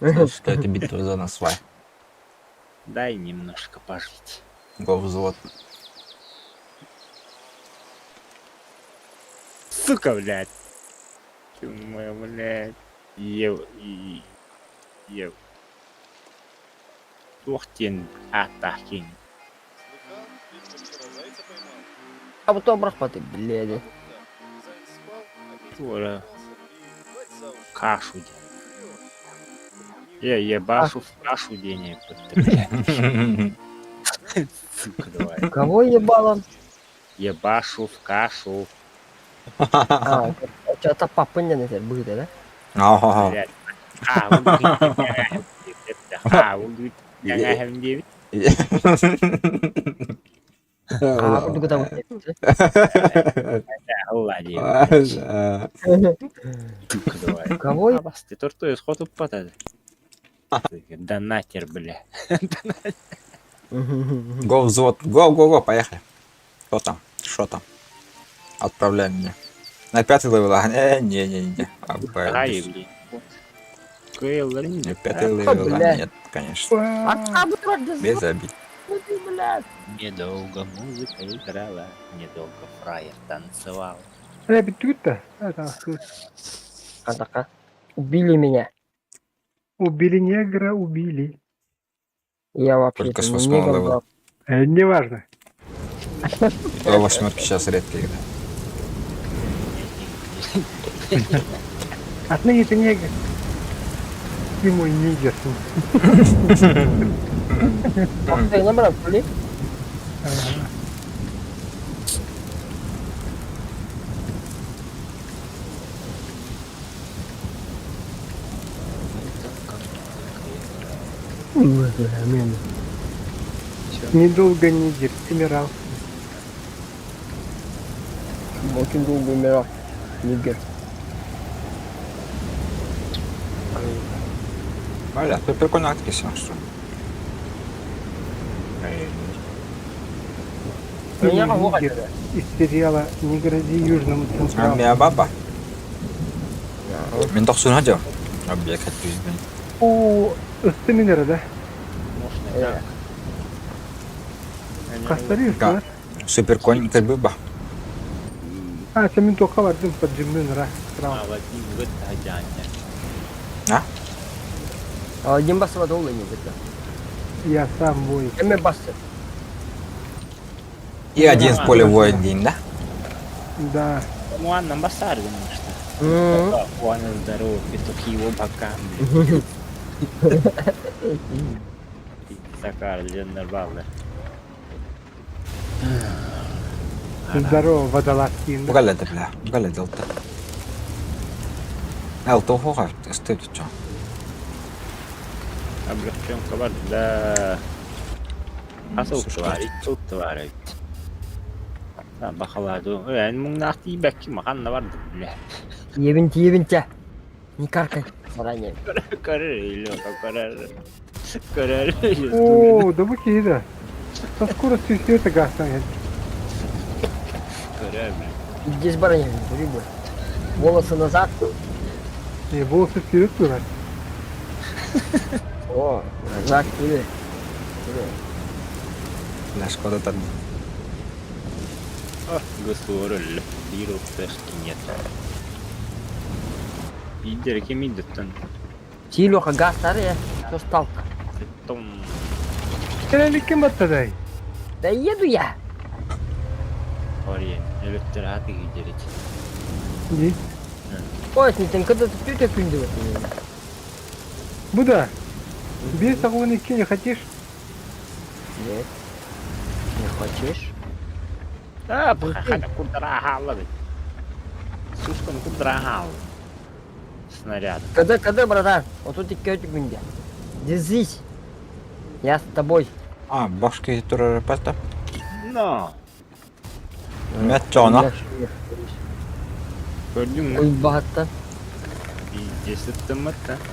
Значит, это битва за насвай. Дай немножко пожить. Го взвод. Сука, блядь. Ты мой, блядь. Ев, и, ев. Туох диэн ааттаах киһини. А потом рахматы, блядь. Туора кашу диэн. Я ебашу в кашу диэн эппиттэр. Сука, давай. Кого ебало? Ебашу в кашу. А, это папа не на будет, да? Ага. Блядь. А, диэбит. А, курдук там. Кого? Ты тортуешь хоту потад. Донатер, бля. Го взвод. Го, го, го, поехали. Кто там? Что там? Отправляй меня. На пятый level? А, не, не, не, не. Ай, блин. Не, пятый level, а нет, конечно. Без обид. Недолго музыка играла, недолго фраер танцевал. А Убили меня. Убили негра, убили. Я вообще Только с восьмого level а. Неважно. То восьмерки сейчас редко играют. Отныне ты негр. Ты мой нигер. Набрал, блин. Недолго нигер, умирал. Очень долго умирал. Нигер. Бля, ты прикольно откиси, что? Меня нигер из сериала «Не грози Южному Централу». Мия баба. Мен тохсун хадё. Объект жизни. О, Стаминера, да? Можно Кастарис, да? Супер конь кэлбыба. А, це мен тоққа бардым поджимнын ра. А? Аладдин басып ол не бітті. Я сам воин. Эме басты. И один в поле воин день, да? Да. Ну, ладно, басар, что. Он здоров, петухи его бокам. Сакар, нарвал, Здорово, водолазки. Бугаледа, бля. Бугаледа, алта. Алта ухуга, стоит что? Облегченка бар, да. Асыл тварить, тут тварить. Бахаладу. Эн муңнаах тиибэкки маханна барды, бля. Ебинте, ебинте. Не каркай. Заранее. Көрөр, Лёха, көрөр. Көрөр. О, да бу да. Со скоростью света газ Көрөр, бля. Здесь баранья, рыбы. Волосы назад. Не, волосы вперед туда. О, назад, или. Бля, шкода там. О, госуорул. Биир нет. Бидер кемидеттен. Ти, Леха, газ старый, что стал-то? Том. Кем баттадай? Да еду я. Ори, электраты гидерить. Не. Ой, не там когда ты тетя күндү Буда. Без того не хотишь? Нет. Не хочешь? А, хата курдрахала. Сушкан курдрахал. Снаряд. Когда, когда, братан? Вот тут и кетик күндө. Держись. Я с тобой. А, башки турар пата. Но. Мэтчона. Көрдүң Ой, бахатта. Пиздец, это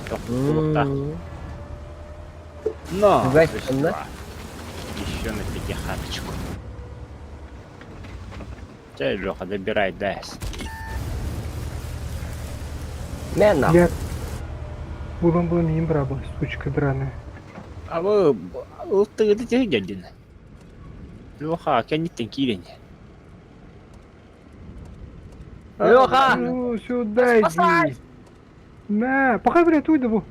Тоқтуқта. Но. Еще на пятихаточку. Чай, Леха, добирай дайс. Мен нахуй. Булан-булан иин быраабыл, сучка драная. Абы ылтыгыты дьэрдин. Леха кэнниттэн киирэн. Леха! Ну, сюда иди. На, пока, блядь, уйду. бу.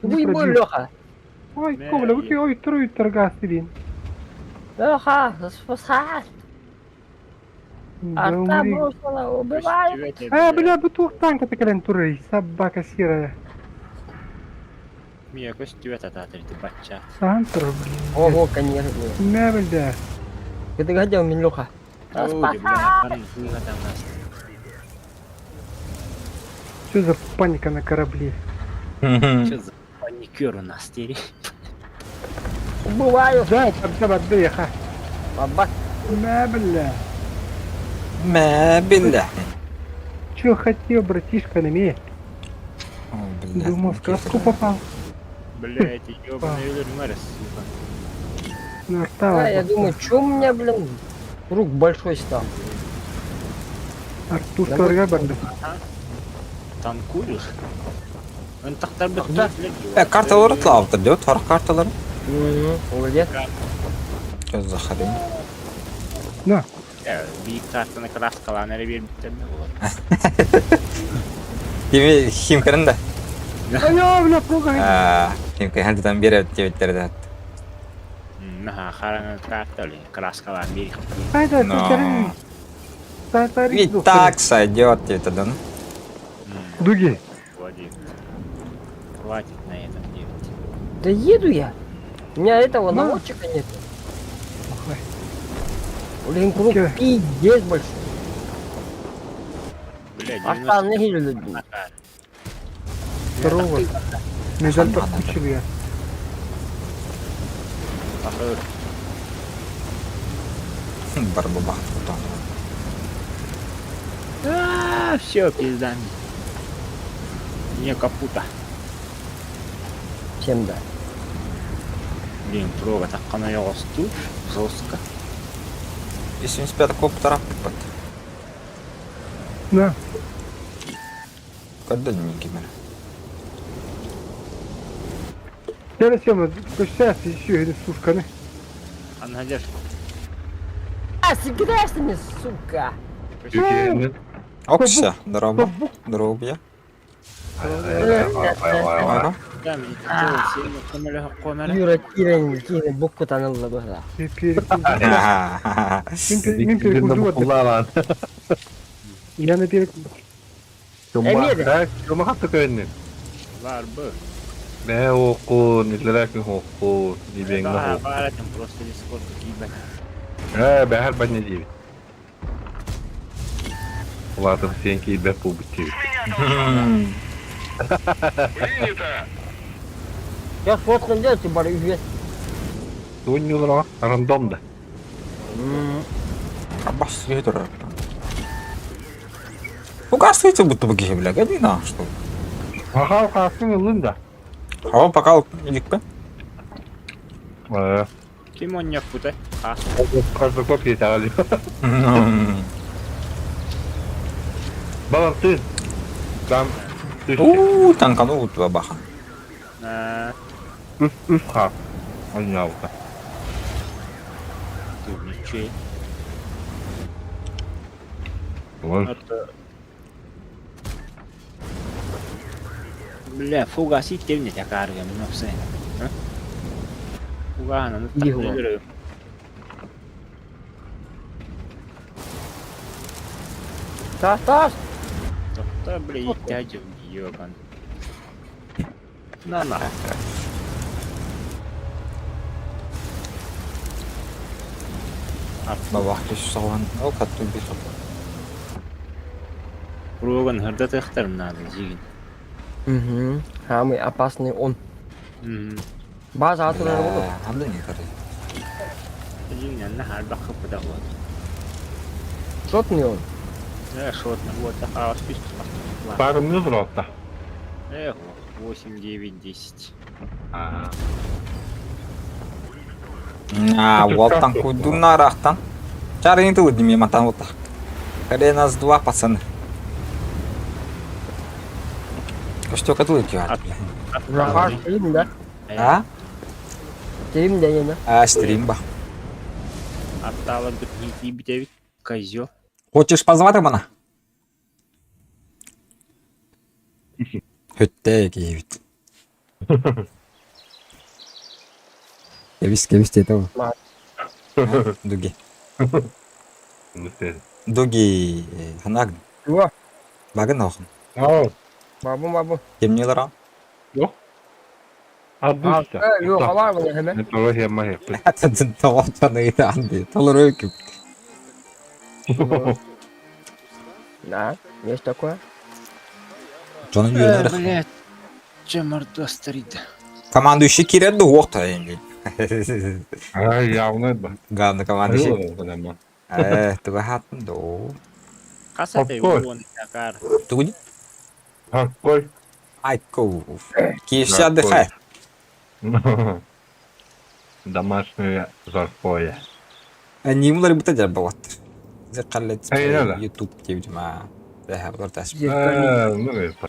Не Уйбу, пробил. Леха! Ой, Мэ, ковля, выки, ой, трой, торгас, блин. Леха, спасай! Да Арта умри. бросила, убивает! А, бля, бутылка танка такая турой, собака серая. Мия көстүбэт атаатыр бачча. Сантер, блин. Ого, конечно. Мэ, бля. Ты догадал меня, Леха? Ой, бля, хан там нас. Что за паника на корабле? Что за паникер у нас теперь? Убиваю! Да, там там отдыха. Баба! Мэ, бля. Мэ, бля. Че хотел, братишка, на меня? О, бля. Думал, в сказку попал. Блять, ебаный өлөр сука. На арта. Да, я думаю, чё у меня, блин, круг большой стал? Артур Я торга барды. Танкуешь? Ынтахтар бит Да. Э, карталары тлауптыр, диyor. Tarih карталары. Молодец. Что за хрень? На. Биир картаны краскалаан эрэ биэрбиттэр буолар. Kimi химкерин да. А я, бля, плохо. Химке хәлдән бирә дип дә. Наха хараҥа карта ли краскалаан биэр. Ай, да, Но. ты И так сойдет дип да. Дуги. Хватит. Хватит на этом делать. Да еду я. У меня этого Ну. наводчика нет. Блин, круг Окей. пиздец большой. Блядь, Арта не люди. Здорово. Медаль подскочил я. Барбабах. А, все, пизда. Не капута. Всем да. Блин, прога так она тут жестко. 75 коптера. На. Когда не кимер. Я сема, сейчас еще или сушка, не? Она держит. А, кидаешься мне, сука! Окся, здорово. Здорово, я. Ага. Да, мне хотелось сильно камера камера. Юра, кирен, кирен, букку таныла быһа. Ага. Мин перекурду. Я на перекурду. Эмиэ Чумахатты көөннү. Бар бы. Бээ ооккун, иллэрээкин хооккун, дибиэҥҥэ Да, хооккун. бар этим просто дискорд киибэт. Ээ, бэһэр баня диэбит. Улаатым сиэн киирбэт буолбут диэбит. Я фотно делать, ты бар үһүө. Туунньулар рандом да. Абас турар. Угасывайте, будто бы бля, годи на, что. Хахал хаасын ыллын да. А он пока иликпе. Ээ, Ким он не путай? А, каждый киэтэҕэли. Балантын. Там түстэ. У, танканул бабаха. на Үс үс хаас. Анньаабыта. ты ничей. Ой, Это... Бля, фугас иттевне такарга, ну все. Фугана, ну так Иго. не Тас, тас! Да, бля, иттядем, ёбан. На на. Бабах кеш саған. О, катту бит. Круган хырда надо, жигин. Угу. Самый опасный он. База атылар болот. Абдан не карай. Жигин, на харбах хыпыда вот. Шотный он. Э, шотно, вот, а список. Пару минут ротта. Эх, 8, 9, 10. Аа. А, вот танку дунарахтан. Чары не ты мимо там вот так. Скорее нас два, пацаны. Что катылы Ат- Захар, стрим, да? А? Стрим да, не, А, стрим ба. Аттаалар бит бүтэбит. Козел. Хочешь позвать мана? Хөттэ киһибит. Кэбис, кэбис диэтэ ол. Дуги. Дуги, ханаг. Чего? Багын охон. Ау. Бабу, бабу. Кемне лара? Абыста. Yok, var mı hemen? Ne того я магия. Тоҕо Толору күп. Да, есть такое. Дьонун үөрэнэр. Блять. Че мордо старит. Командующий киирэр да уохта эҥин. А, явно это. Главный командующий. Э, туга хаттын доо. Касатай Какой? он такар. Тугу Какой? Айко. KFC отдыхает. Домашнее жаркое. Они булар быта жарбалат. Зекалет Эй, надо. YouTube диэбитим аа. Дэһэ булар тас. Э, ну это.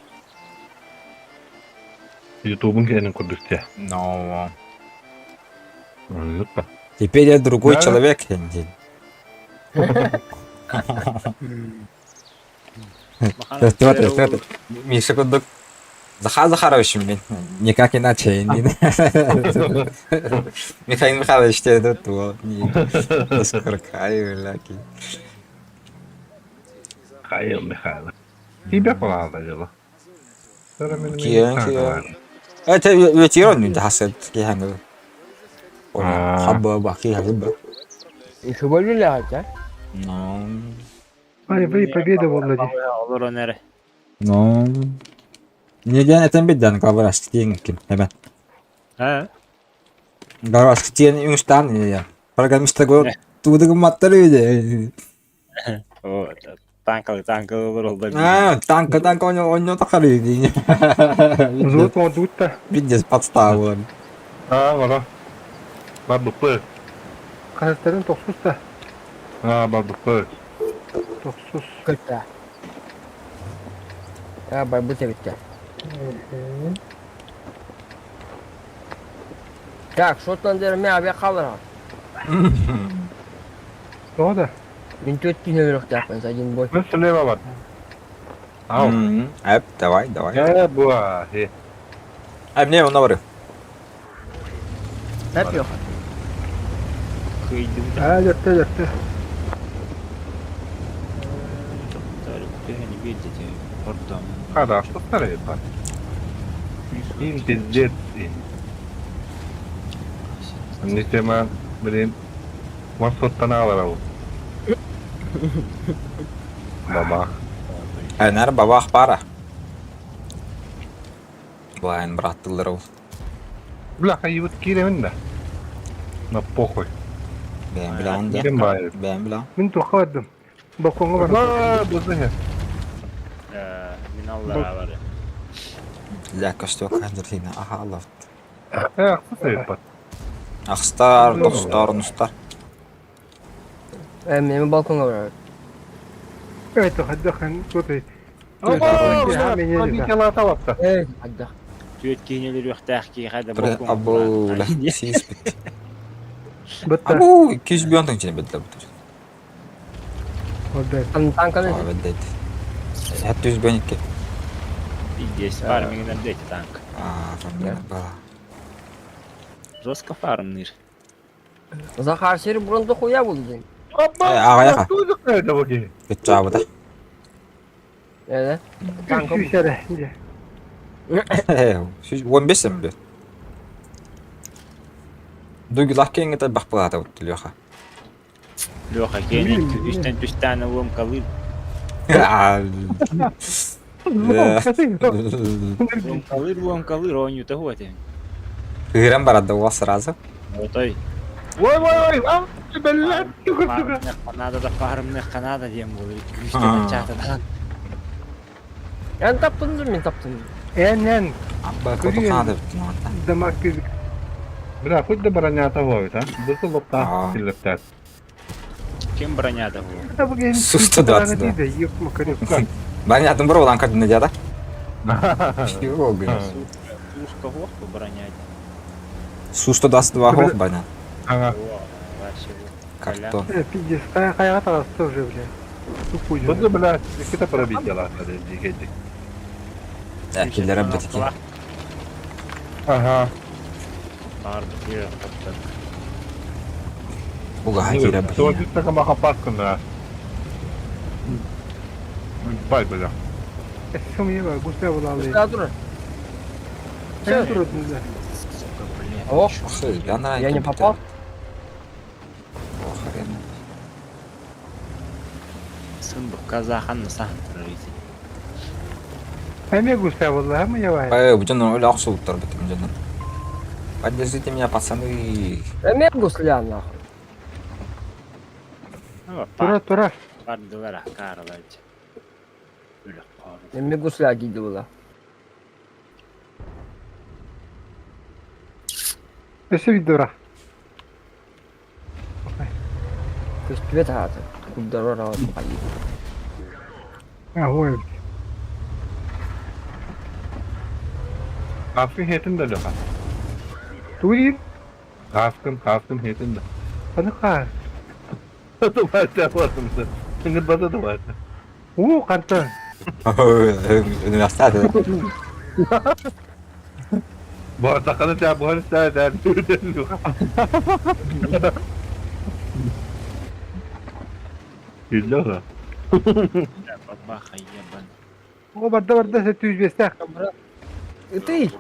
Ютубын кэнин курдук те. Но Ютуб. теперь я другой Да. человек. Смотри, смотри. Миша курдук. Захар Захарович, блин, никак иначе. Михаил Михайлович, тебе тут вот. Скоркаю, бля. Михаил Михайлов. Тебя понадо дело. Киэн, киэн. Это ведь ирония, да, хасет, киэн. А. Хаба, баки, хаба. Еще больше лягать, а? Ну, Ай, вы победа Влади. Олорон эрэ. ну. Неден этен бидden кабыраш тиен ким. Hemen. А? Кабыраш тиен үңстан не. Программист го тудыгы маттары биде. О, танкалы танкалы олор ол да. А, танка танка онё онё тахары биде. Золото он тут-то. Бидес подставы. А, вара. Барбыкпы. Казахстан тохсус-то. А, барбыкпы. Тохсус. Кырта. А, барбыта битте. Так, Шотландия мен abi kalır ha. Тоҕо да? Мен төрт күн өмір таппын, один бой. Мен слева бар. Ау. Эп, давай, давай. Э, буа. Э. Ай, мне он говорю. Hep yok. Кыйдым Аа, дьэртэ, дьэртэ. Хорошо, старый бар. Им пиздец. им. Не тема, блин. Маршруттан алар ау. Бабах. Энер бабах пара. Блайн брат тыллар Бля, хайбыт киремин да. На похуй. Бэм билан да. Ким байыр? Бэм билан. Мин туохха бардым. Балкоҥҥа бардым. А, бузы. Мин аллара бар. Ля костёк хандрина. Аха, Аллах. Э, аксы бар. Ахстар, достар, нустар. Э, мен балконга барам. Это хаддахан туотай. Лата Э, хаддах. Түөт киинелер үөхтээх кии хайда Абу, ля, сис бит. Бытта. Абу, кис бионтың чene бит бит. Отдай. Танканы А, бит. Хәтта үз бионикке. Пиздец, фармингнер дети танк. А, фамилия бала. Жестко фармныр. Захар сери бұрынды хуя болды ден. Ага, яха. Это воги. Бит жабы да. Э, танка. Сүүсэрэ. Дьэ. Сүз 15 сәм бит. Дуги лаккең это бак балата бит Леха. Леха, кенен үстен түстәне лом калыр. Лом калыр, лом калыр, он юта хуате. Гырам барады у вас сразу. Отой. Ой, ой, ой, а, блядь, сука, сука. Канада да фармны Канада дем булыр. Үстен чатадан. Мен таптым, мен таптым. Эн-эн. Абба котухана бит. Дамак күйбүт. Бля, хоть до бронята ловит, а? Бысы лопта, А. силлептер. Кем броняда бу? Су 122. Ёп, макарёк. Банятын бар olan kadın ne да? Чего, блин? Сушка ох, броня. Су-122 ох, баня. Ага. Картон. Э, пиздец, хайа таҕыста уже, бля. Тупой Bunu бля, какие-то пробития дикий. Э, киллерэ битики. Ага. Угаһа киирэ Тоҕо битини. така махапаскын да. Бай бля. Сымыйа гусля булалы. Гусля турар. Хайа турар да. Сука, блин. Ох, Ох, я я не попал. О, хрен. Сын был казахан на сахан пролетит. Эме гусля булла, мы я Э, бу дьон өлө охсубуттар битим дьоннор. Поддержите меня, пацаны. Эмиэ гусля нахуй. Тура, тура. Бардылар акаралар. Өлө қор. Эмиэ гусля диди була. Өсө видора. Көстүбэт аата. Курдарар аата хайы. А, ой. Хаскын хетин да леха. Тури, Хаскын, хаскын хетин да. аны ха. Давайте, вот. Не база давайте. Уу, карта. Университет. Бартаканы тя буһар тя тя Күллө Бабаха ебан. О, барда барда се түз бестах. Ытый!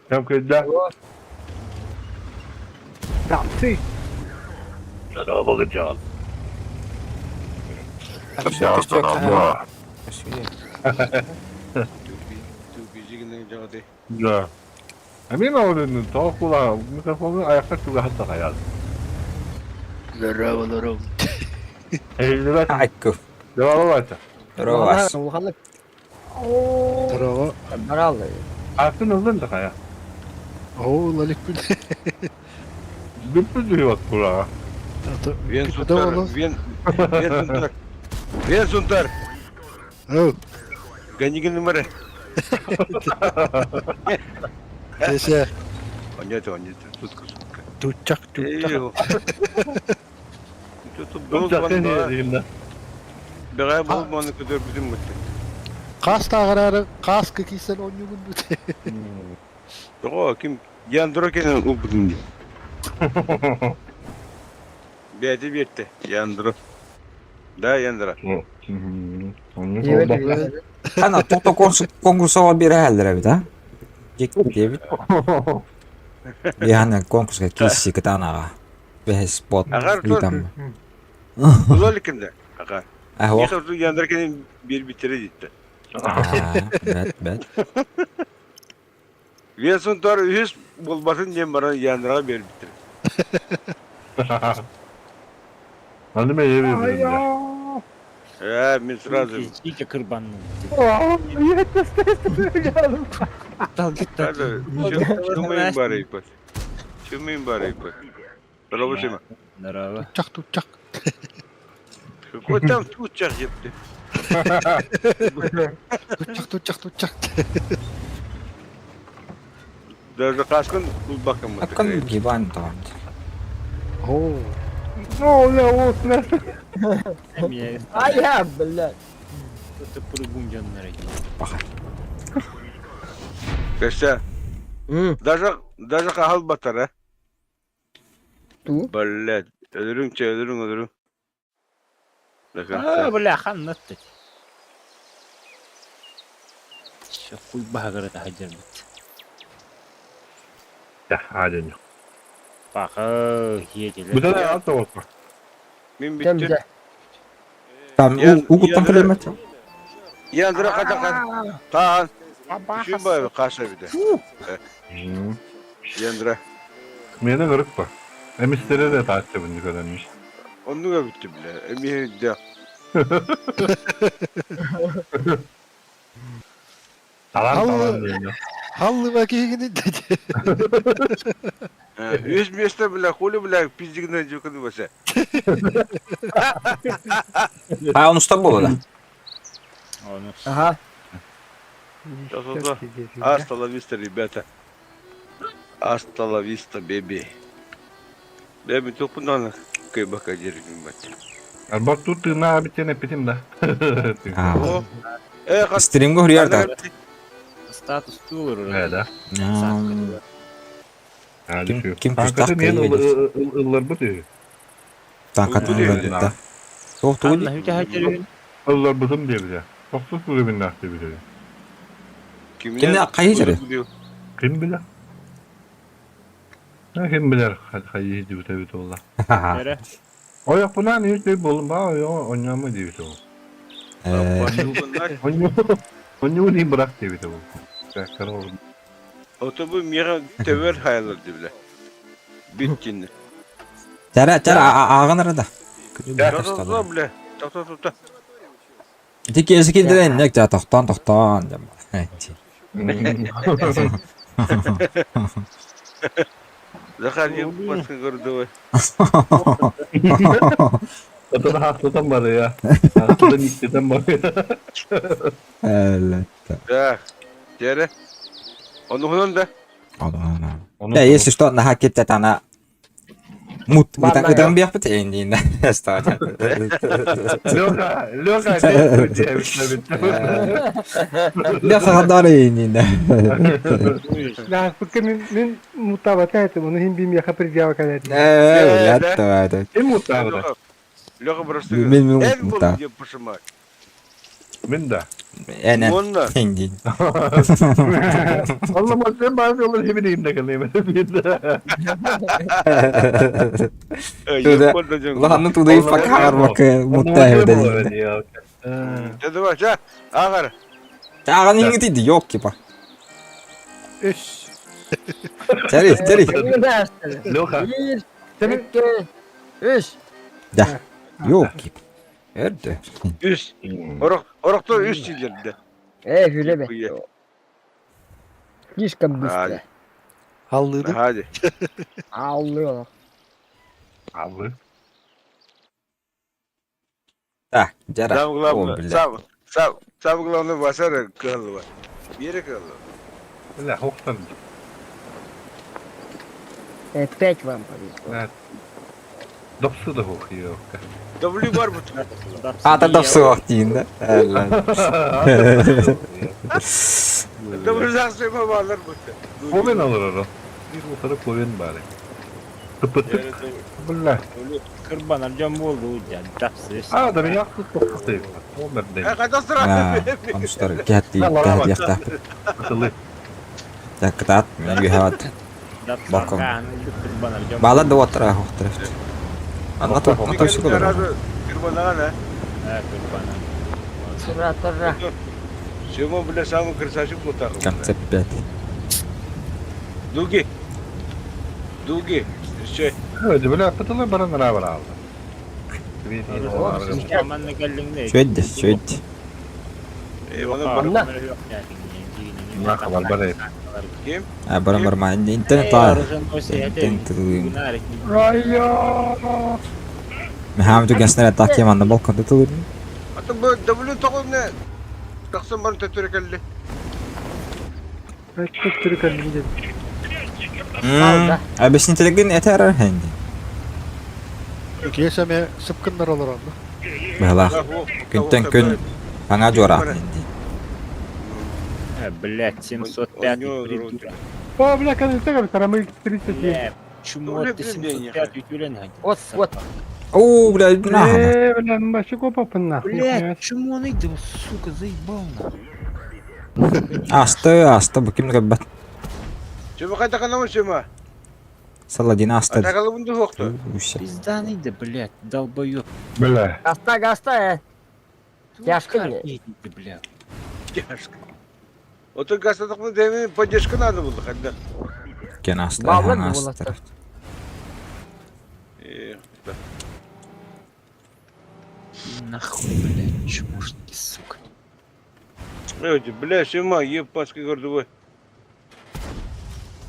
Кем күллө? Да, ты. Да. Эмин олын тоқула микрофону аяқта туга хаял. Здорово, здорово. Эйлебет. Айкку. Здорово. Здорово. Улаханнык Здорово. баралы. Атын ылын да хая. О, лалик күн. Бүппү дүйөт кула. Вен сунтар, вен, вен сунтар. Вен сунтар. Оу, Ганигин номер. кесе. Нет, нет, сутка, сутка. Тучак, тучак. Тут был звонок. Бегай был звонок, который будем мыть. Қас тағырары, қас кекисен он югун бүт. Того, ким Яндро кен убудум. Бәти бетте, Яндро. Да, Яндра. Ана тото конкурсова бирәлдер бит, а? Дик диэбит. Яна конкурска кисси кытанага. Бэс спот Агар литам. Узоликинде. Ага. Ахо. Ехал Яндра кен бир битере дитте. Бэт бэт. Венсун тар үс болбасын дем бара Яндрага бер битере. Аны мен ебе Ай, билем. а. Э, мен сразу. Дико кырбанның. Сразу. Чумайым бар ипат. Чумайым бар ипат. Здорово, Сима. Здорово. Тучак, тучак. Какой там тучах епты? Тучак, тучак, тучак. Даже каскын булбакын mı? Аккан гибан там. Оу. Ну, бля, вот, на. Меня А я, блядь. это прыгун дьоннор. Паха. Костя, М, даже кахал батар, а? Ту? Блядь, өлөрүң че, өлөрүң, өлөрүң. До А, конца. бля, хан натты. Че хуй багыры да хаджар бит. Я, аден. Бақы, еділі. Бу да алты болсун. Мен Кем биттим. дэ? Там угуттан килеметр. Яндыра ката кат. Таан. Түшүн бай каша биде. Яндыра. Мени кырык ба. Эмистере де таатчы буну көрөнмүш. Оннуга битти биле. Эми де. Талан талан дейм. Халлы бакигини dedi. Үз место бля, хули бля, пиздигне жукны баса. А он что было, да? Оны Ага. Да-да-да. Hasta la vista, ребята. Hasta la vista, baby. Бэби тупунан кыйбака деригин бат. Арбак тут тыына битен эппитим да. А, Э, хас Стримга хурьер да. Статус туолар Э, да. Ким ким кустах кыйбыт. Ылларбыт үһү. Танкатын ылларбыт да. Суох тугу Ханна хүтэ хатырын. Ылларбытым диэбитэ. Тохсус уровеннаах диэбитэ. Кимне хайы жары? Ким билэр? А ким билэр хайы диэбитэ эбит буолла. Эрэ. Ойохпунаан үс ый буоллум баа ойоҕо онньомо диэбитэ ол. Э, Онньуу дии бырах диэбитэ ол. Кара ол. Ото бу миэхэ төбөр хайалар дибиле. Бүттүн. Чара, чара, ааҕан ара да. Да, бля. Та-та-та-та. Ити киэсэ киирдэ иннек дьа тохтоон тохтоон дьэ. Захар паска гордовой. Отон хаахтатан барыа. Хаахтатан иттетен барыа. Элетте. Так. Тере. Онуһунан да. Да, если что, наха киттет ана мут ытан биэхпит эйиндиин Леха, Леха, Леха хадаар эйиндиин Да, пока мин мин мутабата этим, он им бим яха предъява калет. Э, Ким мутаабыта? Леха просто. Мен мен Эл мута. был деп пошимай. Мин да. Энен. Онна. Эйиндиин. Алла сен баасы олар хебинейим да калайм. Туда. Лаханны туда и факар бакы мутта эбеден. Да давай, ча. Агар. Тагын иңити yok кипа. Үс. Чари, чари. Леха. Bir, iki, üç. Да. Yok кип. Эрде. Үс. Орох, орохто үс силерде. Э, хүле бе. Хуя. Слишком быстро. Аллыды. Hadi. Ağlıyorlar. Аллы. Так, жара. Самое О, главное, бля. сам, сам, самое главное басара калва. Бере калва. Бля, хохтан. Опять вам повезло. Допсы да хох ёпка. W бар бут. А, тогда в дейін да. W жақсы балар бут. Ковен алыр ара. Bir утары ковен бары. Тыпытык. Бля. Кырбан ардьон буолду дьэ дапсы. А, да меня тут тохты. Омер ден. Қайда сұра? Онуштар кәт кәт яхта. Атылы. Так, кытаат, мен үйхават. Дапсы Баком. кырбан ардьон. Бала да отра хохтар. Ана то, ана то все Кырбанаған, а? Кырбан. Тура, тура. Сема, бля, самый красавчик был так. Концепт 5. Дуги. Дуги. Все. Evet, бля, пытылы баран ра бар алды. Манна кэллиҥнэ. Шөйді, шөйді. Анна. Нахабар бар. Ким? А, барам барма, интернет лар. Интернет. Райо! Мехам түген снаряд так яманна балконда тылыр. А то бу W тоғыз не? Тақсан барын төтөрі кәлі. Çok türü kalın Объяснителеген этер хенди. Киэсэме сыпкыннар олар онно. Бала. Күнтен күн аңа жора хенди. Блять, 705 придурок. О, бля, kan inte jag мы 37. Бля, чмо ты 705 үтүлен Вот, вот. О, бля, нахуй. Э, бля, вообще копа нахуй. Блять, чмо он иди, сука, заебал нахуй. Асты, асты, бу ким габбат. Сема қайда қанамын Сема? Саладин асты. Атақалы бұнды соқты. Үше. Пизда да, блять, долбоёб. Бля. Гаста, гаста, э. Тяжко мне. Бля. Тяжко. Вот он гастадық деме поддержка надо было когда. Кен асты, Баллар хан буолла асты. Э, да. Нахуй, блять, чмошники, сука. Эти, бля, Сема, ебаский гордовой.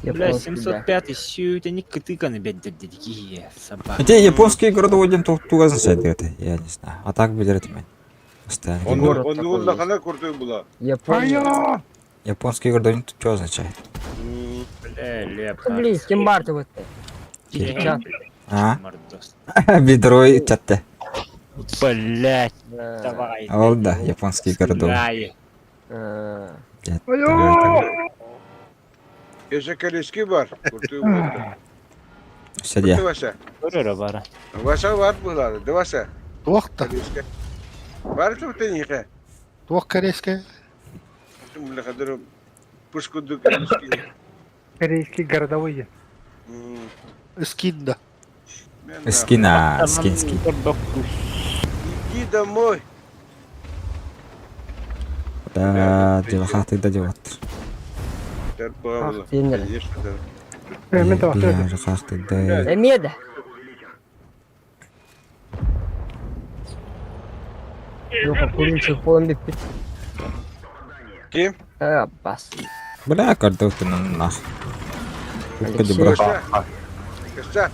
Бля, 705 сю, это не кытыканы, блядь, дядя, собака. Эти японские городоводин тугазын сайт это, я не знаю. А так билер этим. Постоянно. Он Город он такой он есть. хана крутой была. Япония. Райо! Японский городовой что означает? Бля, лепо. Блин, ким бар ты вот? Чат. А? Мордос. Бедро чатты. Блять, давай. Ол да, японский городовой. Сыграй. Айоо! Өссө кэлиский бар. Куртуй буолла. Сидя. Вася. Көрөрө бара. Вася бар буолаары. Да Вася. Туох да, Кэлискэ. Бар тупта нихэ. туох кэриэскэ. Мулахадыр пушкуду кэлиский. Корейский городовой. Скин да. Скин, а, скин, скин. Иди домой. Да, делахаты да делат. Ах, сенер. Конечно, Э, мен табахтар. Бля, жахахты да. Эмиэ да. Yok курунчук болон бүппүт. Ким? Э, бас. Бля, картофты нах. Алексей. Бра. Кыста.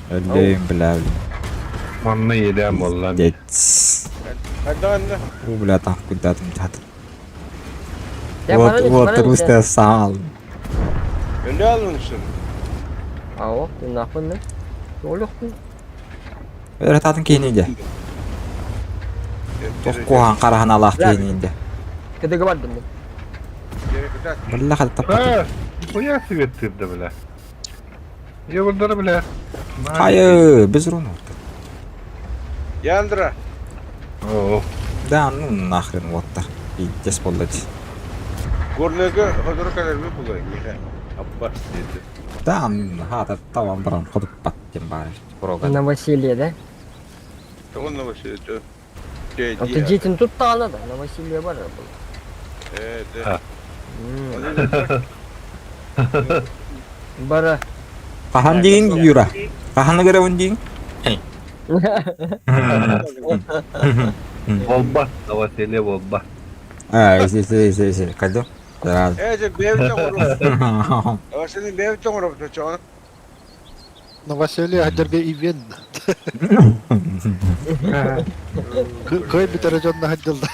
Блин, бля, блин. Манна иэдээн буолла. Дец. Хаддаанна. У, бля, там куда там театр. Я Вот, баран, вот, баран, русская сал. Өлө алын Ао, нахуй мен. Олохпун. Öğretadın кейинде. Тохкухан карахан алах кейинде. Кыдыгы бардым мен. Бля, хады таппат. А, хуя себе тырда, бля. Ебалдара, бля. Хайы, без руну. Яндра. О, Да, ну нахрен вот так. Пиздец болдать. Горныгы ходор калерби булай. Нихэ. Аппас деди. Да, хата таван баран ходып пат тем бар. Прога. На Василия, да? Тоҕон Василий. А ты детин тут таана да, на Василия бар был. Э, Бара. Кахан деген Юра. Каханы көрөбүн дейин. Болба, новоселье болба. А, если, если, если, кайда? Да. Э, же бэвте оҥоро. Василий бэвте оҥоро чоҕон. Новоселье хаддерге ивен. Кой битер дьонно хаддылда.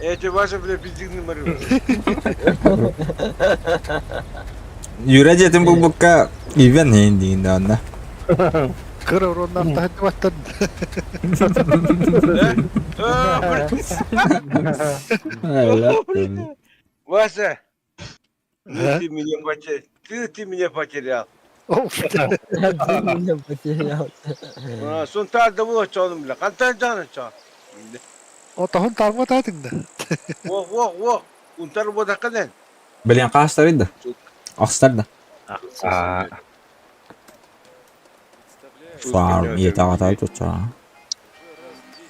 Э, же Вася, бля, пиздигни марю. Юра жетин бу букка ивен хейн дейин да онда. Кыр ороннар тахаддыбаттан. Вася, ну ты меня потерял. Ты, ты меня потерял. Ты меня потерял. Сунтар да була чоным бля. Кантан жаны чо. Отоһун тарма таатыҥ да. Во, во, во. Унтар бода каден. Блин, каастар да. Ахстар да. А, Фарм, е тагата тутса.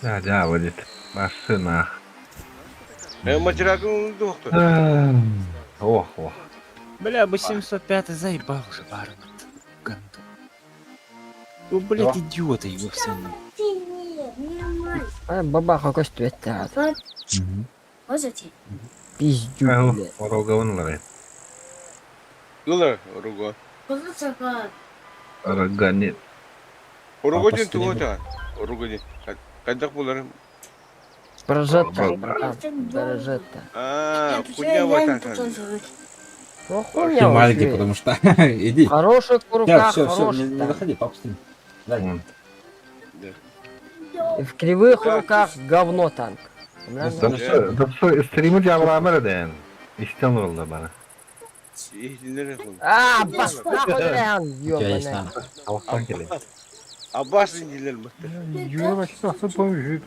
да, да, будет. Машина. Э, материалын дуқты. Ох, ох. Бля, 805 заебал уже барон. Гандон. Ну, блядь, идиоты его все. А, бабаха көстү этте. Можете? Пиздю, бля. Орогавын ларай. Гыла, руго. Рога нет. Руго ден туғыта. Руго ден. Қайдақ боларым? Прожетта, братан, прожетта. А, хуйня ватан. Ну Ты хуйня маленький, вообще. потому что иди. Хороших в руках, Все, все, хороший не, не танк. заходи, папа стрим. Дай. И в кривых руках говно танк. Да все, стримы жабырамыр ден. Иштен oldu bana. А, бас, нахуй дрян, У тебя есть ёбаная. нано. Алыстан келе. Аббас индилер мы. Юра вообще особо помню,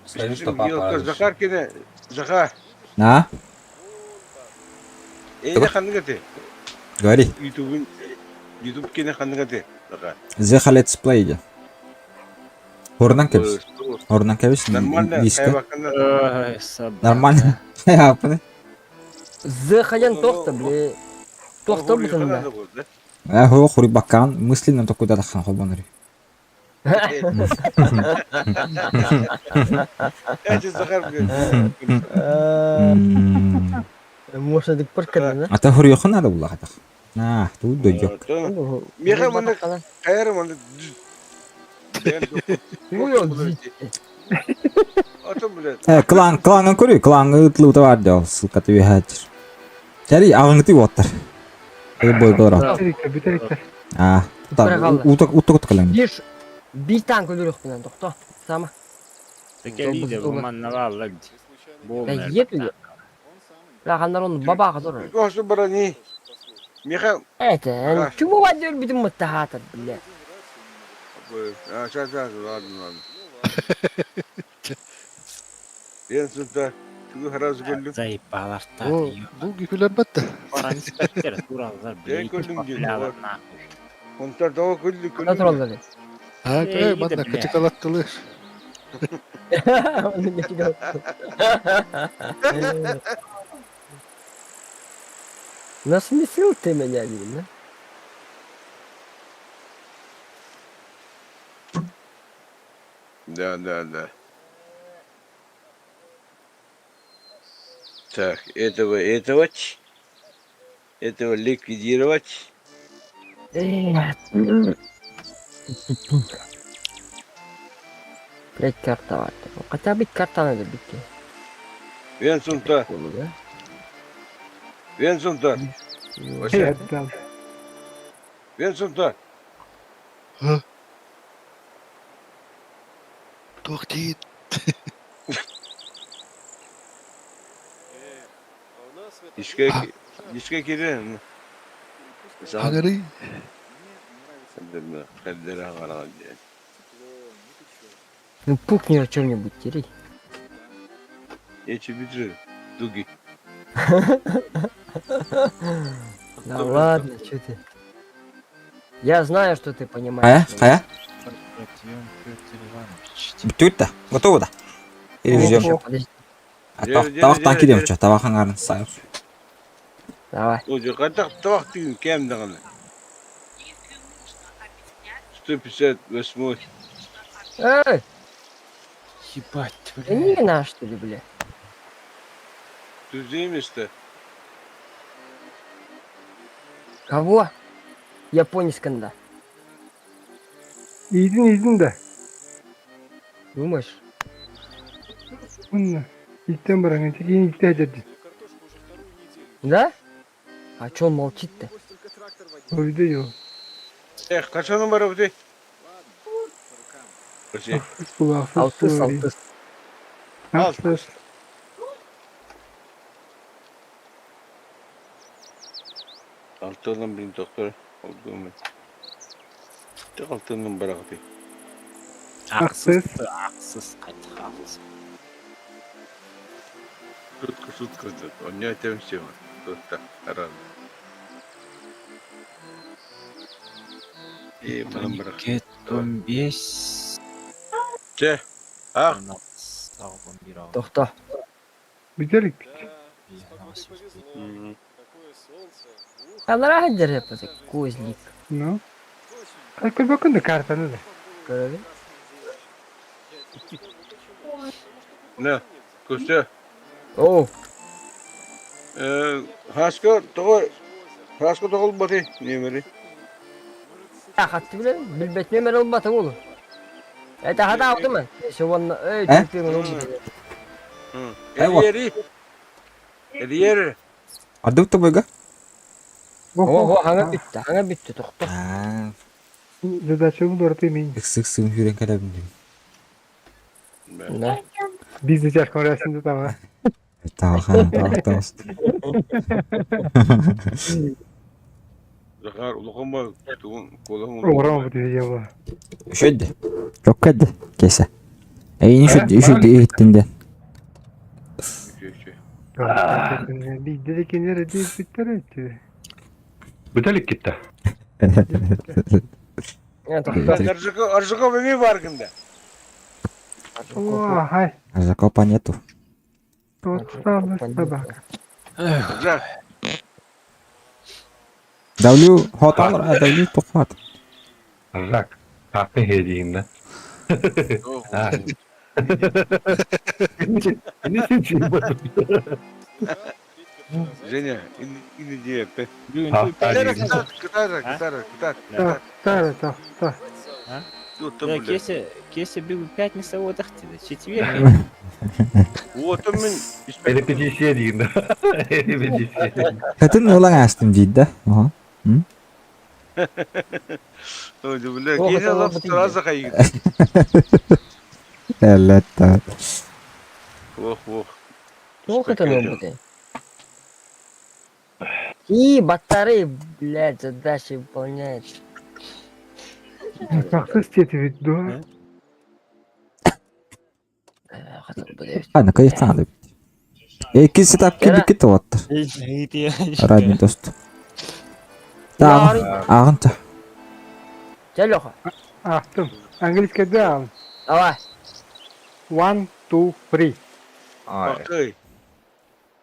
Скажи, что папа. Захар кене. Захар. На, Эйне ханныга те. говори. Ютубын Ютуб кене ханныга те. Захар. Зеха Let's Play де. Хорнан кебис. Хорнан кебис. Нормально. Диска. Хайвакана. Ой, собака. Нормально. Я Захаян тохта, бля. Тохта бутын да. А, хо, хури бакан, мысленно только куда хан хобанри. Эти Захар, блин. Может, это паркан, да? А та хури йохан надо было хатах. На, тут дойдёк. Меха маны кайры маны. Хуй он. А то, блядь. Э, клан, клаҥҥын көрүй, клаҥҥа ыытыллыбыта баар дии ол, ссылката үөһээччир. Чэрий, аҕыҥытый уоттар. Эй, бойга олорор. Бүтэриккэ, бүтэриккэ. Аа, Тура хаалла. ута ута кут кэлэн. Биир биир танк өлөрүөхпүнэн тохто. Сама. Кэлииде бу манна бааллар дии. Да ет Лаханнар onu бабаға турар. Косу барани. Миха. Это, чему вадер бүтүн мыттахатар, бля. А, сейчас, сейчас, ладно, ладно. Мен сунта тугу хараз көрдүм. Заебалар О, бу күлэммэт да. Оран испэттэр тураллар, Дьэ, блядь, көрдүм дии, баплялар нахуй. Онтон тоҕо күллү Ана күллү. тураллар. Аа, Эй, э, манна бля. кычыкалаттылыр. Насмешил ты меня, видно. Да, да, да. Так, этого, этого, этого ликвидировать. Блять, карта бар. Хотя бы карта надо бить. Вен сунта, вен сунта, Еттен. вен сунта. Туох диин. Иске, иске кирен. Хаҥарый. Ну пукни о чем-нибудь, тери. Эчи бүтүр. Дуги. Да ладно, что ты. Я знаю, что ты понимаешь. Хайа, хайа. Петр Иванович. Бүтүт да. Готово да. Или ждем. Ещё, подожди. Табақтан кидем чо, табақ аңарын сайып. Давай. Уже кантак табак деген кем дагы. 158. Эй, Ебать, да блядь. не наш, что ли, бля. Түз емес да. Кого? Японсканда. Иидин иидин да. Думаешь? Мына. Иттен баран, кейін итте әжерді. Да? А чё он молчит-то? Ойды yok. Эх, качан бар бу? Вообще. Кулақсыз Алтыс, алтыс. Алтыс. Алтынан блин доктор. Олдум. Тек алтынан барак ди. Ақсыз, ақсыз, қайтық ақсыз. Шутка, шутка. Он не этим все. Тут рано. И манам барак. Турникет 15. Че? Ах, 16, 11, Тохто. Бүтерик. А нравится рэп, козлик. Ну. Кай көрбөкүн да картаны да. Көрөбүн. на. Костя. Оу, Э, Хаска того Хаска того баты немери. хатты билем, билбет нөмер olбаты ол. Это хата алды ма? Шован, эй, Э? чүппен ол. Айва. Эриери. Эриери. Ардыбыт да бойга? Ого, хаңа бүтті, хаңа бүтті, тоқта. Аа, Задача бұл орты мен. ыксык сыгын хүрен кэлэбин дим. Да. Бизнес жашкан рәсімді тама. Табахан, табақтан Захар улахан ба тугун колон. Орам бұл дейді яла. Үшөдді. Жоқ кәдді. Кесе. Эйин үшөдді, үшөдді иһиттинде. Бидде де кенер дейіп біттер өтті. Бүтэлик китте. Тоқта. Аржыка аржыка беме бар кимде. О, хай. Закопа нету. Отстала собака. Жак. Давлю хот алар, а давлю тохват. Рак. Атын хедиинне. Аа. Женя, ини диэппе. А, Кытара, кытара, кытара, кытара. Та, та, та, та. Да, Кеся, Кеся бүгүн пятница буотах диде. Четверг. Уотум мин Репетиция диин да. Репетиция. Хатын ылан астым диир да. Оһо. Бля, Кеся лап сразу хайыгыт. Эллетта. Ох, ох. Туох ытан ылбытай? И батареи, блядь, задачи выполняет. Тахсыс диэтибит дуо? Ана кайфтан эбит. Иккис этапка бикки туоттар. Радний тост. Тааҕын ааҕын та. Чэ, Леха. Аахтым. Английскайда аҕын. Давай. One, two, three. Окей.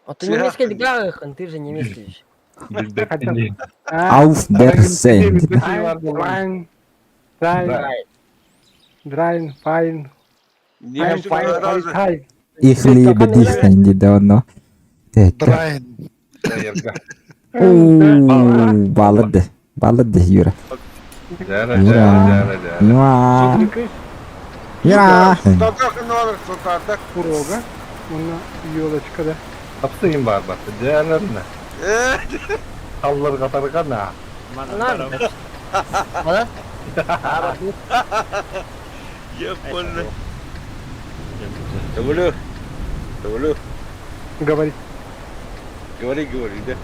А ты немецкий дыгахын, ты же немецкий же. Билбэппин. Auf Wiedersehen. One, drei, drei, fine, I'm fine, fine, fine. Ich liebe dich диде онно. Драйн. Уу, балыды. Балыды, Юра. Дьэ, дьэ, дьэ, дьэ. Юра. Юра. Курога. Уонна елочка да. Тапсыгын баар батты. Дьээлэрнэ. Алларгатарга на. Надо. Ана? Я понял. Тавлю. Тавлю. Говори. Говори, говори, да.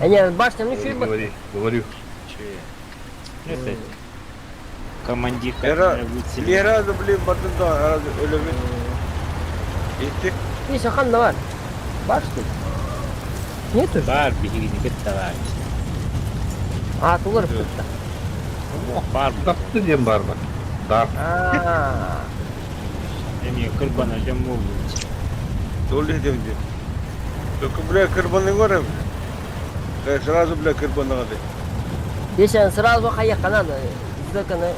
А не, башня, ну что Говори, говорю. Это командир Лера, Лера, блин, бардын да, өлөмүн. Итти. Ты сахан давай. Башня. Нету же? Бар, биһигини кытта бар. А, тулар кытта. Бар. Тапты диэн бар бар. Дар. А. Эми кырбана дьон буолбут. Долли демди. Только, бля, кырбаны көрем. Сразу, бля, кырбаны гады. Если сразу хайякка надо, зэканы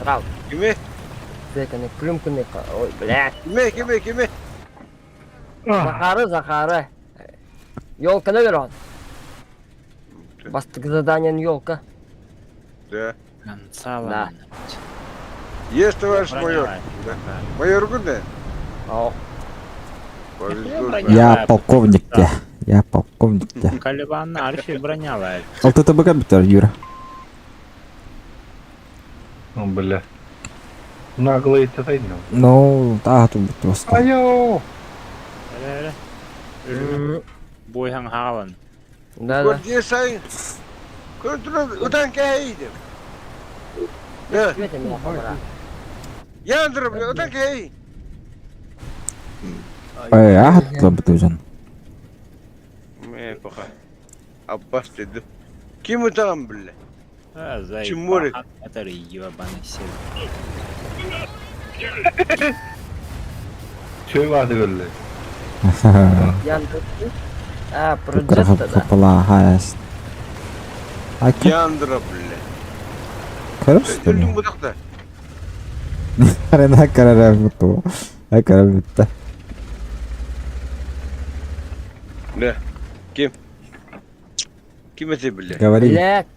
сразу. Кими? Зэканы күлүмкүнү, ой, блядь. Кими, кими, кими? Захары, Захары. Елканы бер он. Бастык заданиен елка. Да. Конца Да. Есть, товарищ майор. Да. Майор күнде? О. Повезло. Я полковник те. Я полковник те. Калибан архи броняла. Ол ТТБ бүтэр, Юра. Ну, бля. Наглые тайны. Ну, таа тут просто. Айо! Бойхан хаалан. Да, да. Көрдие сайын. Көрдүрө утан кэйди. Да. Яндыр, бля, утан кэй. Эй, аһатлабыт өзен. Мэ, пока. Аббас деди. Ким утан, бля? А, заебал. Чморик. Который ебаный сел. Чөй баады көллө. Яндыр. А, проджекта, да. Хапала хаяс. Айка, Яндыр, бля. көрөс Өлдүң будакта. Арена карара буту. Ай карара бутта. Бля. Ким? Ким эти, бля? Говори, Блядь.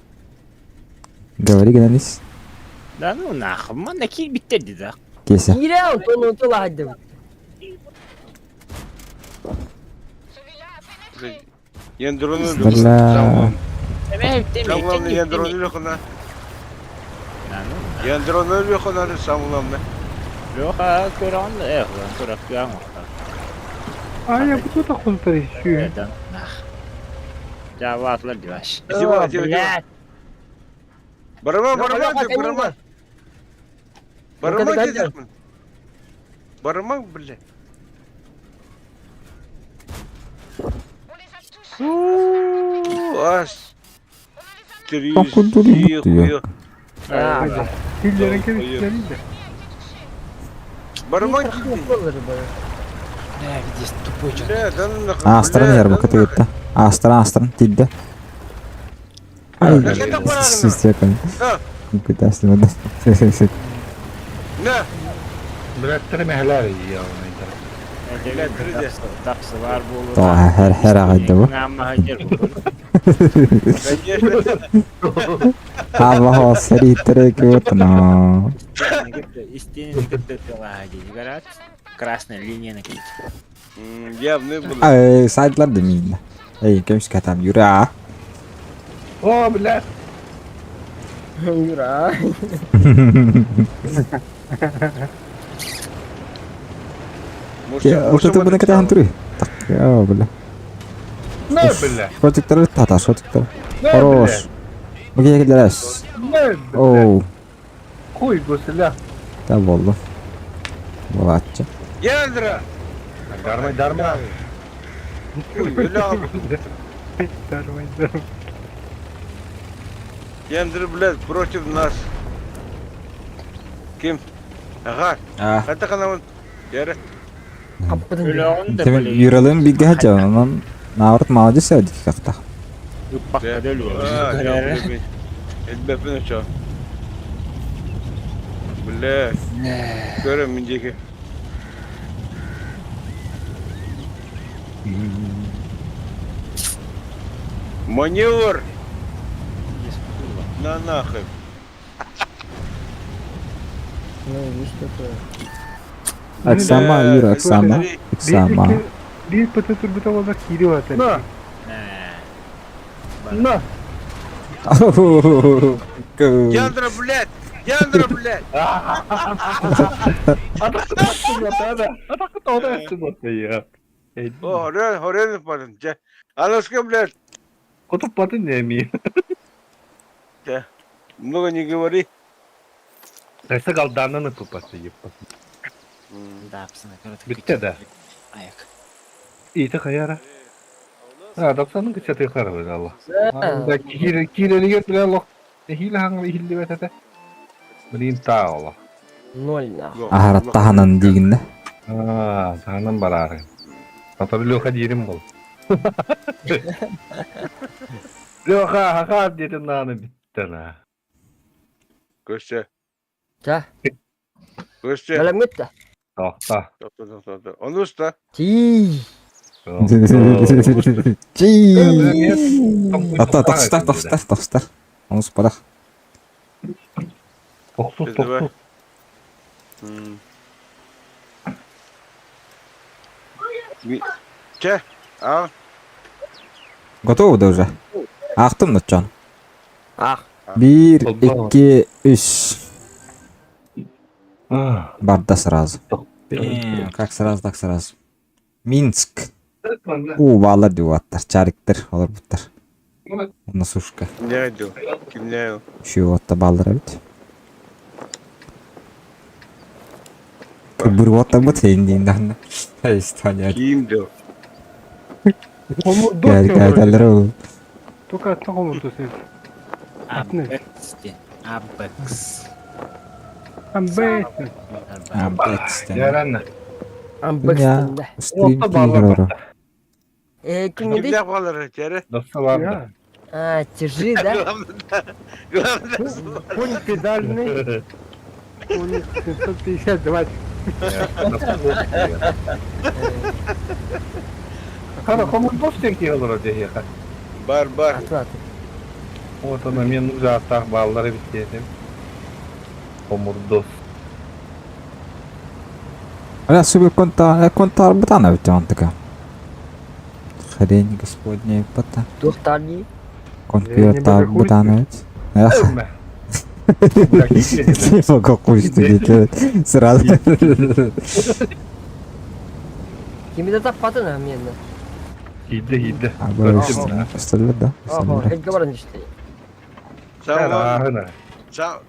говори, Геннадий. Да ну нахуй, манна киир биттерди да. Кеся. Киирэ, тону тула хаддым. Яндырны Бля. Самое главное, яндырны лехана. Да ну. Яндырны лехана, самое главное. Леха көрөн, эх, көрөк күөн. А я буду так хунтары сүй. Да нах. Жабатлар диваш. Тима, Тима, Тима. Блядь. Барама, Леха, барама, Леха, деп, барама. каникул. Барама Ну-ка, дедикмин. Барама, бля. Уу, ас. Токундури буту. А, Киллерин кебистерин де. Барама Бля, килди. Бля, здесь тупой чё. Бля, да ну нахуй. Астыран бля, ярбы да ну нахуй. кытыгытта. Астыран, астыран, тидде. Ай, Да что такое? систекан. Да. Кытасын да. На. Бля, тремехлер я. Тахсылар буолуо. Тоҕо хэр хэр аҕайда бу. Конечно. Хаалла сэрииттэрэ кыбытына. Истиэнини кытта тыалааһа дии. Гарат красная линия накид. Явный был. Ай, сайдлар да мииннэ. Эй, көмүскэ там Юра. О, бля! Юра. Ортото бына кытахан туруй. Так, о, бля. На, бля! Шотиктары тата, шотиктар. На, Хорош. бля! Бу келерес. На, бля! Оу, Хуй гуселя! та болду. Болатчы. Яндра! Дармай, дармай! Хуй, бля. Дармай, дармай. Яндра, блядь, против нас. Ким? Ага. А. Хата канамын. Яра. Хаппытын. Өлөҕүн да Темен били. Юралын бигге хача, онон наоборот молодец дик какта. Ыппакка да өлүө. Элбэппин очо. Бля. Көрөм мин диэки. Маневр! На нахуй. Ну, есть такое. Оксама, Юра, Оксама, Биир Оксама. икки- биир пыты турбута буолла киири уһатар. На! На! Яндра, блядь! Яндра, блядь! О, хорен, хорен парын. Че. Анаска, блядь. Котуппатын неми. Много не говори. Эсэ галдананы тупасы еппа. Бүттэ да. Аяк. Ити хаяра. А, дапсанын кычаты харабы алла. Да кире кирелигер биле лох. Хиле хаңы хиллибет эте. Блин таала. Ноль нахуй. Ахараттаханан дигинне. А, таанан барары. Ата Леха дирим бол. Леха хаха дедим наны биттена. Көстө. Ча. Көстө. Бэлэм гытта. Тохта. Тохто, тохто, тохто. Онуста. Тиий. Чи. Ата тахстар, тахстар, тахстар. Онус парах. Тохсус, тохсус. Че? А? Готово да уже. Ахтым ночон. Ах. Бир, икки, үс. Барда сразу. Как сразу, так сразу. Минск. Уу, баалар диуаттар, чариктер, олар буттар. Онна сушка. Не иду. Кимне? Үшеу отта баалар эбит. Бір отта бут хейн дейін Эстония. Кимдо. Хомурдос Гәл вроде. гәл ол. Только атын хомурдос эбит. Абекс. Абекс. Амбэстен. Абекстен. Яранна. Амбекстен да. Стрим Отта баалар. кигер Э, ким Кимде балар, чере? Дапса бар. А, тяжи, да? Главное, главное. Конь педальный. У них 752. Хара хомурдос тен олар дехе. Бар, бар. Атын атын. Вот она мен узааттаах бааллар эбит диэтим. Хомурдос. Аля субе конта конта арбатана ведь он такая. Хрень господня пота. Туохтаар дии. Конкурта арбатана ведь. Эх. Эмме. Не могу хуй что делать. Сразу. Кими да таппатын а миэнэ. Хидде хидде. Остальное, да? Охо, хэггэ баран түстэ. Сам Ахына. сам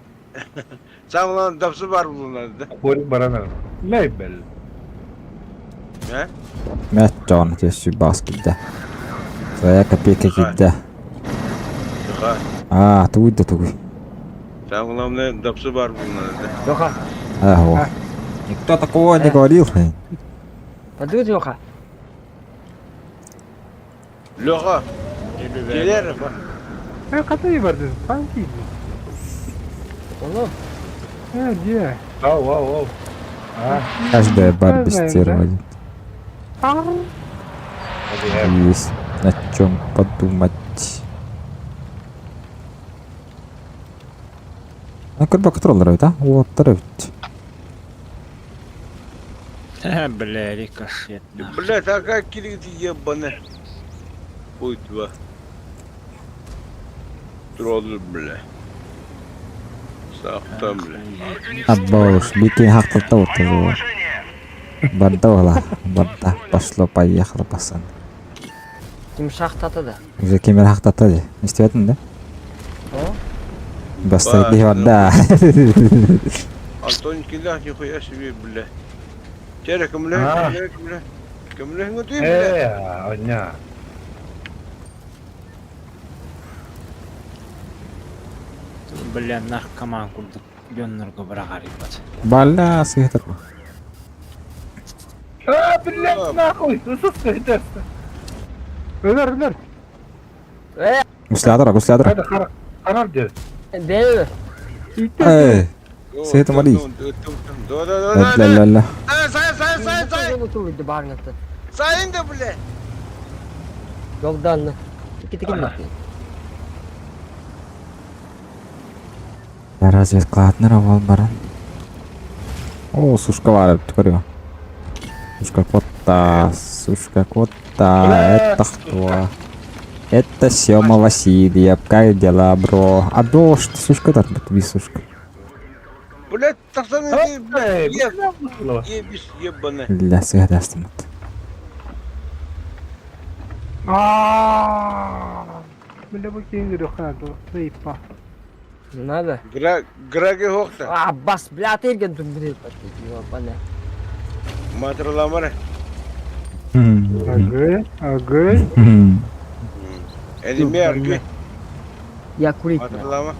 сам дапсы бар булунады. Хорик барана. Лейбел. Э? Мэтчон тесси баскидда. Своя копейка кидда. Ха. А, тугуй да тугуй. Сам главное дапсы бар булунады. Леха. Ах, Никто такого не говорил. Подуй, Леха. Леха. Келер. Э, катай барды. Панки. Ону. Э, где? Ау, ау, ау. А, Каждая Барби Знаю, да? стерва. Есть над чем подумать. Ну, көрбөккө тураллар эбит, а? Уоттар эбит. Бля, рикошет. нахуй. Блядь, а как кирит ебаный? Ой, два. Тролль, бля. Сахтам, бля. Аббош, бики хахтата вот его. Барда барда. Пошло, поехало, пацан. Ким шахтата да. Уже кемер хахтата же. Истебетин да? О? Бастар барда. Антон Килях, нихуя себе, бля. Терек, бля, А. бля, бля. Кемле ну ты, бля. Э, оня. Бля, наркоман курдук. Дьоннорго быраҕар ебать. Бала, сыхтар. А, блядь, нахуй! Ысыс Өлөр, өлөр. Э, Гуслядра, гуслядра. Hadi karar, karar der. бэйэ. Эй, Света Мари. Да, да, да, ла да. ла ла. Сай, сай, сай, сай. Жолу барнаты. Сайын да, бля. Жолданны. Тики тики бакты. Разведкалатнар ол баран. О, сушка бар, көрү. Сушка котта, сушка котта, это кто? Это Сёма Васильев, как дела, бро? А дождь, сушка так, би сушка. Блядь, тахсан, Эй, еб, ебись, ебаный. Для сыгадастымыт. Ааа. Бля, бу киң рөхәт, зыйпа. Надо. Гра, граге хохта. А, бас, бля, терген дүмбіре. Ёбана. Матраламара. Ага, ага. Эдиме аргы. Я курить. Матралама.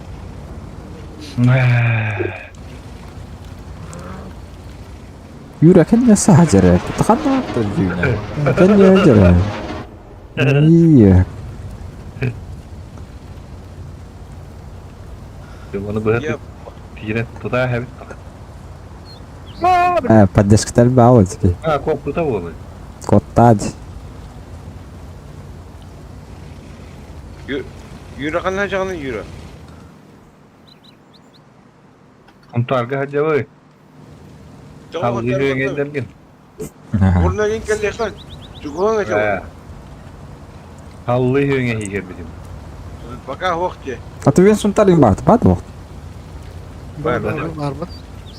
Юра, кәнне сахажары. Таханна тожуна. Кәнне жары. Ие. Onu bırakıp Еб. yine tutar hep. Э, поддержка баалыки. Ha, koptu bu. Коттад. Юра канна жағын Юра. Ontarga hacı Al yürüyen geldim. Burna gen келлехан. Чугуна жау. Hallı yürüyen higer bizim. Пока хохте. А ты вен сунтарин бат, бат вақт. Бар. Барбын.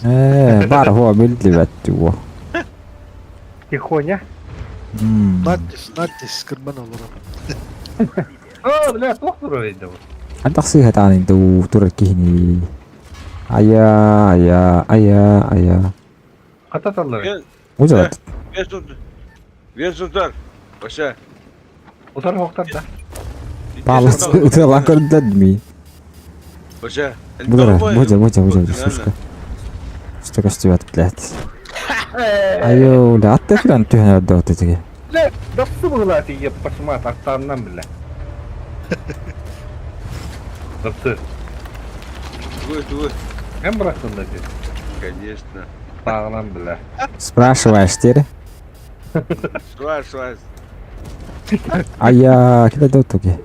Э, бар хо билди бат го. Тихоня. Наддис, наддис, кырман олорор. Aa, bile doktor öyle bu. Антах сыхатаанин туу туркихни. Ая, ая, ая, ая. Katatallar. Ужалат. Вен сунтар. Баша. Otar hoktar da. Палас, утела көрдәдми. Баша. Будара, бужа, бужа, бужа, сушка. Что костюмат, блядь. Айо, ля, атты фран түһән дәүтә теге. Le, nasıl bu yap başıma taktandan bile. Nasıl? Тугой, тугой. Hem bıraktın da ki. Конечно. Sağlam bile. Спрашиваешь теперь? Шла, шла. Ая, кида дәүтә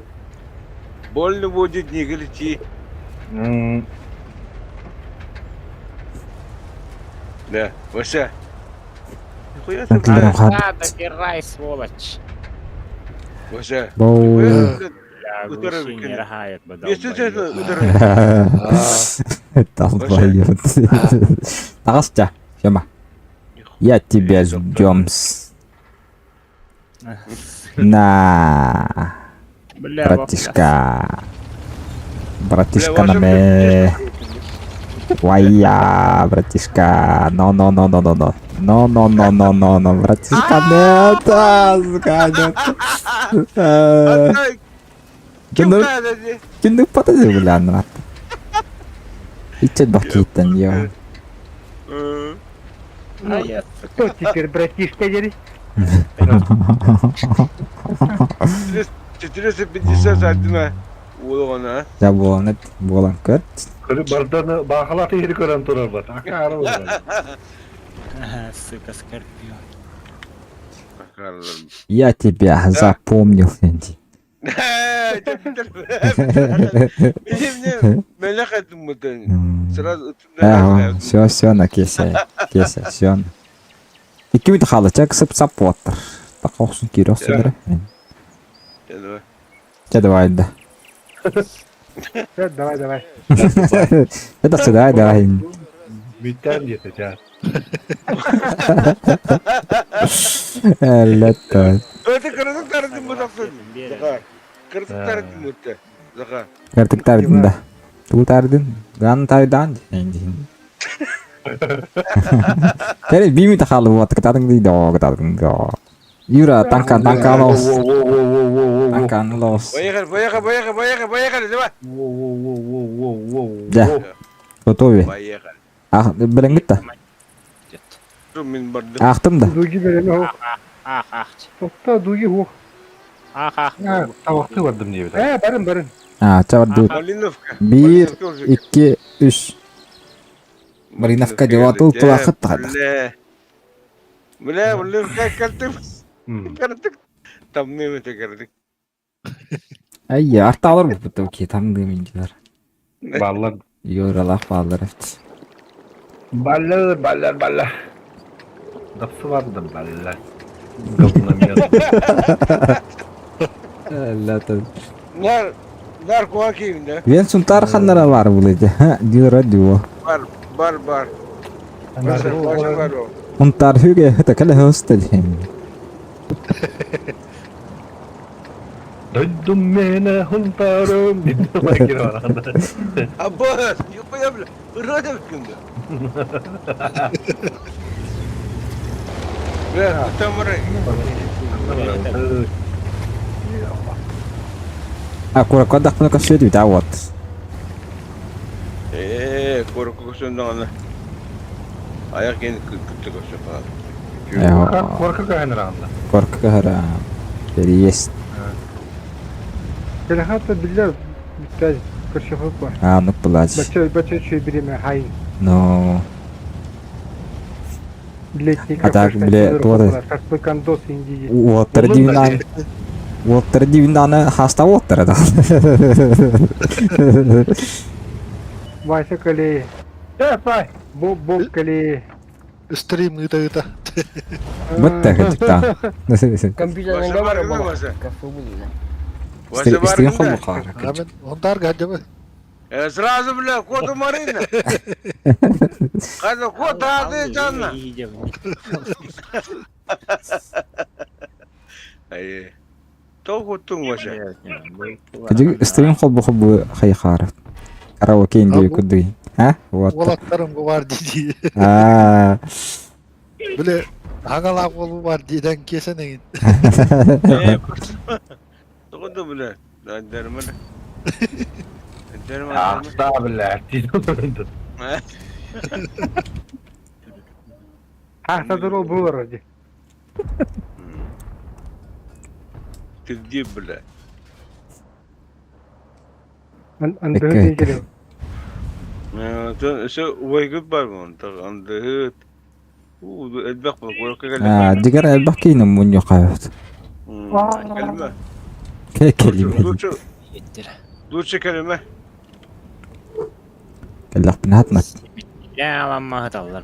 Больно будет, не кричи. Hmm. Да, Вася. Нихуя ты, Тилерем блядь. хат. Да, добирай, сволочь. Вася. Боу. Нихуя ты, Бля, Ударил, глуши не конечно. рогает, бы Если честно, Долбоёб. Тагасча, Сёма. Я тебя ждем. На, Бля, братишка. Братишка на ме. Вая, братишка. Но, но, но, но, но, но. Но, но, но, но, но, но, братишка, нет, а, сука, нет. Э, Отдай, кем Кинду, надо, не? кинду патазы, бля, на. Ичет бакитен, ё. Э, А я, Кто теперь, братишка, дери? 451 Улугана. Я болан, болан көрт. Körü bardanı bağlat yeri gören turar bat. Akar olur. сука, скорпион. Я тебя запомнил, Энди. Все, все, на кесе, кесе, все. Икки хаалы чак сып-сап буоттар. Така охсун киире охсун Чэ, давай да. Чэ, давай, давай. Это сюда, давай. Бүйтään диэтэ чаа. Эллетто. Это кырдык тардым бу тахсан. Захар. Кырдык тардым өттө. Захар. Кырдык тардым да. Туу тардын. Ган тайдан. Тере бими тахалы вот кытадың дейді о кытадың да. Юра, танка, танка лос. Танка лос. Поехали, поехали, поехали, поехали, поехали, давай. Да. Готовы. Поехали. Ах, билеңгит да. Мин бардым. Ахтым да. Дуги береме хох. Ах, ах. Тохто дуги хох. Ах, ах. Табакты бардым диэбит. Ээ, барын, барын. А, чабар Малиновка. Бир, икки, үс. Мариновка деп атыл тулақыт тағады. Бля. Бля, Малиновка картып. Картык. Там не өте картык. Ай, арта алыр бұл ки тамды мен дилер. Баллар. Юралах баллар эт. Баллар, баллар, баллар. Дапсы бардым, баллар. Говномер. Нар, нар куаким, да? Мен сунтар ханнара бар бұл еді. Дюра дюо. Бар, бар, бар. Бар, бар. Унтар хүге текеле хостел. Дойдум мене хунтарым. Аббас, юқоя бля. Ырады кімді? Бля, тамыры. А кура кодах пына кашеди да вот. Э, корку көсөндөн ана. Аяк ени күттү көсө калат. Корка кайныраганда. Корка кахара. Переест. Телехата биллер бүттәж көршөхөп бар. А, ну плачь. Бача, бача чөй биреме хай. Но Летний А так, бля, туота. Шашлыкандос инди. Уоттар дивинан. Уоттар дивинаны хаста уоттар да. Вася Калей. Э, Боб Боб Калей. Стрим ыта-ыта. Бытта кытта. Компьютерный бар була. Кафе булды. Стрим холму кара. Амен, ондар гаджабы. Сразу, бля, коту Марина. Када кот ады жанна. Ай. То хотун вася. Кыжы стрим холбу холбу хайхар. Караоке инди куды. А? Вот. Уолаттарым бар диди. А. Биле, хаңалаах болу бар диден кесен эгин. Тоғынды, бля. Дәрмәне. Дәрмәне. Ахта, бля. Хахтадыр ол булар ди. Ты где, бля? Андыгы дигер. Все, уайгыт бар мон, так андыгыт. У, элбэх бол, корка А, дигер элбэх кейнем муньо кайт. Кәлмә. Келиме. Лучше, лучше кәлмә. Келлах бинатна. Я ламма хаталлар.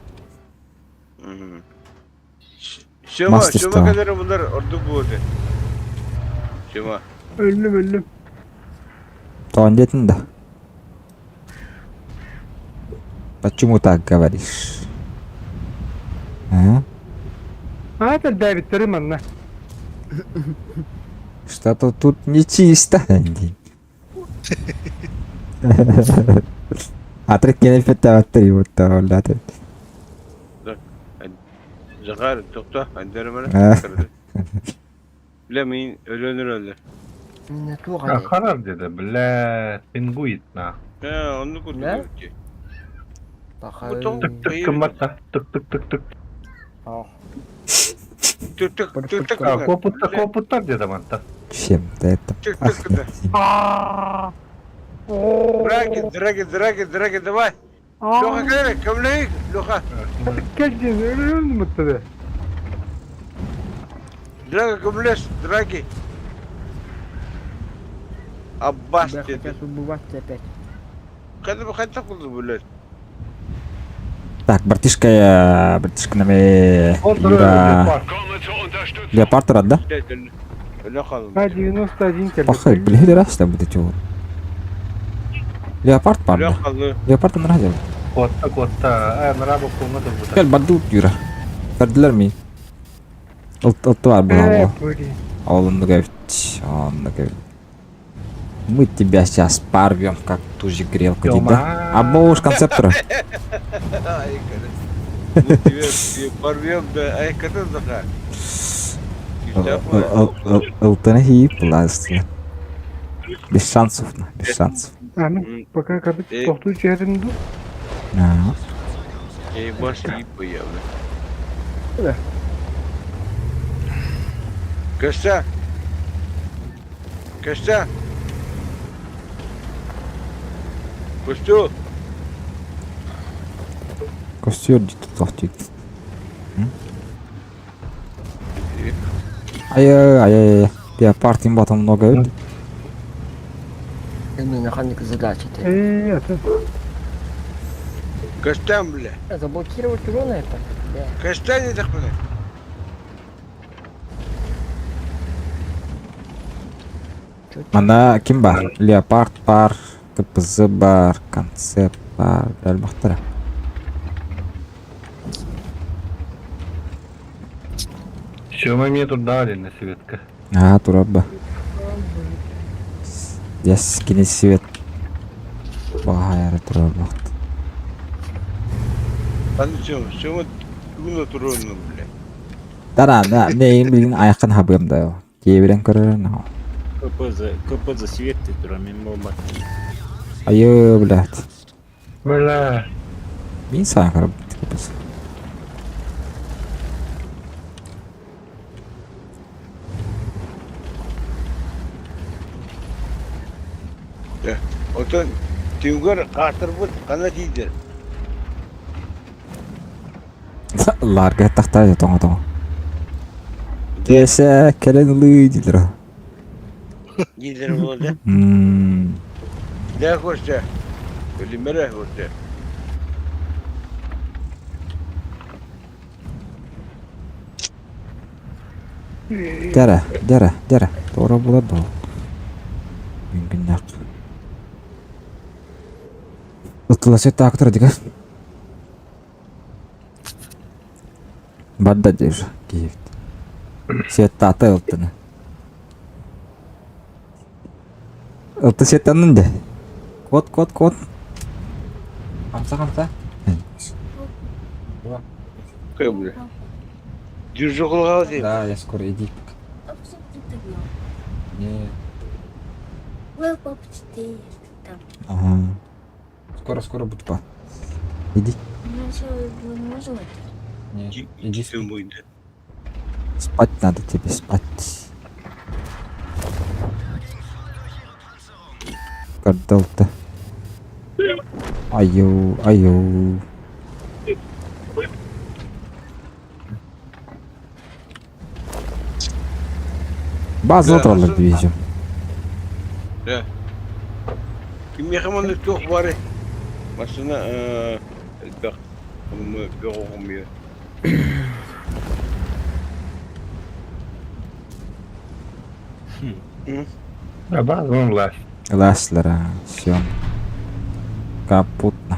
Шема, Мастер шема стал. кадәр булар орду булды. Шема. Өллүм өллүм. Тоон детин да. Почему так говоришь? А? А, это Давид Рыманна. Что-то тут нечисто. Атрик кенеп феттаваттыр вот таваллаты. Захар, токта, андермәне. А. Бля, мин өлөнөр әле. Не туга. Харар деди, бля, пингуит на. Ә, аны Не? күрдем. Баха. Тык тык кымматта, тык тык тык тык. Тык тык тык тык. Копутта, копуттар деди манта. Чем-то это Тык тык пахнет. Драги, драги, драги, драги, давай. Леха, кәле, кемлек, Леха. Келдин, өллүм мыттыды. Драги көмөлөс, Драги. Аббас Бля, диэтэ. хотят убивать опять. Хайда хайдах булду блядь? Так, братишка, я... Братишка нами... Юра... Леопард рад, да? Өлө хаалым. К-91 кэллэ. Пахай, блин, раз там будет его. Леопард Өлө парда. хаалды. Леопард нравится. Куотта, куотта. Ээ, нара боккуҥҥа турбута. Кэл бардыбыт Юра. Көрдүлэр ми? Ылты бар Э, була блин. Ол оннук эбит. Оннук эбит. Мы тебя сейчас порвем, как ту же грелку, да? А уж концептора. Ай, Мы тебе порвем, да. Ай, когда заха? Ылтыны хийп буласты. Без шансов, на, без шансов. А, ну, пока как Э. тохтуу түһэрин дуу. А, Эй, баш ип я, Да. Костя! Костя! Костю! Костер дит тохтит. Ай, ай, ай, ай. Леопард им потом много эбит. Ну, механик задачи ты. Э, это. Костян, бля! Заблокировать урона это? Бля. Костя не так, бля! Чё ты? Мана ким бар? Леопард бар, КПЗ бар, концепт бар, элбахтара. Сёма эмиэ турдаҕа дэннэ Светка. А, турабба. Яс кини свет. Бахайра тураббахт. Аны Сёма, Сёма тугуна туруонну, бля. Да, да, не им билин айкын хабым да. Киебирен көрөр на. КПЗ, КПЗ свет ты тура, мен болбат. Айы, блядь. Бля. Мин саған қарап КПЗ. Отон түнгөр каатырбыт кана тиийдер. Ларга тахта тоңо тоңо. Кесе келен ылы дилер. Дийлер болду. Мм. Да, Костя. Өлүмөрө, Костя. Дәрә, дәрә, дәрә. Тора була да. Мүмкін ақ. Ытыласы тактыр деген. Барда дер Киевт. Сет ата ылтыны. Ылты сеттанын де. Кот, кот, кот. Хамса, хамса. Кой, бля? Держу дейм. Да, я скоро иди. Не. Ой, папа, ты там. Ага. Скоро, скоро буду па. Иди. Ну, что, не можем это? Не. Иди. Сен бойында. Спать надо тебе, спать. Кардалта. Айо, айо. База Да, туралар сын- дивизион. Да. Кимиэхэ маннык туох баарый? Массыына элбэх бөх оҕомуйа. Базон лас. Ласлара, все. Капутно.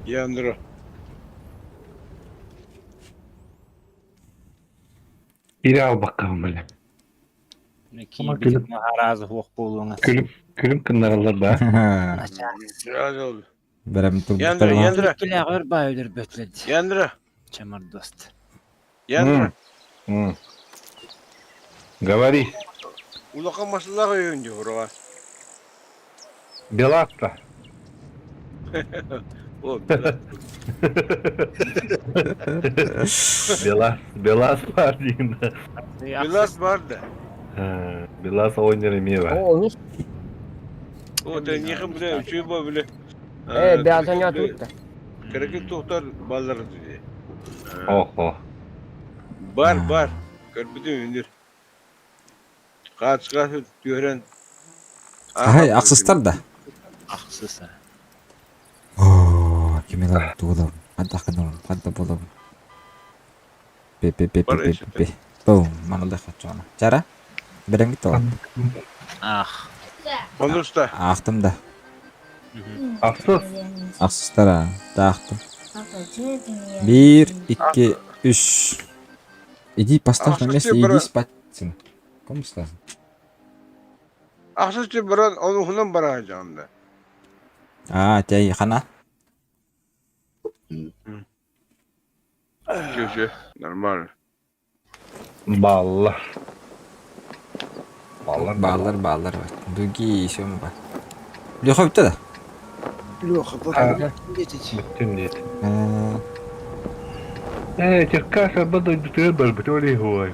Яндра. Ире албакка бля. Ки бит махаразы хуох болуңа. Күлүм, күлүм кыннаралар да. Сразу oldu. Берем тур. Яндра, Яндра, Киле өр бай өлөр бөтлөд. Яндра, Чамар дост. Яндра. М. Говори. Улахан массыылаах өйүн дии ураҕа. Беласта. О, Белас, Белас бар дейін. Белас бар да. Белас ойнер эме бар. О, ну, О, да нехим биле, үчүй ба биле. э, бязан тут. Кереки тоқтар баллар дейді. Охо. Бар, бар. Көрбүтүм үнүр. Хаачыга түһэрэн Аһай, ахсыстар да? Ахсыс. Оо, ким ылабын, тугу ылабын, хайдах гынабын, хайда буолабын. Пе пе пе пе пе пе. Бум, маналых оччоҕуна. Чара, бэрэҥҥит тоҕо? Ах. Онуста. Аахтым да. Ахсыс. Ахсыстар таахтым. Биир, икки, үс. Иди поставь на место и иди спать, сын. Кому сказано? Ахсыс баран, онуһунан бараһа да. А, тей хана. Все, нормально. Баллар. Баллар. Бааллар, бааллар. Дуги еще бар. Леха бүттэ да? Леха, А. дети. Бүттүм диэт. Э, Черкасса дойдутугар барбыт ол иһуой.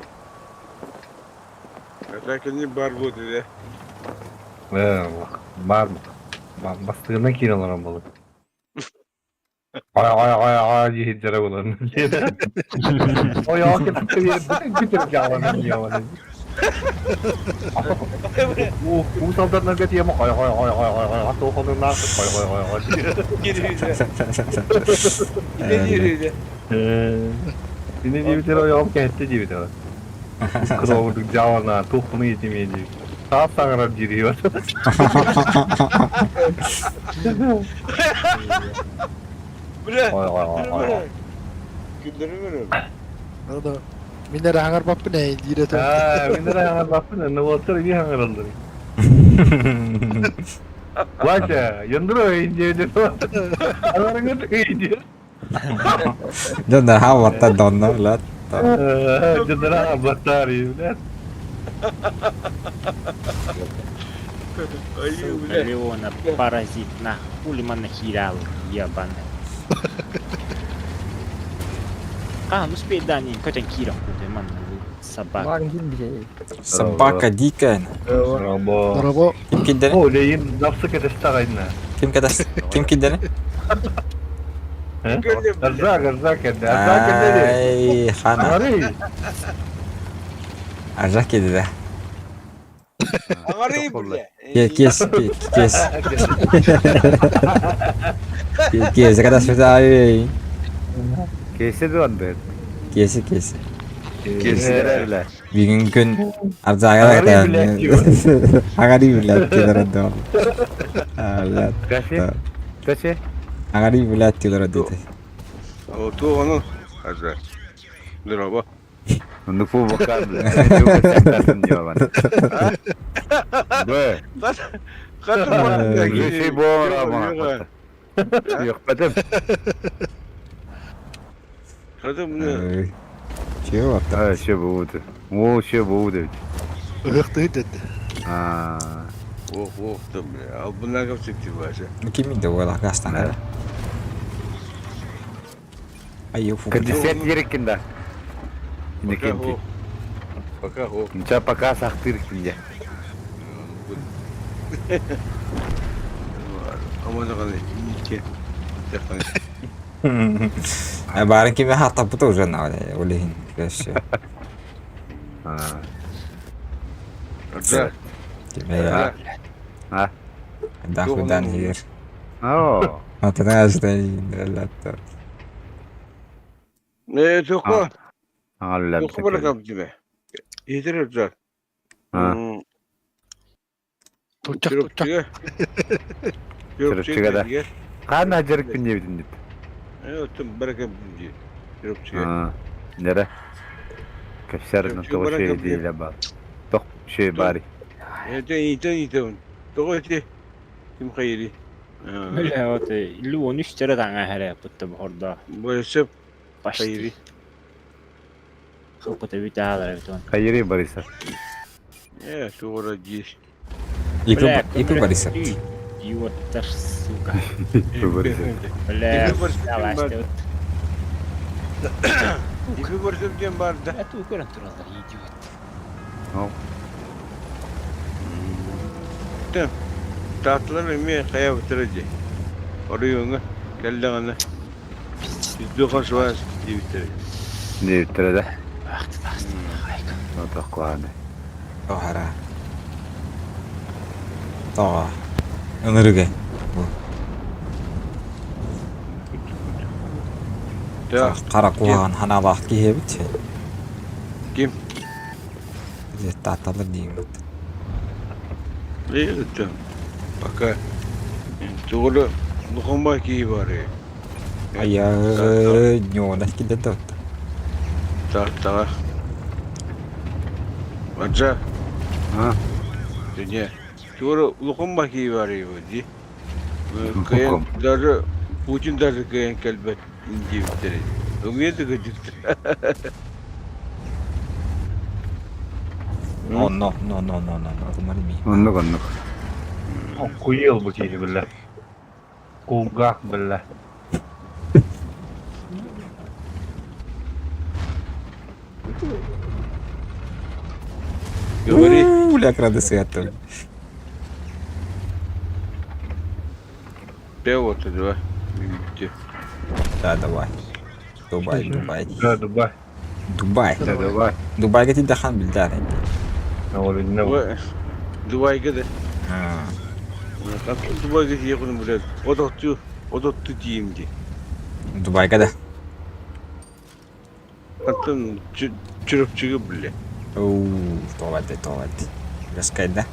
Это кини бар будет, да? Э, бар. Бастыгынан киирэн олорон буолур. Ой, ой, ой, ой, диэхиттэрэ буолан. Ой, ой, бүтүр дьааланан дьааланан. Уу салдарнарга тиэмэ ой, ой, ой, ой, ой, ой, туохонунаах ой, ой, ой, ой. Ини диэбитэр ойоҕум кэһэттэ диэбитэ. Кырообудук дьаалана туоххуну етимиэ диир. Саат саҥарар диир Бля, Ой, ой, ой, ой. Күндөрү көрөм. Аны мин эрэ хаҥарбаппын ээ диир этим. Аа, мин эрэ хаҥарбаппын, нуолтар эмиэ хаҥараллар. Вася, яндро индия Аларыңы индия. Дьон хаалбаттар донно, блядь. Дьоннор хаалбаттар, блядь. Сука, Леона, паразит, на хули манахирал, ебаный. А, ну спей, да, не, котен киром, ман, собака. Баар ким Собака дикая. Рабо. Дороbo. Ким киддери? О, лейин напсы кетестагайна. Ким кедес? Ким киддери? Арзак, арзак кенде, арзак кенде. Ай, хана. Ари. Арзак кеди да. Ари, бля. Кес, кес. Кес, когда сюда, ай. Кесе дуанды. Кеси, кеси. Кесе бля. Бүгүн күн Арзага Агари, блядь, Агари, блядь, дийлер да. Блядь. Каше? Каше? Агари, блядь, дийлер дейди. О, то ону. Арзак. Здорово. Ну фу бакар бля. Мен бана. Бе. Кеше бора ма. Yok бедем. Хатым Чего там? А, ще будет. О, ще будет. Ыһыктыы деді. А. Ох, ох, там, бля. Албынага всегда Вася. Ну ким инде ола гастан да. Ай, фу. Кадисет ерекин да. Инекенти. Пока хо. Нча пока сахтыр кинде. Аманаганы икке. Барын кими хата бута уже на олехин. Вообще. А. Арзак. Кими А. Да худан хир. О. Атана аждан латта. Э, тоқо. Алла. Тоқо баракам тебе. Етер Арзак. А. Тучак тучак. Чүрүпчүгө да. Кана жерик бин дебитин дит. Э, тым баракам ди. Чүрүпчүгө. А. Нере? Кепсер на того шей дейля бар. Ток шей бари. Э, итен итен. Тоқо ити. Ким хайри. Бля, вот, Леон үстері таңа хәрі, бұтты бұхырда. Борисов Почти. хайри. Хылпыты бүті алар бит он. Хайри Бориса. Э, тура диш. Ипи ипи Борисов. Идиоттар, сука. Бориса. Бля, Ипи Борисов давай, бар. вот. Ипи Борисов ден бар да. Это укөрөн туралар, идиот. Татлар эме кая битиреди. Орыйыңы келдегene. Жүздө кашыбас дебитире. Дебитире да. Бақты тасты, хайка. Отох куһаҕанай. Тоҕо эрэ. Тоҕо. Ынырыгы. Бу. Да. Хара куһаҕан ханаалаах киһи эбит. Ким? Таатталар диигин. Это пока тугу лухомба киһи бар Айа, ньуона киллэрдэ отто. Тааттаҕа. Аджа. А? Не. Тугу лухомба киһи бар дии. Кыайан даже Путин даже кыайан кэлбэт диэбиттэрэ. Умеет кырдьыктар. No, no, no, no, no, no, no, кумар ми. Оннук оннук. Охуел бу киһи биллэ. Кулгаах биллэ. Говори. Бля, крады сыаттым. Пево-то давай. Да, давай. Дубай, Дубай. Да, Дубай. Дубай. Да, давай. Дубайга тиийдэххин билдээр Ол Дубайга да. Дубайга тиийэххин блядь. Одотту, одотту тиийим дии. Дубайга да. Антон Чурапчыга блядь. Оу, тоҕо тоҕо Раскайда.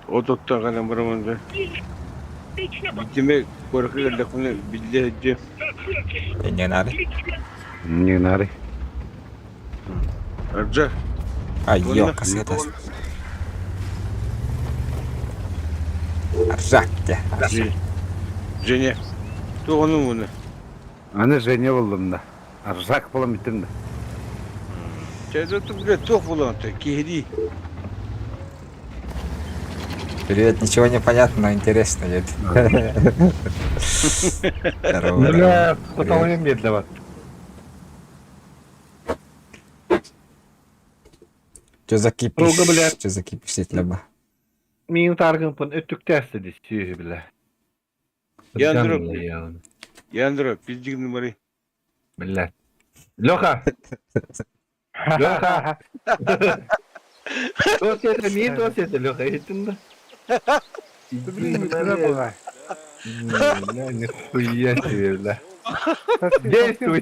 Одотту аҕалан барамын да. Биттиме куоракка кэллэхпинэ биллэ сылдьыам. Не надо. Не надо. Арджа. Ай, ёка сытас. Аржак те. Женя. Туох муну? Аны Женя буллум да. Аржак буолан бүттүм да. Чэ, блядь, туох буолан киһилии. Привет, ничего не понятно, но интересно, нет? Здорово, здорово. Бля, хоталыйым биэрдэ Чё за кипиш? Рога, блядь. Чё за кипиш этлеба? Миин таргын өттүктээсте дии сүөһү бля. Яндро. Яндро, пиздигни бары. Бля. Леха! Леха! Туох это миин туох это Леха, иһиттин да? Блин, куда была? Бля, нихуя себе, бля. Действуй!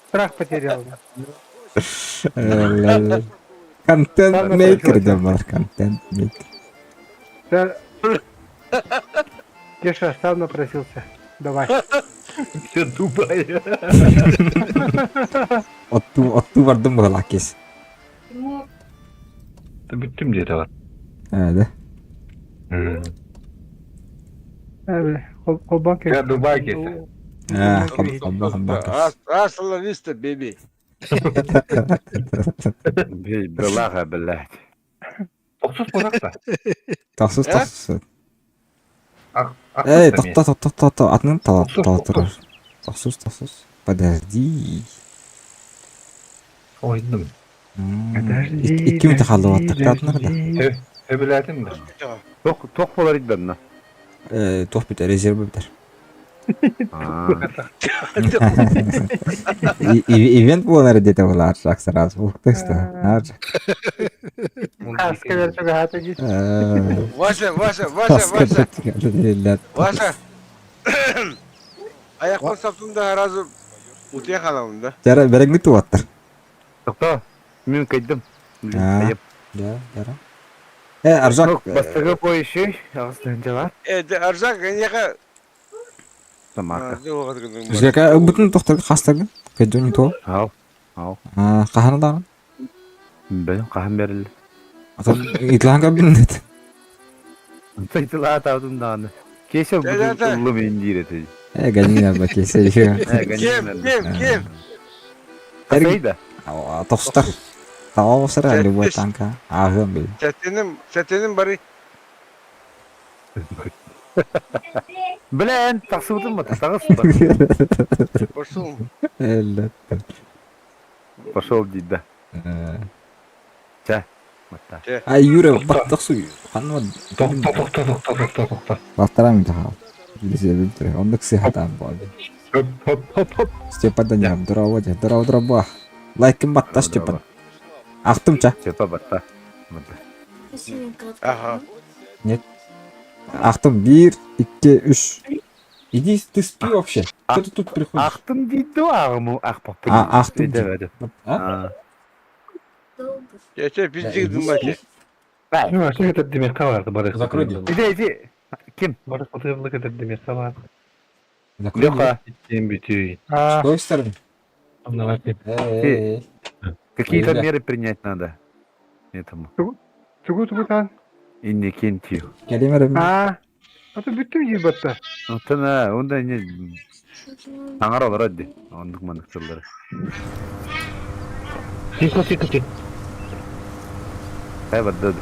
Страх потерял. Контент мейкер да бар, контент мейкер. Да. Кеша сам напросился. Давай. Все Дубай. Отту, отту бардым быһылаах кис. Бүттүм диэтэ бар. Ээ, да. Холбон Я Дубай кесе. Ээ, холбон холбон кис. Hasta la vista, baby. Былаха, блядь. Тохсус буолар да. Тохсус, тохсус. Эй, Эй, тохто, тохто, тохто, атын тала турар. Тохсус, тохсус. Подожди. Ойдум. Подожди. Икки мүнүүтэ хаалла тахтаатынар да. Өбүлээтим да. Тох тох болар идбэнна. Э, туох бүтэр, резерв бүтэр. Ивент буолар диэтэ буолар сразу. Ух ты что. Хаска верчуга хата Вася, Вася, Вася, Вася. Вася. Аяқпын саптым да сразу утуйа хаалабын да. Жара бэрэҥҥи туаттар. Тохто. Мин кайдым. Да, жара. Э, Аржак. Бастыгы поищи. Ағыстан Э, Аржак, энеха. Тамака. Жека бүтүн тохтор хастагы. Кэдүн то. Ау. Ау. А, кахана дан. Бен кахан берилди. Атын итланга биннет. Айтыла атаудым дааны. Кесе бүгүн улуу мен диир Э, ганина ба кесе. Кем, кем, кем? Касайда. Тохстар. Таосара любой танка. Агым бил. Сәтеним, сәтеним бары. Блин, тахсыбытым ба, тагыс ба. Пошел. Пошел дейт да. Чэ. Ай, Юра, баттах суй. Ханна. Тохто, тохто, тохто, тохто, тохто. Баттарам таха. Билсе билтре. Ондук сыхатан болды. Хоп, хоп, хоп, хоп. Степа да ням, здорово, здорово, здорово. Лайкын батта, Степан. Ахтым ча. Чепа батта. Батта. Ага. Нет. Ахтым биир, икки, үс. Иди ты спи вообще. Что ты тут приходишь? Ахтым дейді ағымы ақпапты. А, ахтым дейді. А? Я тебе пиздик думать. Ну, а что это демекка барды бары. Закрой дверь. Иди, иди. Ким? Бары кутурлык это демекка барды. Закрой дверь. Леха. Сен бүтүй. С той стороны. Давайте. Эй, Какие-то Ой, меры принять надо. Этому. Тугу тугу тан. Иннокентию. Келемерим. Аа. Ата бүттүм жей батта. Онтон онда не саңар олар әдді. Ондық мандықтылары. Тихо, тихо, тихо. Қай барды?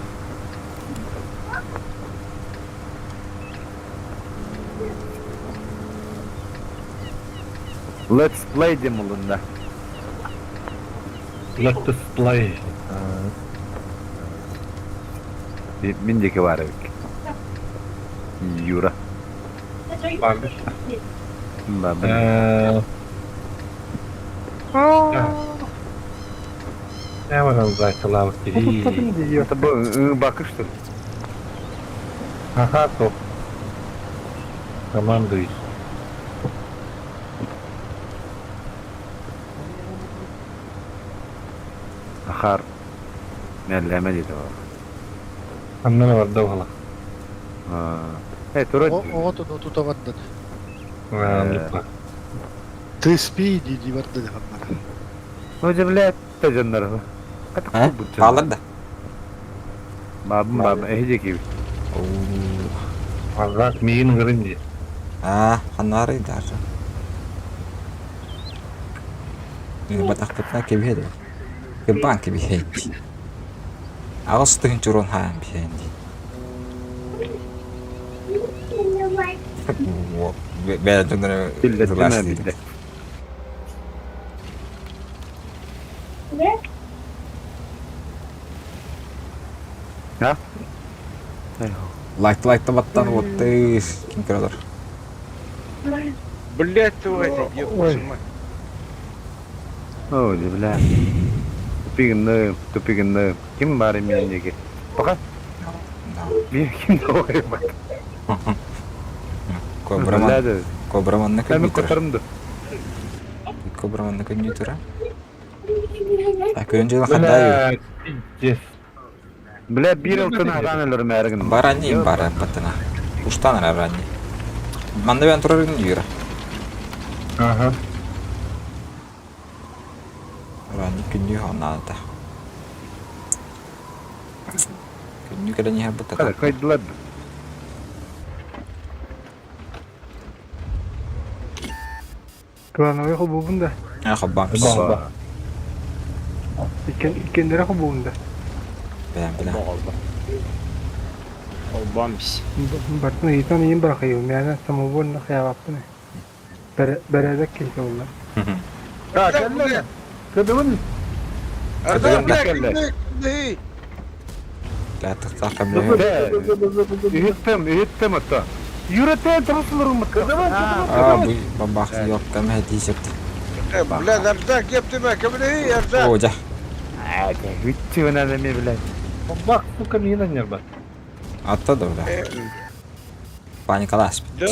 Let's play демулында. Let us play. Мен деке бар эбик. Юра. Барды. Бабы. Не бар зайсылап Отуттадым дейі. Это был бакы что ли? Ага, то. Командуй. Ахар. Мәлләмә диде ол. Аннан барды ола. Э, тура. Оҕо тута барда. Андык. Ты спи дии барда деханнар. Ну, блядь, тажаннар. А? Алыр да. Бабым бабым, эхи ки. Азак миин гырынди. А, ханары даже. Батахпытна кебиһэ Кебан кебиһэ Аҕыс тыһыынча хаан биһээн дии. Бэйэ дьонноро Биллэ, биллэ. А? Лайк лайк баттан вот ким көрөр. Блять, твою, ёб мать. Ой, бля. Тупигинны, тупигинны. Ким бар мен Пока. Би ким да бар. Кобраман. Кобраманны Мен көндүтөр. көтөрүмдү. Кобраманны көндүтөр. А көрөн жылы хандай. Бля, пиздец. Бля, бир ылтын аган өлөр мәргин. Барани бара патына. Уштан арани. Манны бен турар юра. Ага. Рани күндү хонната. Күндү кэлэн иһэр Кара, бутата. кайдылар. Клановый хобугун да. А хоббам. Ба. Иккен иккендere хобугун да. Билен билен. Олбамс. Бартын ыйтан иин барахайым. Мяна самовольно хаябаппын. Бәрәдәк килсе олар. А, кэлле. Кыдымын. Арзак, бля, Кэлле. кимди? Ла тахта камле. Үһүттем, үһүттем ата. Юрете трусылырым. Кыдымын. А бу бабах yok кам хәди септи. Бля, Арзак, ёб ты мать, кимди, Арзак? О, жа. А, үтчү надо мне, блядь. Бак, сука, миин аннер Атта да бля. Паникалас. Да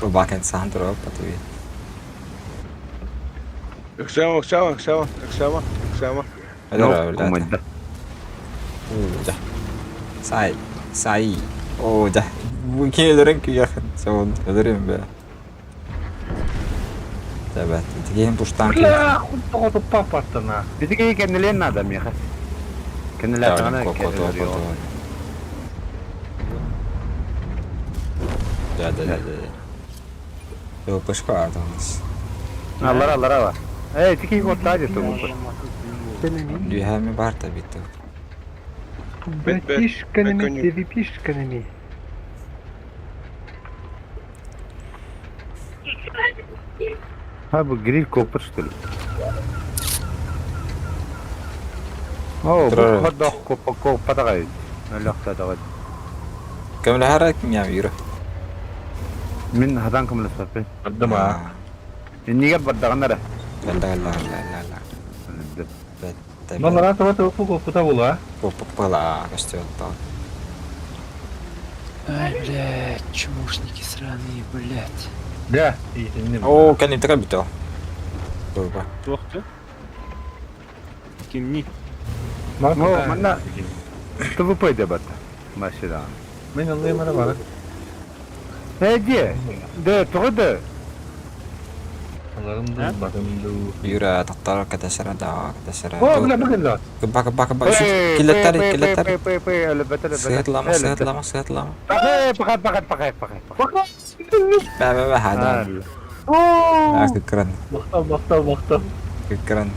ну. Бакен сандро патуи. Оксама, Оксама, Оксама, Оксама, Оксама. Бля. Команда. О, жа. Сай, сай. О, жа. Бу келерин күйәхин. Сон өдөрүм бе. Табат. Тигем пуштан. Бля, хуй тоҕото папаттана. Бизге кеннелен надо, меха. Кеннеле атана. Да, да, да, да. Yo, пышка ардамыз. Аллар, аллар, аллар. Эй, тики вот тади ту. Дүйәме бар та бит. Братишканами, девипишканами. А, бу гриль копыр, что ли? О, бу ходох копа копа дагай. Лохта дагай. Кемле хара ким я юра. Мин хадан кымлы сапы. Аддыма. Инниге бардаганнара. Ла ла ла ла ла. Бэттэ. Балара тоҕо туохпу куоппута буолуо? Куоппуппала көстүөттөҕө. Ай, блядь, чмошники сраные, блядь. Дьэ, иитинним. Оо, кэнниттэ кэлбит ол. Турба. Туох ты? Кимни? Ну, манна ТВП дебат. Машина. Мен ыллыым эрэ бары. Эди, да, тоҕо да? Аларым дуу, батым дуу. Юра, тохтор кэтэсэрэ да, кэтэсэрэ. О, бля, бля, Кыба, кыба, кыба. Киллэттэр, киллэттэр. Сыатлама, сыатлама, сыатлама. Пахай, пахай, пахай, пахай, пахай. Бә, бә, бә, хада. А, кыкран. Махтал, махтал, махтал. Кыкран.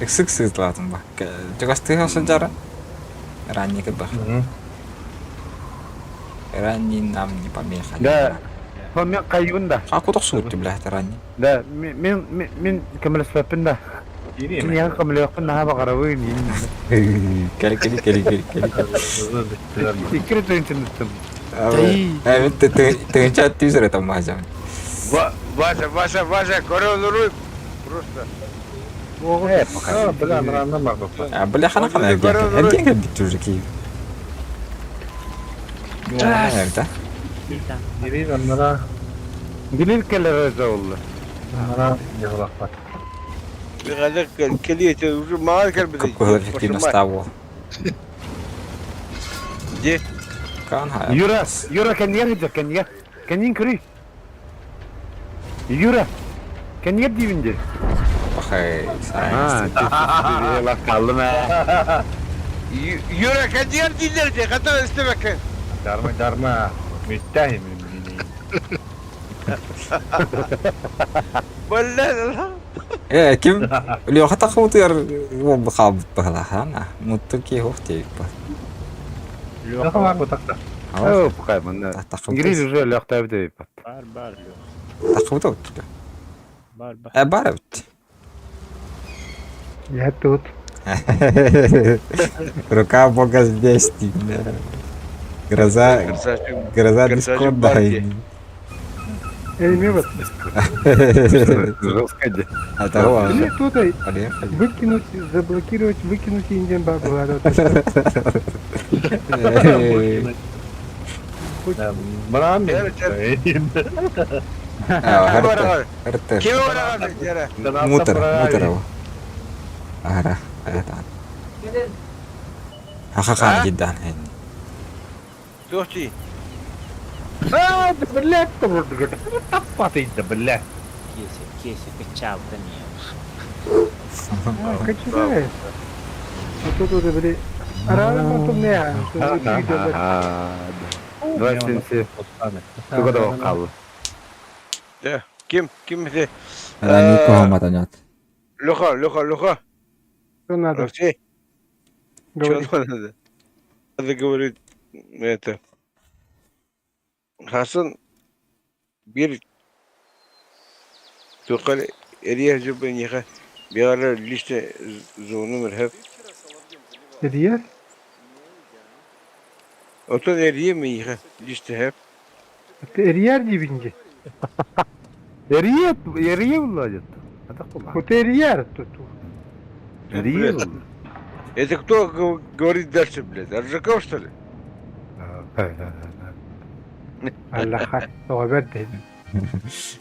Ыксык сыытлаатым ба. Чугастыы сылдьара. Ранний кыба. Ранний нам не помеха. Да. Мен кайыбын да. А куток суутtu блядь, ранний. Да, мен мен мен көмөлөспөппүн да. Киниэхэ көмөлөөхпүн наһаа баҕарабын. Кели кели кели кели кели. Икки тыынчыныттым. Эбит тыынча түсөрө таммаажам. Вася, Вася, Вася, көрө Просто. Бля, мранна бар. Бля, хана хана эрген кэлбит уже Киев. Да. Дирир аннара. Билир келер өзө oldu. Аннара жыгылакпат. Кэлиэте уже маар кэлбит. Какой эффективно стал. Где? Канха. Юра, Юра, кэннигэр сылдьар, кэннигэр. Кэннин көрүй. Юра, кэннигэр диибин дии. Пахай. Аа, хааллым ээ. Юра, кэннигэр дииллэр дии, хата истибэккин. Дарма, дарма. Мечтаем. Бля, Э, ким Леха тахмутыгар уолбу хаалбыт баһылахан, мутту киһи уох диэбит Леха бар бутакта. Оо, пахай, манна. Гриль уже лөхтөөбүт эбиппат. Бар, бар, Леха. Тахмута утту. Бар, бар. Э, бар эбит. Я тут. Рука Бога здесь, Гроза, гроза Красавчик Дискорда. Барки. Эй, Мевот, Жестко дии. А того, или тут Олег. выкинуть, заблокировать, выкинуть Индиан Бабу. Брам. Харта. Мутор, мутор. Ара, это. Хаха جدا Тохти. А, блядь, таппаты, блядь. Кеся, Кеся, качал, да не. Качает. А тут уже, блин, рано потом не, Два сенси. Туга да калды. Да. Ким, ким это? Ранний кохаматанят. Леха, Леха, Леха. Что надо? Алексей, Говори. что надо? Надо говорить это. Хасан bir Tuqal eriya jubniha biyara liste zonu merhab. Эрьер? Отон eriye mi liste hep. Эрьер диибин дии. Эрие, эрие булла Вот эрьер тут. Эрие булла. Это кто говорит дальше, блядь? Аржаков, что ли? Аллаха, тоҕо бэрт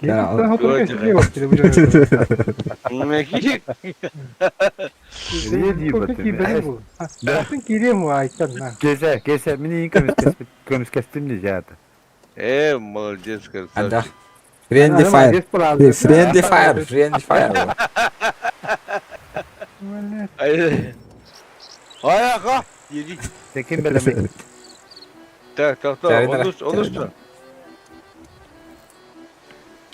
Да, Кесе, кесе, мин көмүскэстим дии жаата. Э, молодец, А, да. красавчик. Friendly fire. Friendly fire, friendly fire. Ай, ага, иди. Текин белеме. Так, так, так, он он что?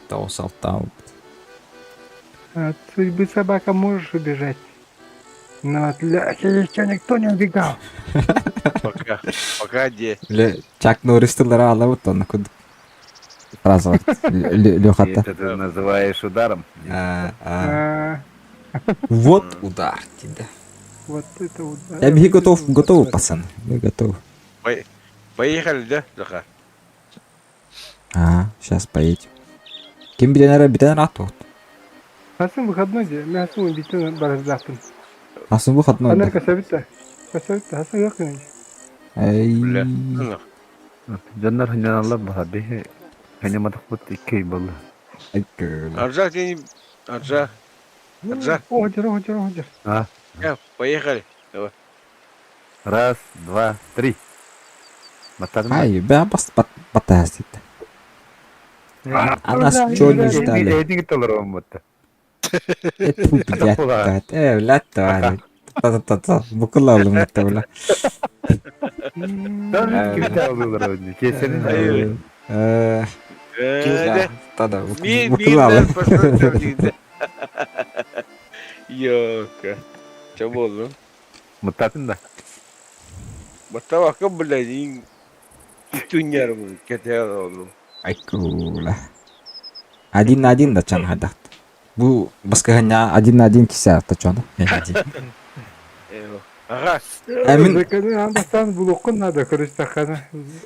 Тоусалтау. От судьбы собака можешь убежать. Но от Лехи еще никто не убегал. Пока, пока где? Чак Норрис тыллара алабыт онно куд фраза Лехата. Это ты называешь ударом? Вот удар тебе. Вот это удар. Я беги готов, готов, пацан. Мы готовы. Поехали, да, Леха? А, сейчас поедем. Ким билен битен ратут. Хасым выходной дии, мен хасым бүтүн барардаахпын. Хасым выходной Анар да. көсөбүт да. Көсөбүт да, хасым yok гына. Бля. Эй. Дьоннор хынньаналлар баһа биһи хынньаматахпыт икки ый буолла. Ай кыыл. Аржак ты не... Аржак. Аржак. Оһдьор, оһдьор, оһдьор. А, Поехали. Давай. раз, два, три. Баттадым да? Ай, бә бас бат батаас диттэ. А нас чё не ждали? Эдиги толором бутта. Тьфу, блядь, э, блядь, тварь. Та-та-та-та, букыла улыммытта бла. Кесенин Э, Э, та-да, Ми, ми, букыла. Йока. Че болду? Муттатын да. Баттабакка, блядь, түннер бу кетер oldu. Ай, куула. Один на один да чан хадахт. Бу баскаһаня один на один кисе тачону. Ага. Эмин Заканы ан бастан булуққун надо көрүстэххана.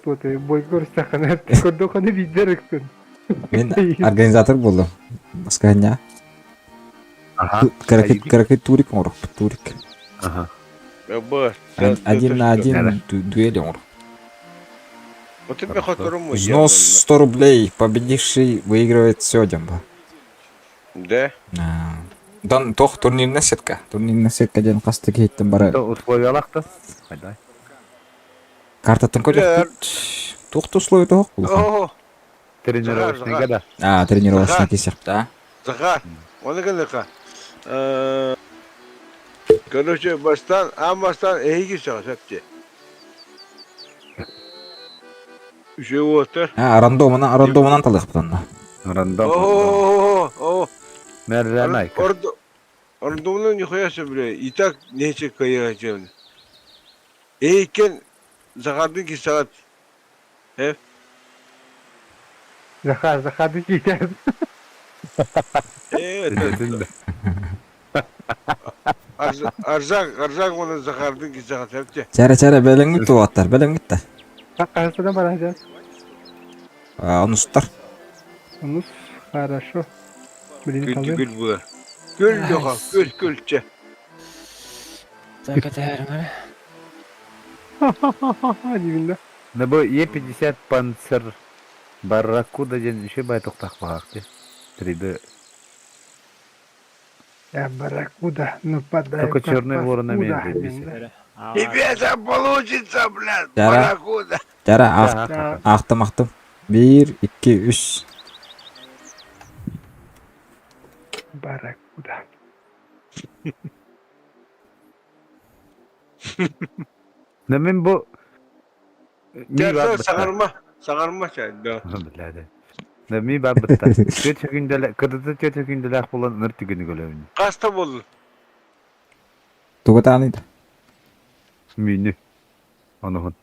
Вот бой көрүстэххана көрдөххана биидер өксүн. мен организатор болдум. Баскаһаня. Ага. Каракы каракы турик оңор, турик. Ага. Один на один дуэль оңор. Вот тебе которому Взнос 100 рублей, победивший выигрывает все, демба. Да. Дан тох турнирная сетка. Турнирная сетка ден касты кейттен бары. Условиялахта. Хайдай. Картатын көрдік. Тохты условия тох. О, Тренировочный да. А, тренировочный кесек, да? Захар, оны кылыка. Короче, бастан, амастан эйги сагасапты. Животер. А, рандомынан, рандомынан талых бұдан. Рандом. О, о, Мерлянай. Орду. Рандомно нихуя себе, и так нече кая Эйкен Захардын ки сагат. Э? Захар, Захар дикер. Э, Аржак, Аржак оны Захардын ки сагат хепте. Чара чара бәлең бит туаттар, бәлең бит. Кайсыдан барacağız? А, Онустар. Ну, хорошо. Блин, Күл kalıyor. күл була. Күл жоха, күл күлче. Так, это Эрмер. Ха-ха-ха, дивинде. На бу Е50 Панцер Барракуда ден еще бай тоқтақ бағақты. 3D. Я барракуда, нападаю. Только как черный ворон паскуда. имеет бесит. Тебе там получится, блядь, Жара. барракуда. Чара ақ, Да. ақтым ақтым. 1 2 3. Барракуда. На мен бу Жаса сағарма, сағарма чай, да. Біләді. На ми бар бітті. Төт күнделі, кыдыты төт күнделі ақ болан ныр түгіні көлөмін. Қаста болды. Туга таныйды. Мүйіні. Оны хын.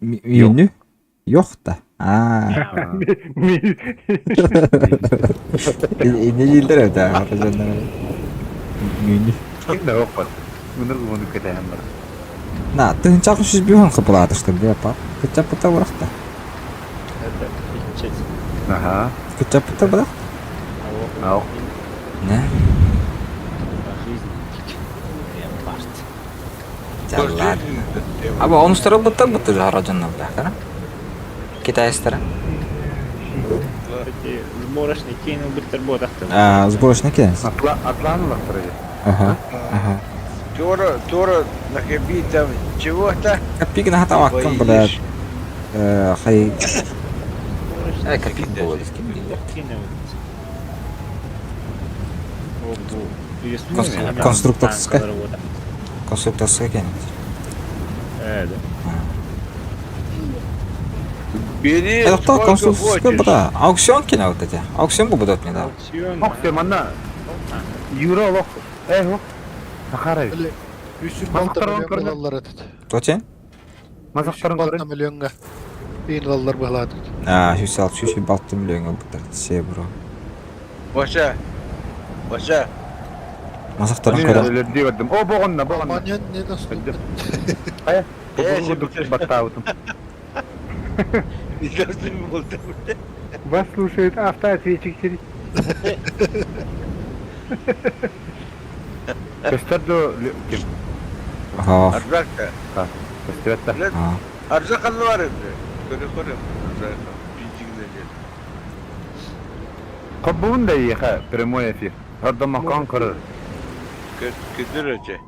Үйүнү? Yok да. А. Ми. Не дейдер это? Үйүнү. Ким да оқ бар. Мыныр мұны кетәйін бар. На, тыгынчак үш бүйін қыпыладыштыр деп па. Кытчап бұта бұрақта. Это печать. Аха. Кытчап бұта бұрақ. Ау. Не? По жизни. Леопард. Жаллар. Аба, онустары бұта бұта жара жанна бұта, Китайстары. Кстати, сборочный кейн убыттар ботахты. А, сборочный кенс. Атла, атланы лақтырады. Ага. Ага. Тора, тора, накопи там чего-то. Копик на хата ваккам, блядь. Э, хай. Э, копик было, Конструкторская. Конструкторская кенс. Э, да. Бери Это кто сколько конструкторская хочешь. бұта? Аукцион кине вот эти. Аукцион bu будут не да. Аукцион. Оқ сен манна. Юра олық. Эй, оқ. Сахара. 306 миллион доллар этот. Точен? Мазақтарын 306 миллионга. Бейін доллар быһалаатыт. А, 106 миллион бұтар. Се бро. Баша. Баша. Мазақтарын көрі. Өлерді бардым. О, боғынна, боғынна. Маньян не доступен. Қая? Э, Бұғын баттауытым. Не должны болды. Вас слушает автоответчик. Көстөр дуо ким? Оһо. Арзакка. Көстүбэт да. Арзак ханна бар эбит? Көрө-көрө. Арзак бийдигинэ диэн. Хоббуун да иэхэ прямой эфир. Ордомокон көрөр. Көтөр эче.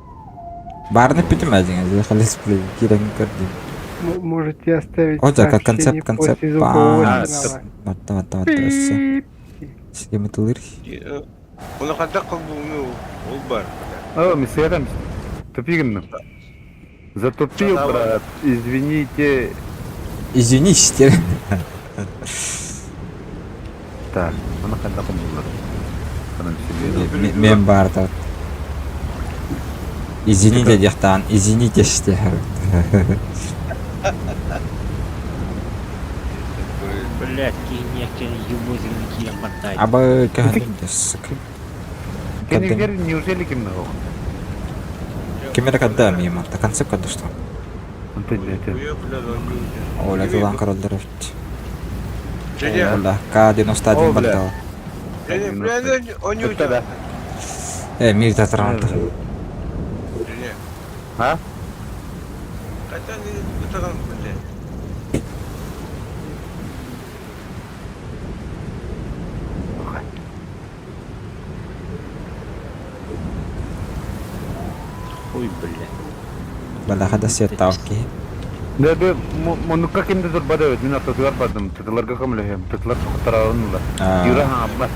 Баарны эппитим ээ дьиҥэ, халис киирэн көрдүм. Можете оставить О, дьэ, концепт, сообщение концепт. после звукового Баа, сигнала. Батта, батта, батта, өссө. Пип. Сигеми тылыр. Оны хантан холбууну ол бар. О, мессерам. Тупи гынным. Затупил, брат. Извините. Извини, стерь. Так, аны хайдах умнуллар? Анан себе. Мен баарда. Извините диэхтээн, извините стерь. Блядь, киһиниэккэ ебозигин киирэн бардаай. Абы кэһэним сука. Кенигер неужели ким оҕо? Ким эрэ кадда мимо. Та концепт кадда что? Оля тулан короллар эбит. Оля К91 бардал. Э, мир татаранта. А? Хуй, блядь. Балаха да сеттаах киһи. Да, да, муннукка ким да турбада эбит, мин ортотугар бардым, тытыларга көмөлөһөм, тытылар хоттороон ыла. Юра хаҥаппат.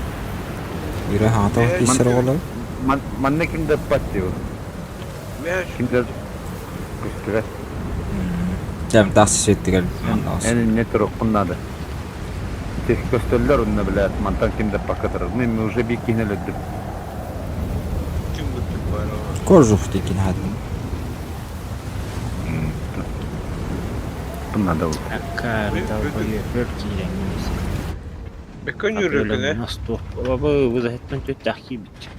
Юра хаҥатал кииссэр оҕолор. Манна ким да ыппат диyor. Ким да көстүбэт. Дьэм тас ситтигэр Эн инне туруккун надо. Көстөллөр онно билээт, мантан ким да ыппакка турар. Мен уже биир киһини өлөрдүм. Кожух дикин хатын. Надо вот. Акка, долбоеб, өр киирэн Бекон yürüdü Бабы, вызахеттен төттәх киибит.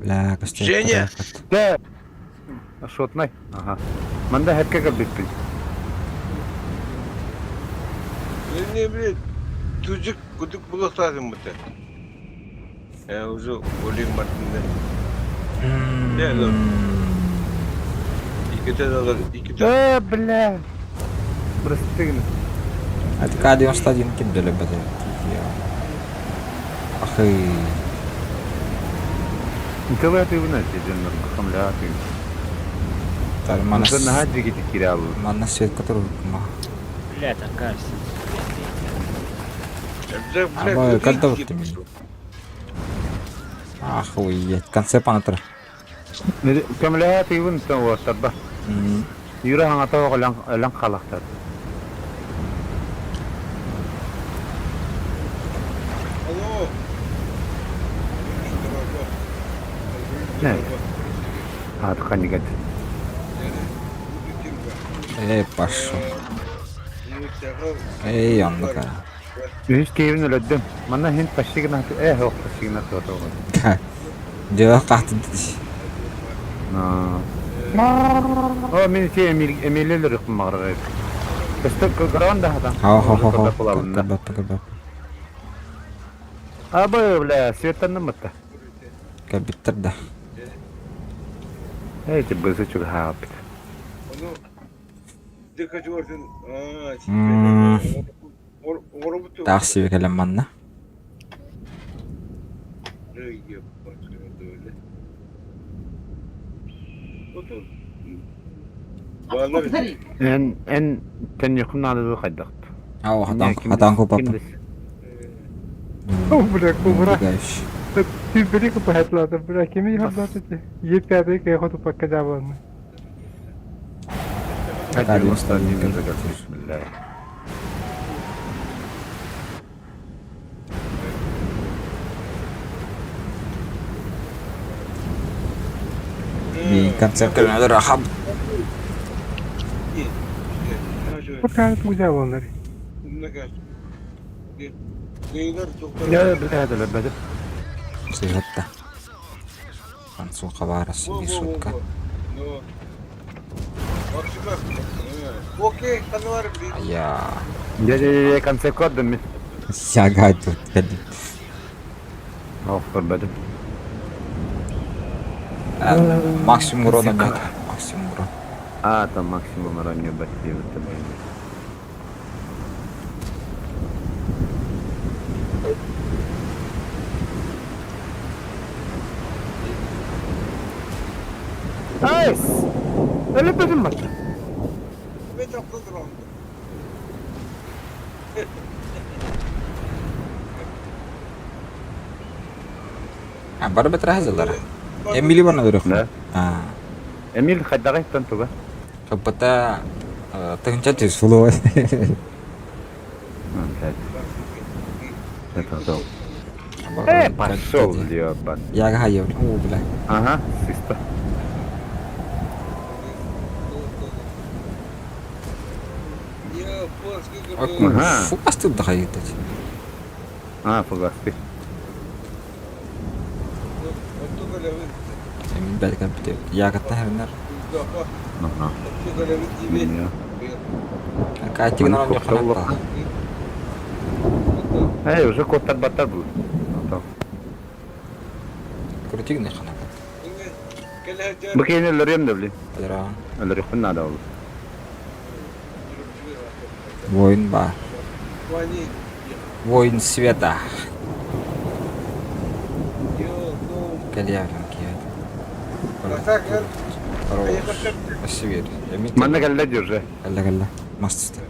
Бля, көстө. Женя! Да. Шотнай. Ага. Манда хәткә кебек. Не, блядь, тузик кудук булактадым бу. Э, уже олим бартында. Не, ну. Иките алар, иките. Э, бля. Прости гына. Это К91 ким деле бәде. Ахы. Тылы ты вына сиден, хамля ты. Тар мана. Манас. Манна свет который ма. Бля, такая Абы, когда вот ты меня? Охуеть, концепт анатыр. Көмлә тыйбын тарба. Юра хаңата лаң халактар. Алло. Не. А, тканигат. Эй, пошел. Эй, оннука. Үс кейбин өлөдүм. Манна хин пашигна э хок пашигна тото. Дела кахты. На. О, мен те эмилелер юк магры. Көстө гран да хата. Ха ха ха ха. Кабап кабап. Абы, бля, светтан мытта. Кабиттер да. Эй, ти бызы чуг хапит. Таах сибикелем манна. Эн эн тен юкун нады хайдакт. Ау, хатан хатан папа. О, бля, кубра. Ты бери купатлата, бля, кими хаблата ти? Е5 кайхоту покадаван. Бисмилlah. Би концепт кэлэн рахаб. Пока гузяваннар. Я бля, да бля. Сыгатта. Ансу хабара сутка. Ая. Я я я концепт кодом. Сяга тут кади. Ох, көрбөтүм. Максимум урона нет. Максимум урон. А, там максимум урон не бассейн. Айс! Өлөпөтүм бар. А, бары бэтэрэ сылдьаллара. Эмили барна көрүөх. Да. А, Эмиль хайдаҕыттан туга? Каппата тыһынча түс сулуой. Это Э, пошел, ебан. Я гайо. О, бля. Ага, чисто. Ага. Фугасты дохайытать. А, фугасты. Эмин бәлки бите. Ягытта хәрнәр. Ага. Катигин он жохана. Эй, уже коттар баттар бұл. Крутигин хана. Бу кейин өлөрүөм да блин. Адра. Өлөрүөхпүн наада ол. Воин ба. Воин света. Кэлиэҕим киһи. Спасибо. Манна кэллэ дии уже. Кэллэ кэллэ. Мас түстэ.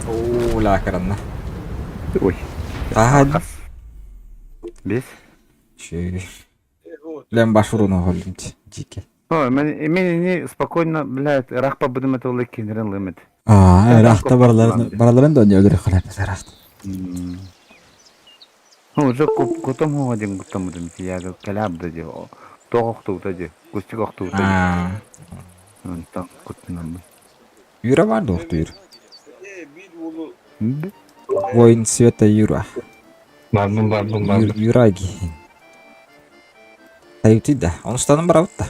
Оо, лаакаранна. Ой. Таһа. Бес. Чү. Лен башуруну холлум дьике. Ой, мен мен не спокойно, блядь, рахпа будем это улы кинерен лымет. Аа, рахта бараларын бараларын да өлөрө халап рахта. Ну, уже кутом один кутом будем я каляб да ди. Тоғохтута ди. Кустик охтута. Аа. Там кутнам. Юра бар да Юра. Воин света Юра. Бардым, бардым, бардым. Юра ги. Таюти да. Онустанан барабыт да.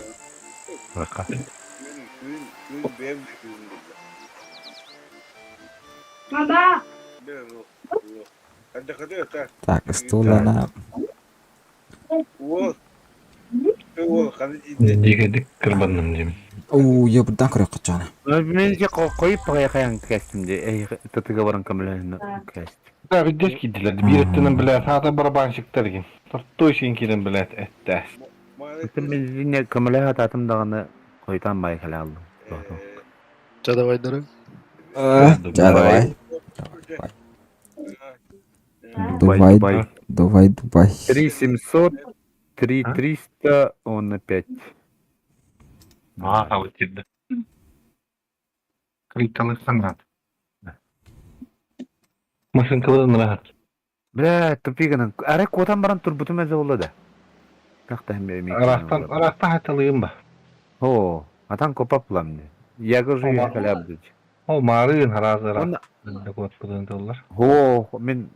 Так, стулана. Дигедик кырбанным дейм. Оо, я будан көрө качана. Мен же коюп каян кестим ди. Эй, тытыга баран камлен кест. Да, видишь, кидилер. Бир өттүнөн билет, хата барабанщиктар ген. Тортой шин кирен билет этте. Мен не камле хататым даганы койтан бай кале алдым. Ча давай, дорог. Давай. Дубай, Дубай, Дубай. 3700, 3300, он на 5. А, вот тирде. Криталы санат. Машинкаларын рахат. Бля, тупиганан. Аре котан баран турбутум эзе болду да. Как та эми. Арахтан, арахтан хаталыйым ба. О, атан копап буламны. Яга уже Ома. калябды. Ол марын харазы Он рахат. Хо, мен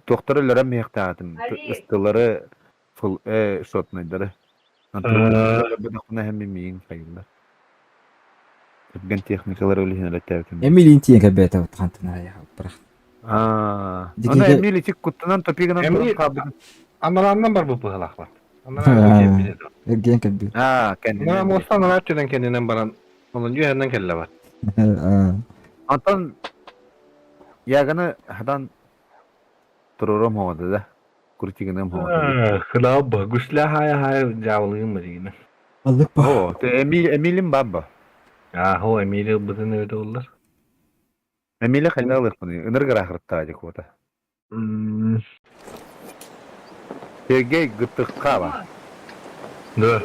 доктор өлөрө мехтаатым. Ыстылары фул э шотныйдары. Антропология хэмми миин хайылар. Түрген техникалар өлүһүн элеттээбитим. Эмилин тиен кабета утхантына я бірақ. Аа. Дикиге- Ана Эмили тик куттанан топигынан Эмили- туран калбыт. Анараннан бар бу пыхалахлар. Анаран Эрген кабби. Аа, кендинен. Мына мостан арачынан кендинен баран. Onun yühenden kelle var. Антон яганы хадан турурум хода да. Куртигинем хода. Хлаб, гусля хая хая жабылыгым дигин. Алык ба. О, те Эмили Эмилим бабба. А, хо Эмили бытын өйдө олар. Эмили хайналык буну. Ыныргара хыртта дик бота. Сергей Гытыккава. Да.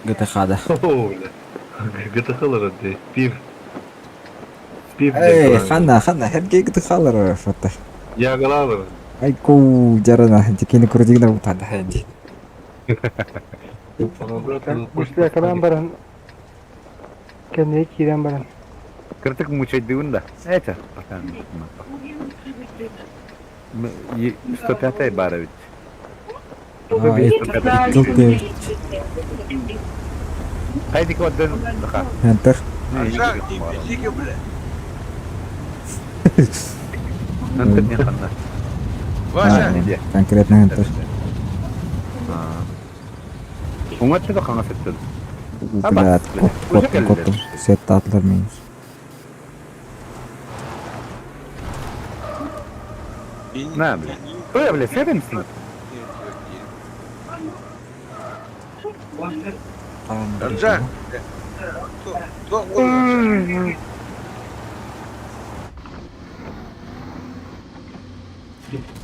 ГТХ-да. ГТХ-лар өтө. Пив. Пив. Эй, хана, хана, херге ГТХ-лар фото. Ягалалар. Ай ку жарана, дикини курдигна бутанда хэнди. Гүсләкәдән баран. Кәнне кирән баран. Кыртык мучайдыгын да. Это. 105 бара ведь. Тыл. Хайдик орден ха. Enter. Аржак, не пизди, бля. Enter не ханна. Вася. Конкретно enter. Уҥа өттүгэр хаҥас өттүн. Блядь, кот, кот, кот. Сет атлар минус. На, бля. Ой, бля, сядем с ним. Аржак.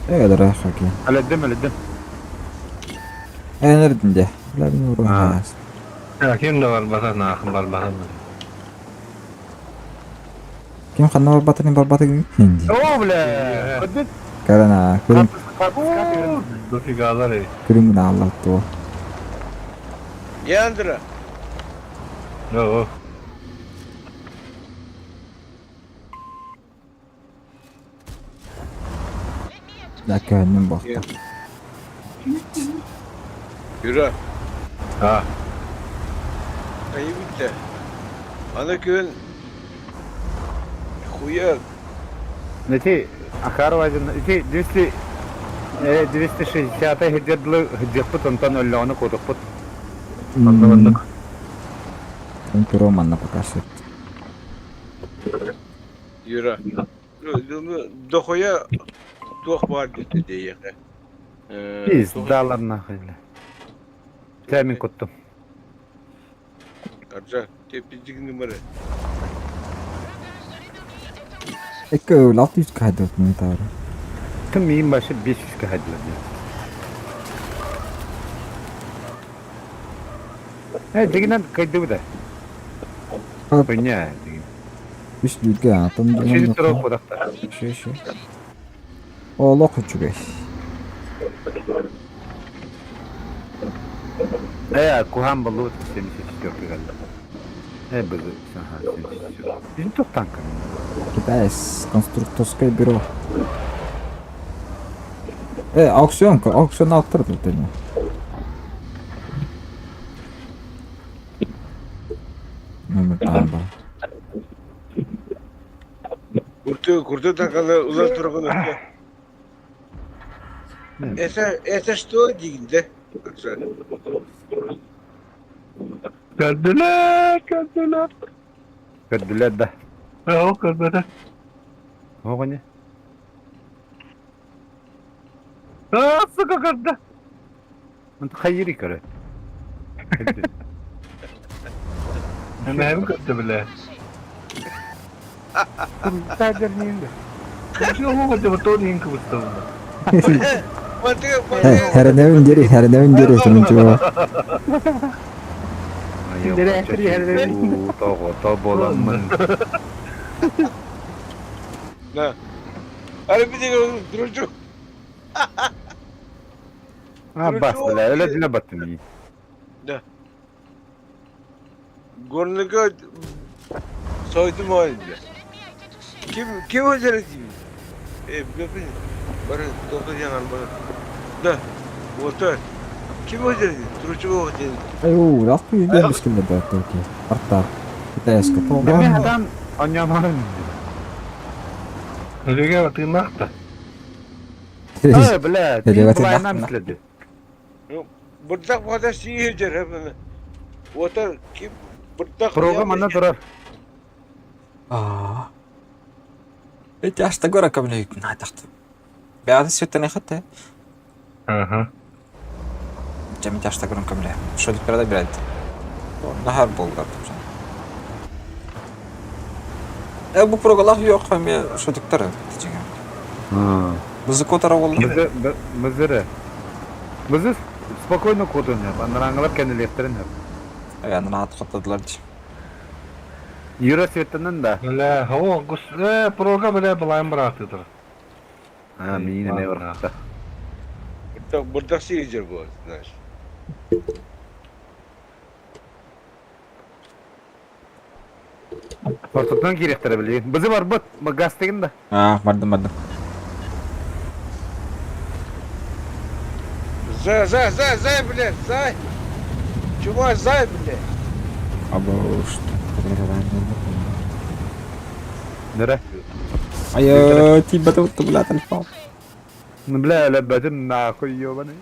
Э, дорогой хоккей. Өлөдүм, өлөдүм. Энердин де. Бля, не урон. Ким да барбата, нахын барбата. Ким ханна барбатын барбатын хинди. О, бля! Көдүт. Карана, күрүм Дофигалар эй. күрүм гына алла туо. Яндра. О, Да көһүннүм бохта. Юра. А. Айыбытта. Аны күн хуя Эти Ахарова ити 200 260 хыдьырдылы хыдьыппыт онтон өллөҕүнэ куотукпут. Оннук. Перо манна пока что. Юра. Дохуя туох баар диэтэ диэйэхэ. Пиздалар нахуй. Чэ мин куттум. Аржа, те пиздигни мары. Икки 600 кайдырт минутары. Ким миин башы 500 кайдылар. Э, дигинен кайдыбы да. Хуйня. Үс дүйгэ атын Шүрү турар кудахта. Шү шү. Олох үчүгэй. Э, куһаан боллубут 74 галла. Э, бызы, ага, 74. Bizim çok танка. Китайс конструкторское бюро. Э, аукцион, аукцион алып тут эми. Номер там бар. Курты, курты такалы улар турган. Это, это что дигинде? Көрдүлэр, көрдүлэр. Көрдүлэр да. Оо, көрбөтө. Оҕоне. Аа, сука көрдө. Хайыри көрө. Эмэһэм көрдө билэ. Хәрәнәвен дери, хәрәнәвен дери, турунчу. Тоҕото буоламмын. На. Ары биде дружок. А, бас, бля, өлө диле баттым. Да. Горныга soydum halinde. Kim kim özel edeyim? E, bilmiyorum. Bana doktor yanar bana. Да. Вот так. Ким özel edeyim? Дружок o dedi. Ай, 600 бескилде бар токи. Арта. Китайска. Эми хатан онньоморун. Өлүгэ тыыннаахта. Ой, бля, Өлүгэ булайынан тыыннаахта. миследи. Бырдак вода сиер hemen. Ота ким бырдак Прога манна турар. Аа. Эти ашта гора камлейк натахт. Бяды сүттен хатте. Аха. Жами ашта гора камле. Шо дип передай брат. Нахар болдар. Э бу прогалах yok эми шо диктер дижеген. Бизди котара болду. Бызыры. Бызы спокойно кутун. Анараңылар кенелептерин. Э анан ат коттадылар. Юра светынан да. Бля, о, гус, э, прога бля былайын быраактыдыр. А, миин эме барахта. Бырдак бырдак сиер бу, знаешь. Ортотунан киирехтэрэ билигин. Бызы барбыт, газ деген да. А, бардым бардым. За, за, за, за, блядь, за. Чувак, за, блядь. Обошто. Нere? Айа, тиийбэтэ бля, телефон. Бля, өлөрбөтүм нахуй ебаный.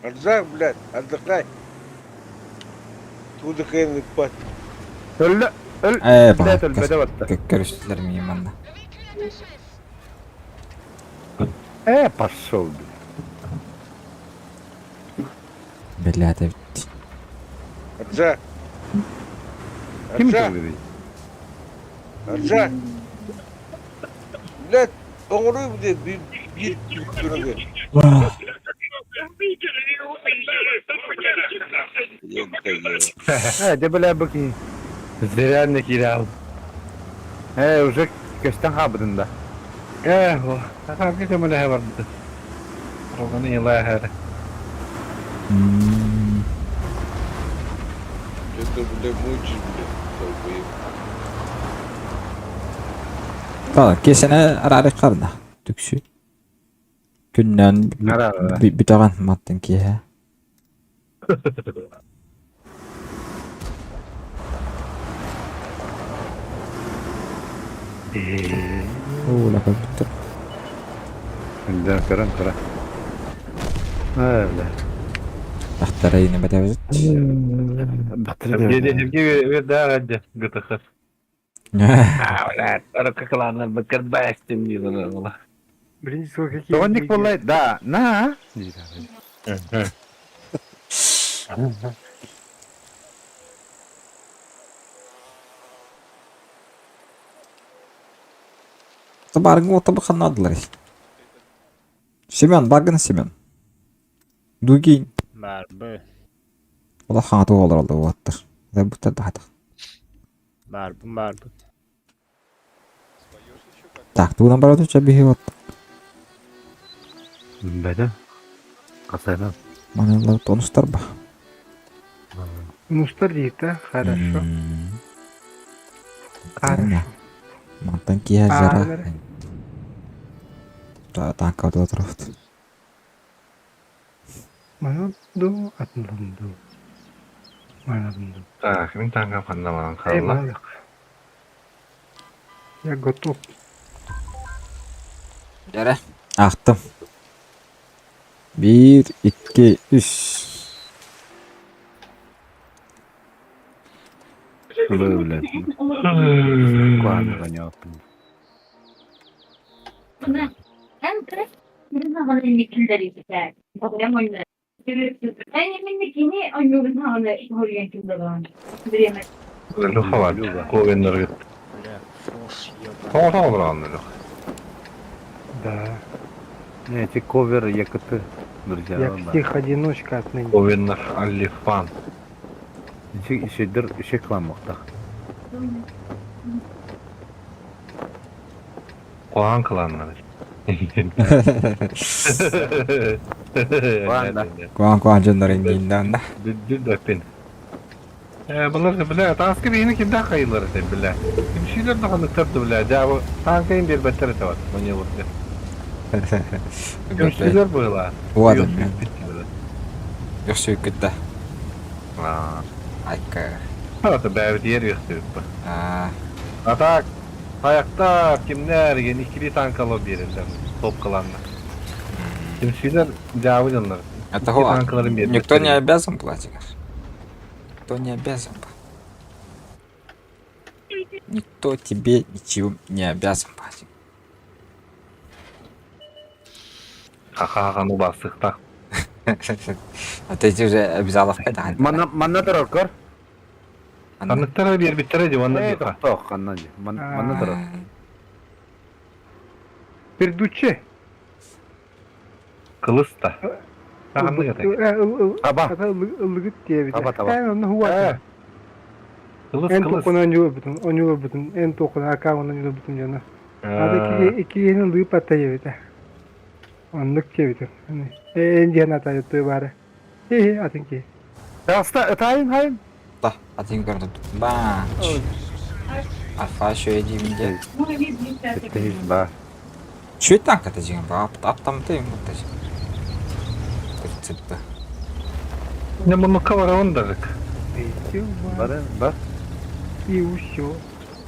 Арзак, блядь, отдыхай. Туда хрен пать. Өллө, өл, Ээ, блядь, өлбөтө батта. Көрүстүлэр миигин манна. Э, пошел, блядь. Бля, эбит. Арзак. Ким Арзак, говорит? Арзак. Блядь, оҥоруу блядь, биир биир түктүрүгэр. Э, де бля быки. Зря не кирял. Э, уже көстөн хаабытын да. Э, хахарга көмөлөһө барбыт. Роганы илаһар. Это, блядь, мучишь, блядь, долбоеб. Так, киэсэне араары харна. Түксү. Күннэн Арара. бүтэҕин маттын киэһэ. Оо, лапа бүттэр. Да, көрөн көрө. Э, бля. Тахтара ини бэтэбит. Евге да гадя гытыхыр. А, блядь, арка кланнар бакыр бәстим дилер. Блин, сколько какие Тоҕонник деньги. буоллай? Да, на. Табаргы отобы ханнадылар. Семен, баргын Семен. Дугин. Барбы. Ола хаҥаты олороллор уолаттар. Буттар да хатах. Барбы барбы. Так, тугунан барабыт ча биһи вот. Бэдэ. Касайна. Манылар тонустар ба. Ну, старик, хорошо. Хорошо. Мантан киһэ А, жара. да. Та танка отуруфт. Манадо, атындо. Манадо. Так, мин танга ханнаман Эй, халла. малык. Я готов. Жара. Ахтым. Биир, икки, үс. Бля, блядь. Куаны понятно. Люха var. Ковеннер Бля, фош, ебаный. Тоҕо тоҕо Люха. Да. Не, эти ковер ЯКТ, друзья. Я псих-одиночка отныне. Ковеннер Алифан. Ишедер, ишек кламмактах. Куан кланнар. Куан, да. Куан куан дьоннор иннииннэн да. Дүддүппин. Э, булар бля, таска бейini кимдә кайылар итә бля. Кимшиләр дә ханы тырды бля. Жабы танкайын бер бәттер итә бат. Моне вот. Кимшиләр була. Уадым. Йөхсүү кытта. А. Айка. Ата бәбит ер йөхсүү. Аа. А так аяктар кимнәр ген икили танкалы бирелдер. Топ кыланды. Кимшиләр жабы жаннар. Это хуа. Танкаларын бер. Никто не обязан платить. Никто не обязан. Никто тебе ничего не обязан платить. Ха-ха-ха, ну басыктак. А ты уже обязаловка да. Манна, манна турар көр. Анныктар бер биттер ди ванна Э, диха. тохтоо, ханна ди. Манна турар. Пердуче. Кылыс та. Тагынды гата. Таба. Ылыгыт диэбит. Таба, таба. Эн онно хуа. Кылыс Эн кылыс. токун оньюлбутун, оньюлбутун, эн токун ака оньюлбутун жана. Ада ки икки лыып ата диэбит. Оннук диэбит. Эн диэн ата той бары. Хе атын ки. Таста, ытайын, хайын. Да, один город. Бач. Альфа еще иди где. Эттехиз ба. Че танк это деген ба? Ап там ты ему ты. 30 Не муну кавара ондагык. встретил вас Бары бар. и все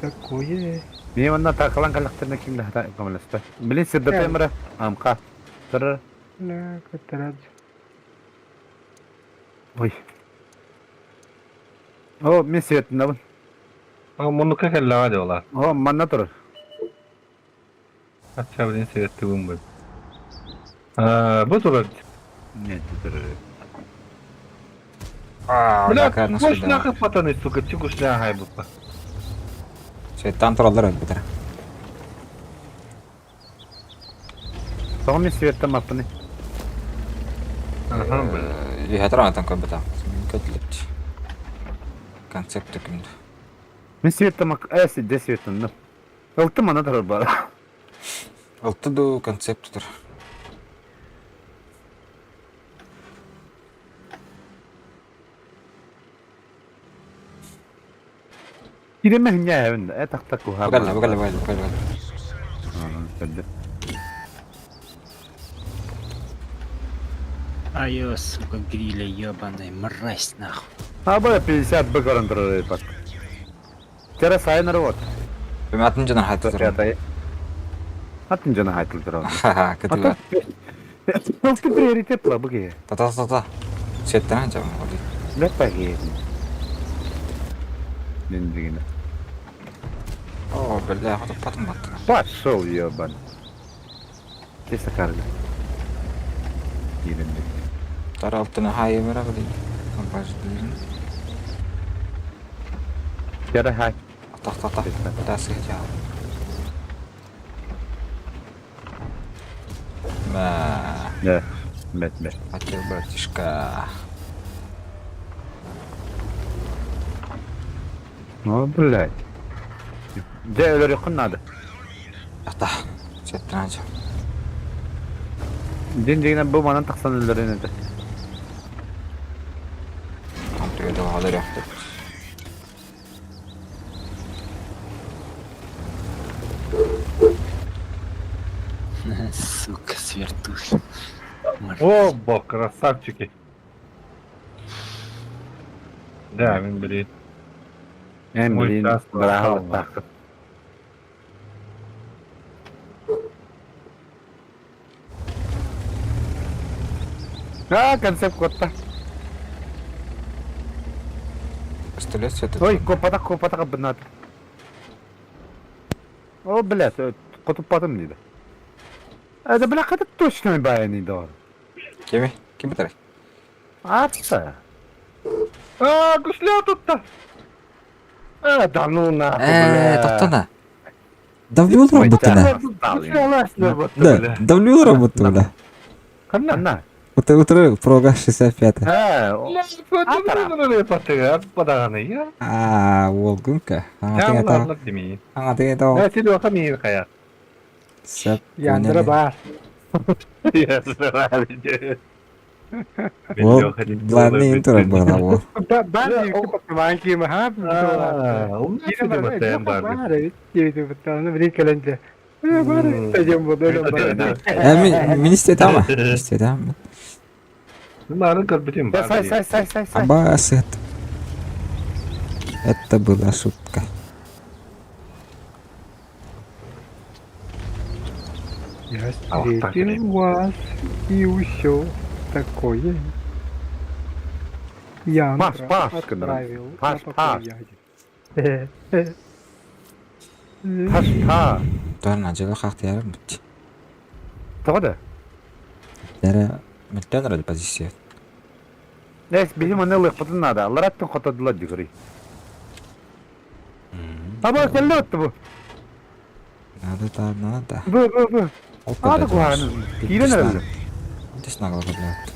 такое. Мин манна атаакалаан кэллэхтэринэ ким да хата көмөлөспөт. Билин сырдатыам эрэ, амка. Тыры. Ла катарад. Ой. О, мин светинабын. Муннукка кэллэҕэ дии олаа. О, манна турар. Ачча билин сирэттигин бу. Бу турар. Нет, турар. Бля, кушнахы патаны, сука, чукушляхай буппа. Шайтан тураллар өлбүтэр. Тоҕо мин светтан маппыный? Аха, бля. Үһэ тураатан көрбөтөх. Көтүлүт. Концепт күндү. Мин светтан мак... Э, сидде светтанным. Ылтым мана турар бар. Алты ду концепт тур. Киремэ хинньээбин э тахта куһаа. Букалла, букалла, букалла, букалла. Көрдө. Айо, сука, гриля ебаная, мразь нахуй. А бу 50 б көрөн турар бак. Тера сайын вот. Атын дьонор хайтыл турар. Атын дьоно хайтыл турар. Ха-ха, кытыла. Ылты приоритет ла бу киһи. Та-та-та-та. Сеттен жабын. Леппа киһи. Мен дегене. О, бля, хотоппатым баттына. Пошел, ебан. Чисто карга. Киирэн Тара алтына хайы бара билин. Баждын. Тера хай. Та-та-та. Та сыгытя. Мә, Да. Мет, мет. хотел, братишка. О, блядь. Дьэ, өлөрүөххүн наада. Ата, сеттен ажа. Дин дигинэн бу манан тахсан өлөрүн этэ. Антыга далалар яқты. Сука, свертухи. Мразь. О, бог, красавчики. Да, мин блин. Эн Мой блин, час быраҕа А, концепт куотта. Пистолет светит. Ой, куоппатах, куоппатах бынат. О, блядь, хотуппатым диде. Это, бля, это точно баяны дор. Кеми? Ким битер? Атса. А, гусля тут-то! А, да ну нахуй, Э, бля. тоқтана. Давлю роботына. Да, давлю роботу, бля. Ханна. Вот утро прога 65. А, А, волгунка. А, ты это. Сеп. Яндра бар. Ол, главный интро было, ол. Бар диэки ха. Бар диэки билин кэлэн дьэ. Бар диэн буолла. Э, мен истетама. Истетама. Сай, сай, сай, сай, сай. Абас, это. Это была шутка. Я встретил вас и все такое. Яндра Паш, Паш, отправил Паш, на Паш. покой Паш, па. Торна жылы қақтияры мүт. Тоҕо да? Дәрі мүттен ұрады позиция. Эс, биһи манна ылыахпытын наада. Аллараттан хотодулар дьүгүрүй. Аба, кэллэ отtu бу. Надо да, надо. Бу, бу, бу. Аада куһаҕаны. Киирэн эрэллэр. Здесь нагло блядь.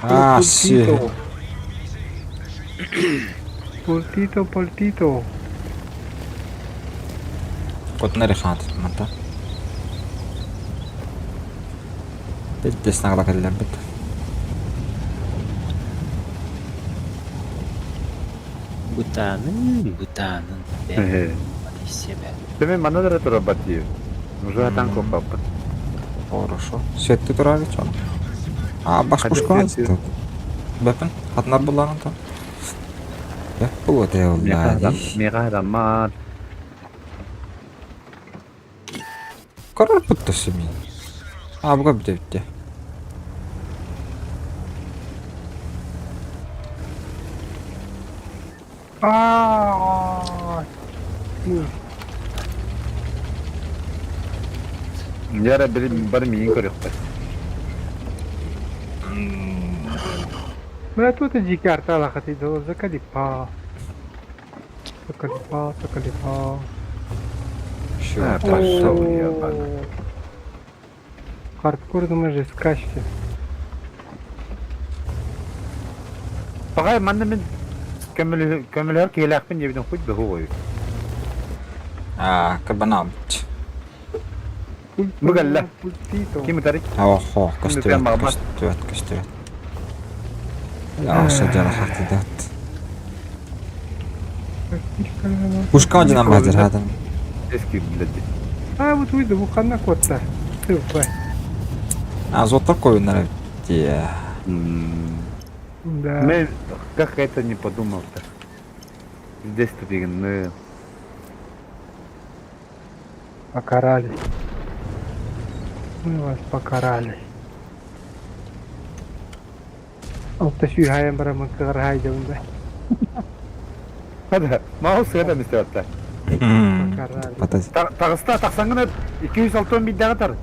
А, Пультito. Пультito, пультito. Котнери ханат манта. Здесь нагло кэллэр бит. Бутанын, бутанын. Э. Себя. Төмөн манна да турар бат диир. Уже атан куоппаппыт. Хорошо. Сетти турар чон. А, баш Хадыр пушкалан сиэттир. сытар. Бэпин, хатынар буллаҕын то. Бэп булуотай Миэхэ олла хатам, дии. миэхэ хатаммат. Корор буттасы мин. А, буга бүтэ бүттэ. А. Дьэ били бары миигин көрүөхпүт. Бля, тут и дикий артала хотел, заколебал. Заколебал, заколебал. Всё, А, пошел, ебаный. Хардкор, думаешь, же скачки. Пагай, манна мин көмөлөһөр киһилээхпин диэбитин хоть бөһү А, кабанабыт. Бу кэллэ. Пультито. Ким ытарый? Охо, көстүбэт, Ким баҕарбат. көстүбэт, көстүбэт. Аҕыс дьара хатыдат. Пушка одинан базар хатан. Эски блядь. А, вот выйду, буханна котта. Ты, бай. А, зоттор койуннар эбит. Да. Мен как это не подумал-то? Здесь тупигны. Покарали. Мы вас покарали. Алта сүүһайан барамын кыҕарһай дьабында. Hadi, mouse это мистер Покарали. Батаз. Таҕыста тахсаҥҥын 206 биирдэҕэ тар.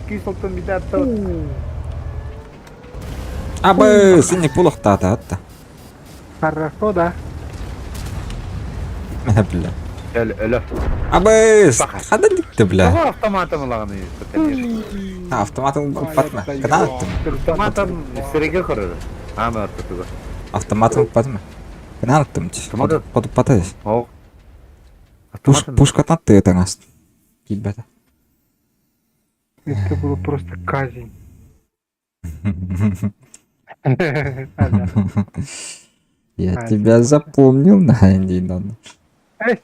206 биирдэ аттар. Абы, синник булуктаата атта. Хорошо, да. Бля. Өлө, өлө. Абы, хадан дикти бля. Тоҕо автоматом ылаҕыный, конечно. Автоматым патма. Канал аттым. Автоматом сирэйгэ көрөр. Аама ортотугар. Автоматым патма. Канал аттым. Автоматы? Под патас. Ол. Пуш Автоматом. пушкатан ты таңас. Кибета. Это было просто казнь. А, да. Я А, тебя запомнил, на Эй,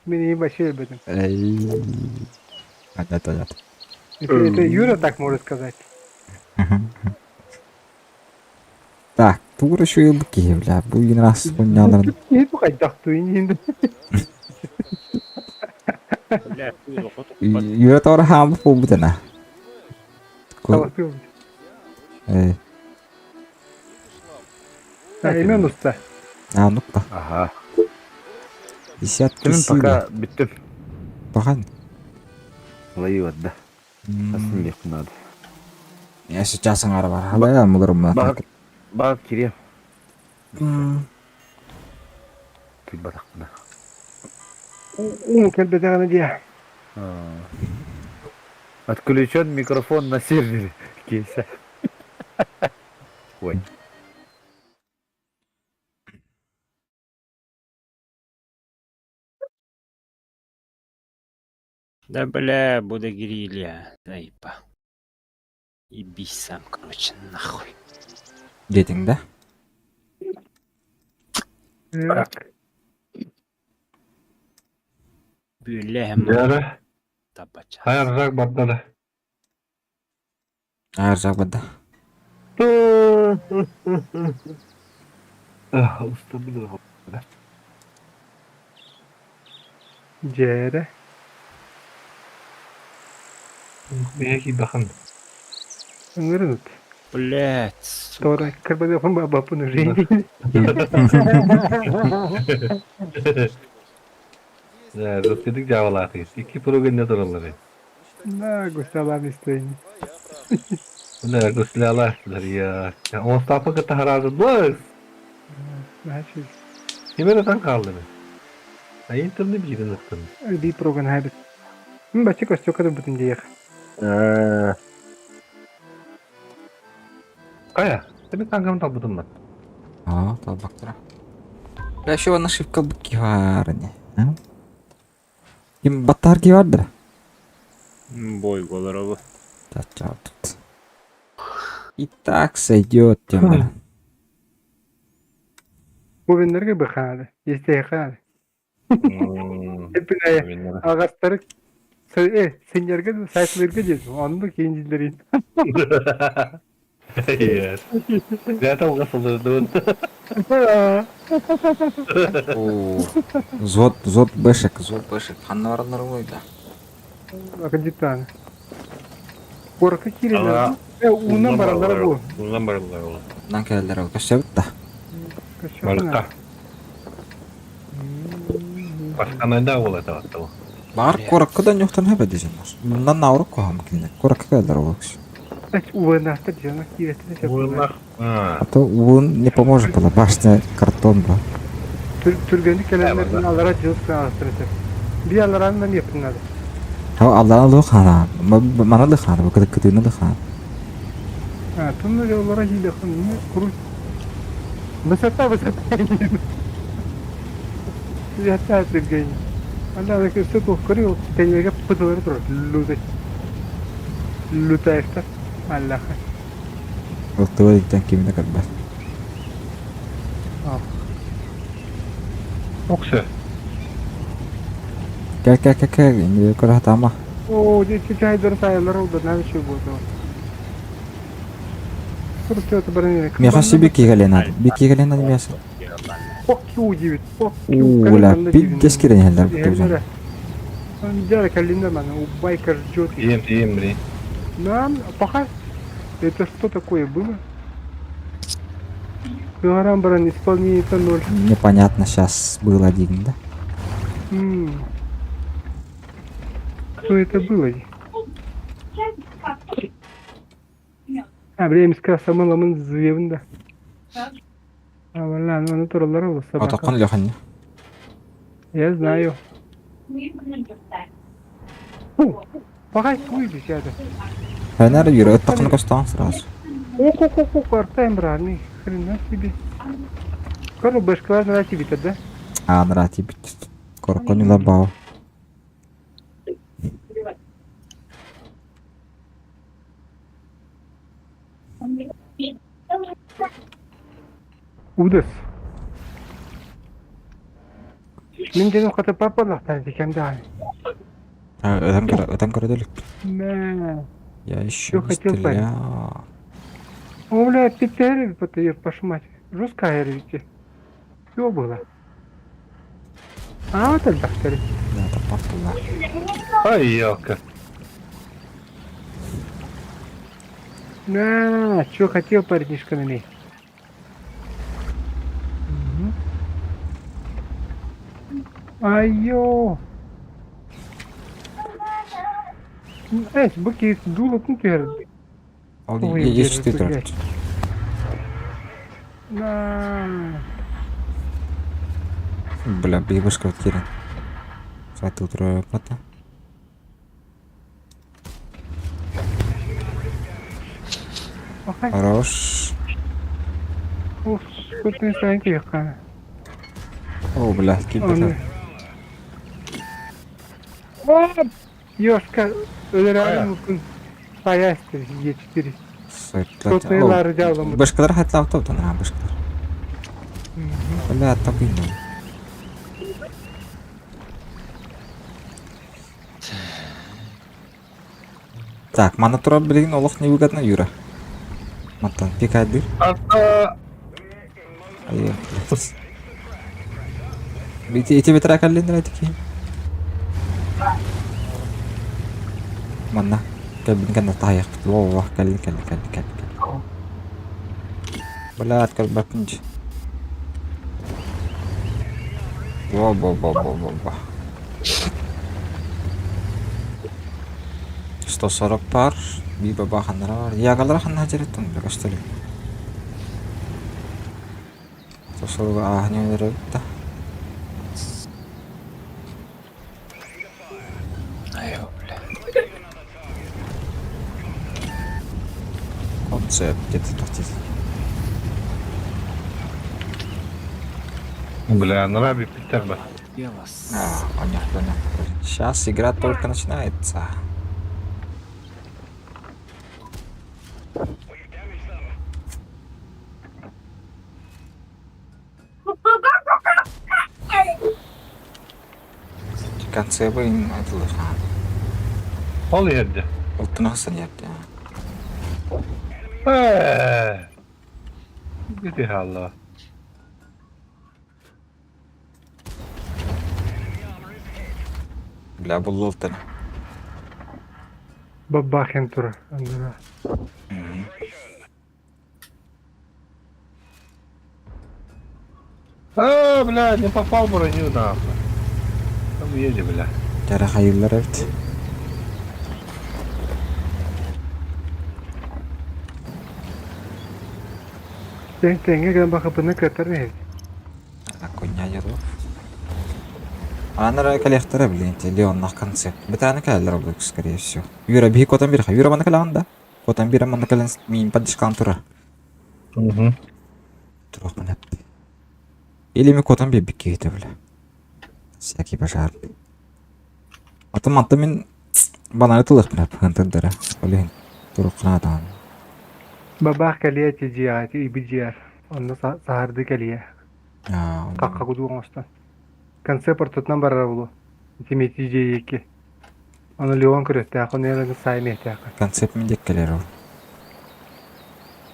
меня ебать об этом. Эй. Понятно, понятно. Это Юра так может сказать. Так, тур еще и бки, бля, бугин раз хуйнялар. Не тухайдах туйнин. Бля, хуй хоту купат. Юра тор хам пубутана. Эй, Имен уста. а ну-ка. Ага. Десятки Мен силы. пока бүттүм. Пахан. Лайы да. Асын легко надо. Я сейчас аңара бар. Халая муларым. Баг, баг кире. Тут батақпына. Уу кэлбэтэҕинэ диэ. Отключен микрофон на сервере. Кейса. Ой. Да бля, буде гирилья. Заеба. Ебись сам, короче, нахуй. Дейтиң да? Так. Бля, Дьэ, табача. хайаржак барда да. Ар жак бада. Устабыл. Дьээрэ. Бэйэ бахан. Ыҥырынут. Блять, сука. Тора кырбаныахпын баабаппын уже. Дьэ, ростидик дьаабалаатыгыс. Икки пуру гэннэ тураллар. На густалам истэйин. Бля, гуслялаахтылар я. Оҥостааппын кытта хараазы быс. Значит, Ким эрэ таҥ хааллым. Айын тылны биирин ыттым. би проган хайбит. Бачы костюка бутун диэх. Кая, ты тангам талбытым бат. А, талбактара. Бля, еще нашивка бки барыне. Ким баттар ки бардыр? Бой голову. Ча тут. И так сойдет, тема. Бу беннерге быхаады. Истэхаады. Эпинэ агастары э сеньерге сайтлырга дед. Онну кейиндилерин. Yes. Это угасылдырдыбын. Оо, Зот, зот бэшек, зот бэшек. Ханна бараллар буолла? Акадитан. Куоракка киирэллэр. Э, уунан бараллара бу. Уунан бараллар ол. Нан кэлэллэр ол. Көссөбүт да. Барыкка. Басканайда ол это баттал. Баар куоракка да ньухтан хэбэ дизеннар. Муннан наурuk куһам кинилэр. Куоракка кэлэллэр ол. Уоннаахтар дьоно киирэтинэ Уоннах. А то уун не поможет была. Башня картон была. Түргэнник кэлэннэр аллара дьылыс аастырытар. Би аллараанынан иэппин надо. Ха аллара лы хана. Мана лы хана. Бу кытыны лы хана. А, тунна олора хиле хон куру. Высота, высота. Я түргэн. Анда өссө туох көрү тэньэгэ пытылары турар. Лутай. Лутаевтар. Аллаха. Ылтыбыт иттэн кими да көрбөт. Оксе. Кэ кэ кэ кэ инде көрө хатаама. Оо, дьэ чайдары сайалар олда надо еще будет. Миэхэ си бикки кэлиэн надо. Бикки кэлиэн надо миэхэ. Фок ю девять. Фок Уу, ла, пиздец кирен иһэллэр бутубузан. Дьэ, кэллинде маны, убайка ждет. Ием, ием, блин. Нам, пока. Это что такое было? Кыаран баран исполнение ноль. Непонятно сейчас было один, да? М. Кто это было? А, время самыламын звевин да. А, ладно, аны туралар ол собака. Отоккон Леханни. Я знаю. Фу, Пока туй это. Хэнэр юрэ ыттакын көстөөн сразу. Ок-ок-ок, артайм брани. Хрена себе. Короче, башкалар на тебе да? А, нрати бит. Коркони лабао. Удас. Мин дьэни хата папалахтан дикем даҕаны. Ытан көрө, ытан көрөдөлүк. Мэ. Я еще Что не хотел парень? стрелял. О, бля, пиццерия потаир, пошмать. Жесткая ведь. Все было. А, вот это дактары. Да, это папула. Ай, елка. На, что хотел парнишка на ней? Айо. Эс, быки дуло ну ты Ол Ой, есть держи, ты блядь. На. Бля, бейбушка вот кирен. Саты утро пата. Охай. Хорош. Ух, скотный санки ха. О, бля, кибер. Оп! Ёшка, өлөрөөрү мукун. Паястыр, Е4. Сотыйлары дьалламмыт. Башкалар хатлаабыта утан аа башкалар. Бля, табыйны. Так, мана турар билигин олох невыгодно Юра. Мантан пикайдыр. Арта Айы. Ити ити битра каллин тики. Манна кэлбин кэннэ таһыйахпыт. Во-во, кэллин кэллин кэллин кэллин. Блядь, көрбөппүн дии. Во-во-во-во-во-во. 140 пар, би баба ханнара бар. Ягалара ханна жереттен көстөлү. 140 аахны өрөбүт да. Айо, бля. Концепт где-то тут. Бля, нраби питерба. Дело с... А, понятно, понятно. Сейчас игра только начинается. Конце бы им Ол ерде. Алтын хасан yerdi. Ээ. Ити хаалла. Бля, буллултан. Бабахин тура. Андыра. А, бля, не попал в броню, нахуй. Там едем, бля. Кэрэ хайыыллар эбит. Тэҥ тэҥҥэ гынан бакапыны кыаттар эһит. Хуйня дедов. Анара кэлиэхтэрэ, блин, Леоннах концепт. Бытааны кэлэллэр ол скорее всего. Юра, биһи котон бириха. Юра манна кэлэҕин да? Котон биирэ манна кэлэн миин поддержкалаан турар. Угу. Туруохпун эппит. Или ми котон биэрбит киһитэ, бля. Всякий пожар. Атын манта мин банары тылыахпын эп, хантырдара. Ол иһин туруоххуна атаан. Бабах кэлиэ ити дьиэҕэ ити ыйбыт дьиэр. Онно саһарды кэлиэ. Хахха кудуу оҥостон. Концепт ортотунан барара буолуо. Ити мети дьиэ Ону Леон көрүөхтээх, ону эн саай миэхтээх. Концепт мин диэк кэлэр ол.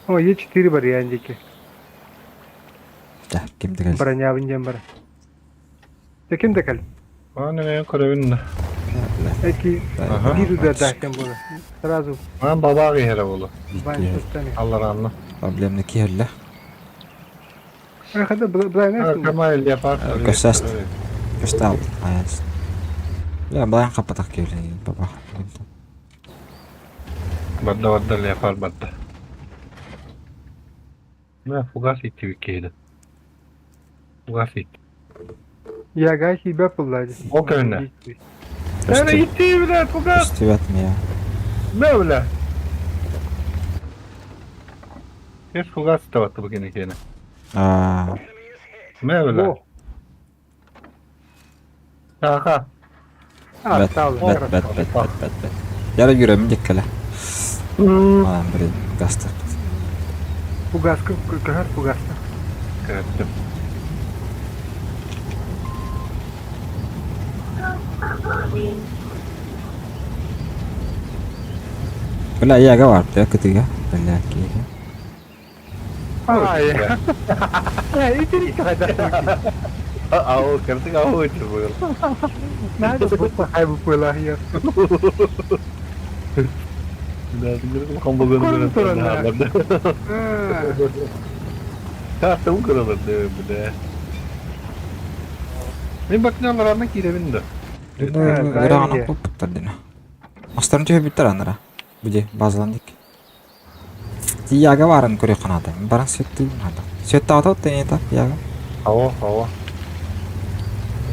О, Е4 барыйаан диэки. Да, ким да кэл. Бронябын диэн бар. Дэ ким да кэл. Аны мен көрөбүн. Эки биир удардаах кем буолар. Сразу. Ман бабаах иһэрэ буолу. Бан Алларанна. Проблемны киһэллэ. Хада былайна. Камай леопард. Көсөст. Көстө аяс. Я былайын хаппатах киһилэ баба. Барда барда леопард барда. Мә фугас иттибит киһиде. Фугас итти. Яга хибе пуллады. Ол көнне. Әне итти бля фугас. Көстүбэт мия. Мә бля. Кес фугас табатты бу кene кene. Аа. Мә бля. Аха. Бэт бэт бэт бэт бэт бэт бэт. Яра жүрөмүн диккеле. Аан блин, гастар. Фугаска көһөр фугаска. Көрдүм. Бля, яга бар, я кытыга. Бля, киһи. Ай. Ау, кырдык ау өтөр бугул. Надо бу хайбы пылахья. Тартым кырылды бile. Мен бакыналарына кииребин да. Ыраҕынан куппуттар дина. Мастарын түһэ анара. Бу базаландик. Яга барын көрө канада. Баран сөттү нада. Сөттаата тенета яга. Ава, ава.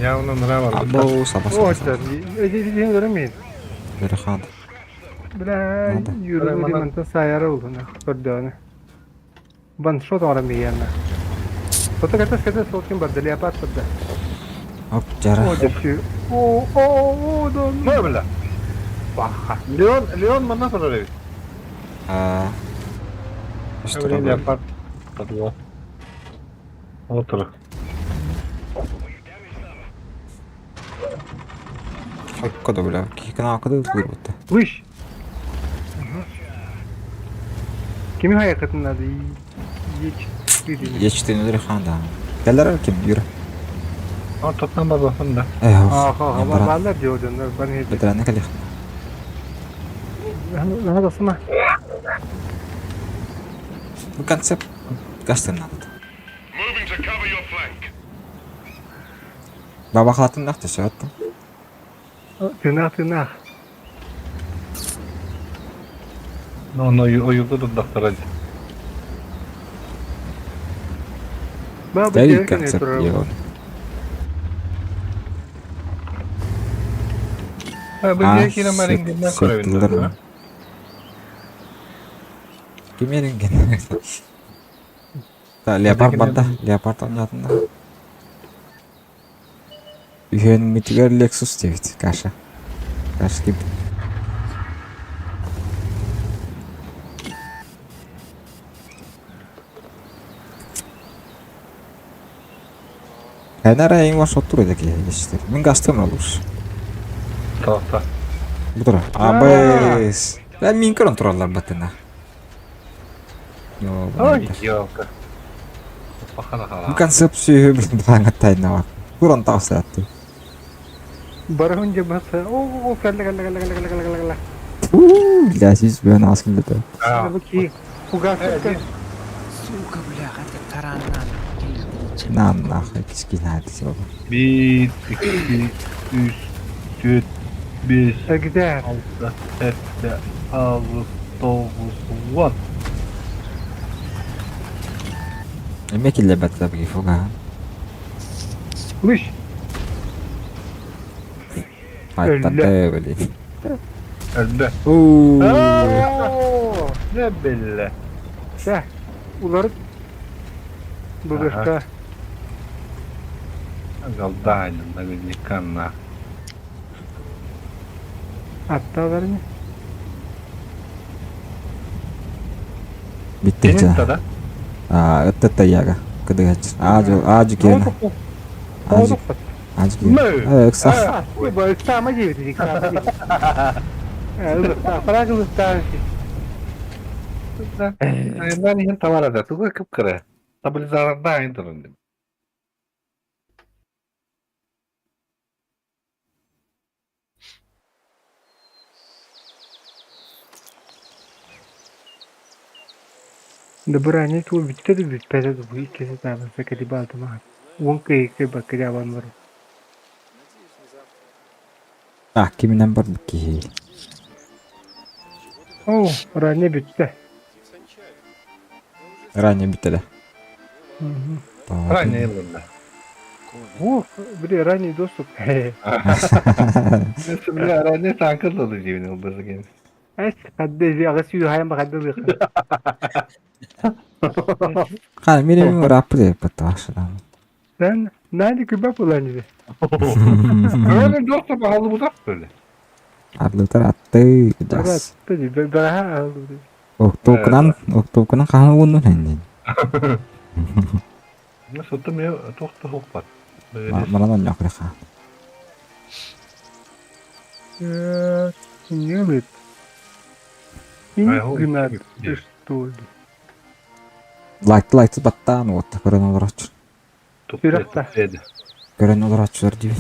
Я оны ныра бар. Або саба О, саба. эдин көрөмин. Көрө ханада. Бля, юру манта саяра улуна көрдөөнө. Бан шот ора мияна. Фото ката ката солкин бар леопард барда. Оп, жара. О, деши. О, о, о, да. Не бля. Баха. Леон, Леон манна турар эбит. Аа. Леопард. Подвал. Отур. Хокко бля. Кикана акыды будто. Выш. Кими хаякатын надо? Е4. Е4 нөдөрө ханда. Келер ким юр. А, тоттан бар бафын да. Э, Аха, балар диодоннор бар хеди. Бетерәне кэлих. Надо сама. Бу концепт гастын надо. Баба халатын нахты сөттüm. Тынах, тынах. Но, но, оюлда дудактара. Баба Дәй концепт его. А, бу жекине марингеннен көрөбүн. Ким еринген? Та леопард барда, леопард онятында. Үһөн митигер Lexus дебит, каша. Каша кип. Энара эң ваш отур эдек естер. Мин гастым олуш. Тоқта. Бу тура. Абыс. Бә мин көрөн тураллар батына. Ой, елка. Бу концепцию блин тайнава. Куран таҕыстаатты. Барыһын дьэ баса. О, кэллэ кэллэ кэллэ кэллэ кэллэ кэллэ кэллэ. Бля, сис бен ас кэллэ. Бу ки фугас Сука, бляха, это таран На нахуй кискина это Bir, iki, üç, dört, beş, Где? altı, sekiz, altı, dokuz, on. Эмэ киллэрбэт бии фуга. Лыщ. Айттан били. Öldü. Уу. Ne belli. Чэ, уларыт. Быгышка. Галдайнын наверняка на. Атталарны. Биттэ. да? Аа, ыттата яга. Кыдыгач. Аажу, аажу киэнэ. Аажу, аажу киэнэ. Э, ыкса. Ыксаама диэбит, ыксаама диэбит. Ылыктаа, ылыктаа. Айынан иһин таварада туга кыпкыра. Стабилизаторда айын турун. Добране туу бүттэ да бүппэтэ да бу иккиси таабынса кэли баалтымахан. Уон кыйыккы бакка дьаабан барар. А, киминен бар киһи. Оо, ранее бүттэ. Ранее бүттэ. Ранее ылында. О, били ранний доступ. Бля, ранее танкы дылы дебин ылбызы Эс, хадды аҕыс сүүһайан бахадды Хан, мире ми раппы паташынан. Sen nerede kübap ulan dedi. Öyle dostum halı uzak böyle. Арлытар атты дас. Evet, бэҕэһээ Октокунан, октокунан хаһан ууннун хэннин. Nasıl da tohta hoppat. Манан онньоқриха. Не лыт. Игнат, ты что ли? Лайк лайк баттаан уотта көрөн олорочу. Сүрэхтэ. Көрөн олорочулар диби.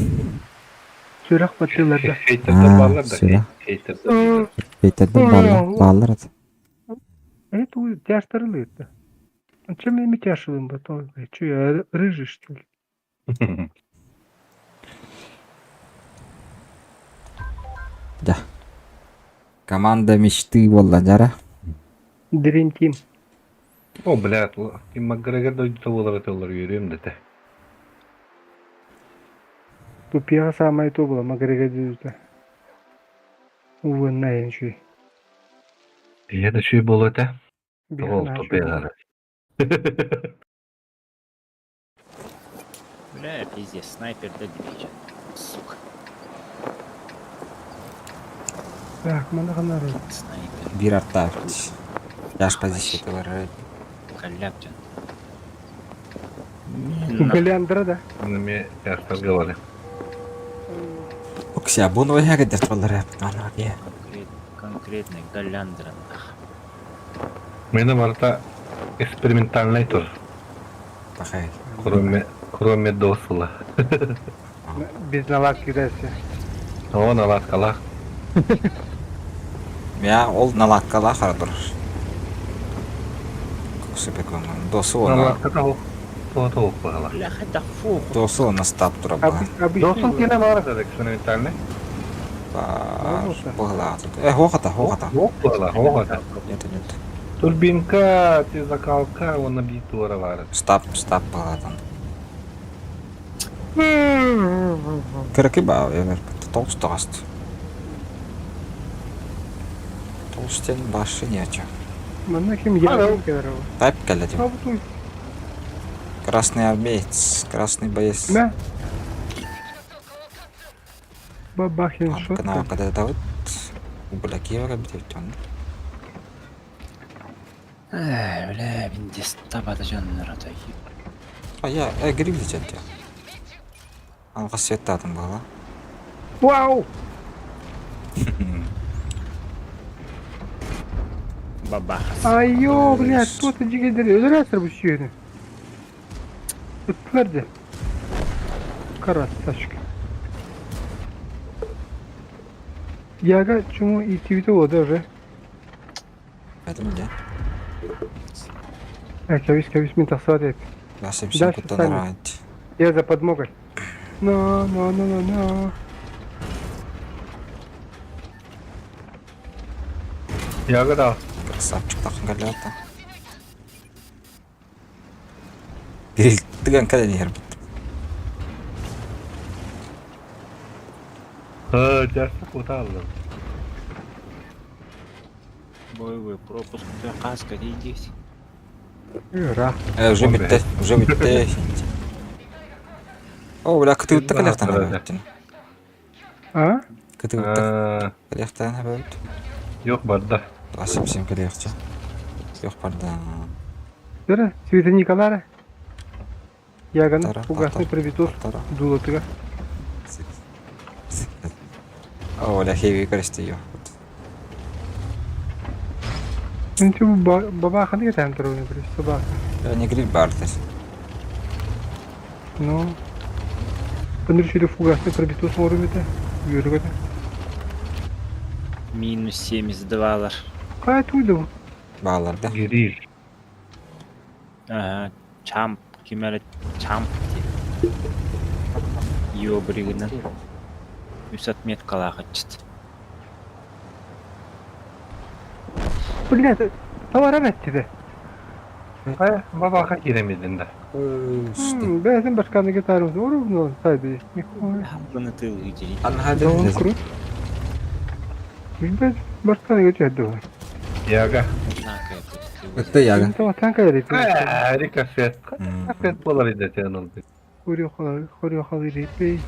Сүрэх баттыыларда. Хейтердер баллар да. Сүрэх. Хейтердер. Хейтердер баллар, баллар ат. Это у тяжтарлы это. А чем я митяшилым потом? Че, я рыжий, что ли? Да. Команда мечты болла жара. Dream Team. О, блядь, ким Макгрегор дойдута болар этелер yürüyüm дете. Тупига самое то было, Макгрегор дойдута. Увы, на еще. Я да шүй бол эте. Ол тупига. Бля, пиздец, снайпер да движет. Сука, Так, мана ханары. снайпер. Бир артта. Жаш позиция бар. Халяптин. Галиандра, да? Мен яштар говорю. Окся, буну яга дерт баллар. Ана ге. Конкретный Галяндра. Мене барта экспериментальный тур. Пахай. Кроме кроме досыла. Без наладки дальше. О, наладкалах. Я ол наладкалах харадыр. Куксупек досу она. Наладка того. То то багала. Бля, это фу. Досу она стап тура Досыл кене бар да экспериментальный. Багла. Э, хохата, хохата. Хохата, хохата. Нет, нет. Турбинка, ты закалка, он набитура бар. Стап, стап баглатан. Кыракы ба, я толстост. Толстен башы нече. Мана ким я Тайп кэллэтим. Красный армеец, красный боец. Да. Бабахин шот. Канал когда давыт. Бля, Киева битеп тон. Эй, бля, виндес табата жаннара А я, э, гриб дечет я. Алға светтадым бала. Вау! Бабахас. Айо, блядь, кто-то дигидер өлөрөөсөр бу сүөнү. Ыттылар дьэ. Красавчик. Яга чуму иитибитэ уода уже. Этим де. Кэбис, кэбис, мин тахсыбат эбит. Дальше Дальше куттан сами. арать. Я за подмогой. На, на, на, на, на. Яга да. Красавчик тахын кэллээтэ. Кирилтигэн кэлэн иһэр бит. Ха, жарса кута аллым. Боевой пропуск. Каска здесь. Ыра. Э, уже битте, уже битте. О, бля, кытыытта кэлэхтэн эбэттин. А? Кытыытта кэлэхтэн эбэт. Yok барда. Асым кэлэхчэ. Yok барда. Дөрө, Света Николара. Яганы Тара, фугасный тара. пробитос Тара. дулатыга. О, бля, хеви көрүстү yo. Үнчү баба ханы кетен туруны бир собака. Я не гриль бардыр. Ну. Өнөр шүдө фугасный пробитос морумите. Yürü Минус 72 лар. Кай туйду? Бааларда. Гирил. Ага, чамп. Кимere чамп диye. Йобригынан. Үс отметкалаах ыччыт. Блядь, товар этти Ай, бабаха киремедин да. Бәсен башканы гитарымыз ору сайды. Нихуя. Бұны тыл үдери. Он крут. Билбес башканы гитарды. Яга. Өттө яга. Та танка ярыйт. Аа, рикошет. Рикошет болар иде тенылды. Хорё халы, хорё халы репей.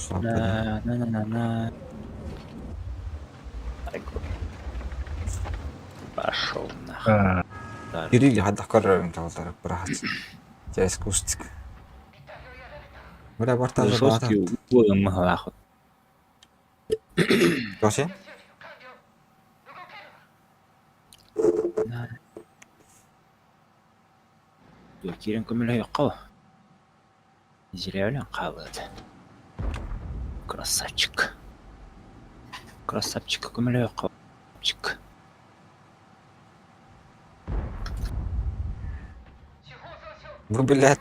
На на на на на. Пошел нахуй. Кирилл хадах көрөрүн тавалдар бырахат. Жайс кустик. Бля, барта Высоцкий угол махлахот. Тосе? Кирен көмөлө қал. Зря қалады. Красавчик. Красавчик көмөлө қал. Бу блядь.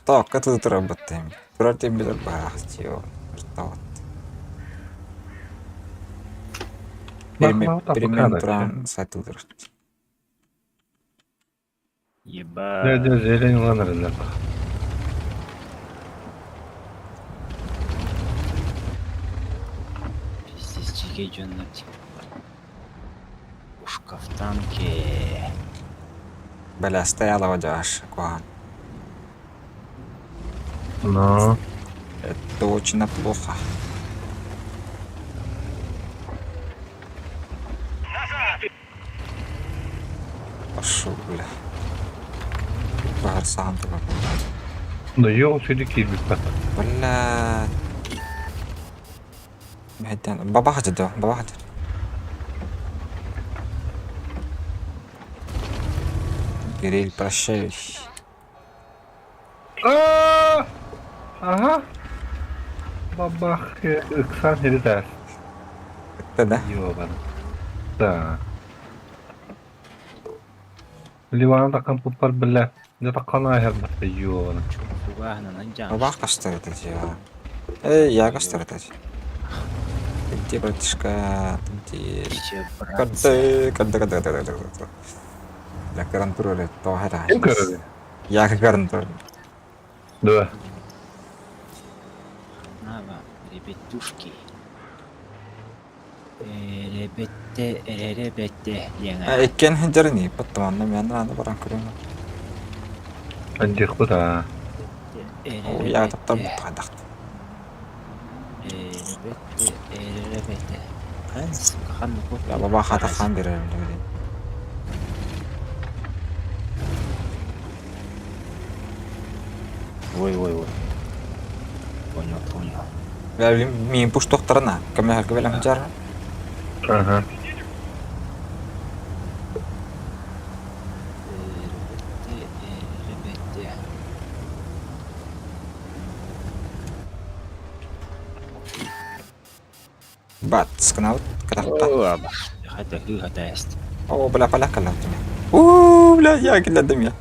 Тоқтоо кытыы турарбыттым. Турар тимбилер баах чио. Ыртаот. Перемен туран сатылдыр. Еба. Да, да, зелень ланырында. Пиздец, чиге жоннот. Пушка в танке. Бля, стояла водяш, куан. Но. Это очень плохо. Пошел, бля. Bahar сахан туга. Но йоо сүдү кирбит бат. Бля. Мехтен баба хатыды, баба хатыды. Кирилл, прощай. Аа! Ага. Бабах, ыксан херитер. Это да? Ёбан. Да. Ливан такан пуппар биле. Не такан айхер бат ёбан. Баба кастыр это Эй, я кастыр это. Где, братишка? Где? Кадды, кадды, кадды, кадды, кадды, кадды. Я гарантирую, то это. Ким көрөдү? Я гарантирую. Да. На вам, ребятушки. Ребетте, ребетте, диэн. Иккен хенджерни, потом анна мен аны баран көрөм. Анжых бу да. О, я таптап кадак. Ребетте, ребетте. Хан, сука, хан, Я баба хата хан берем деген. Ой, ой, ой. Понял, понял. Миин пуштуохтарына көмөлөһөргө бэлэм дьар. Ага. Бат, сканал, катахта. Хата хата О, бля, поляк кэллэхтим. Уу, бля, я киллэрдим я.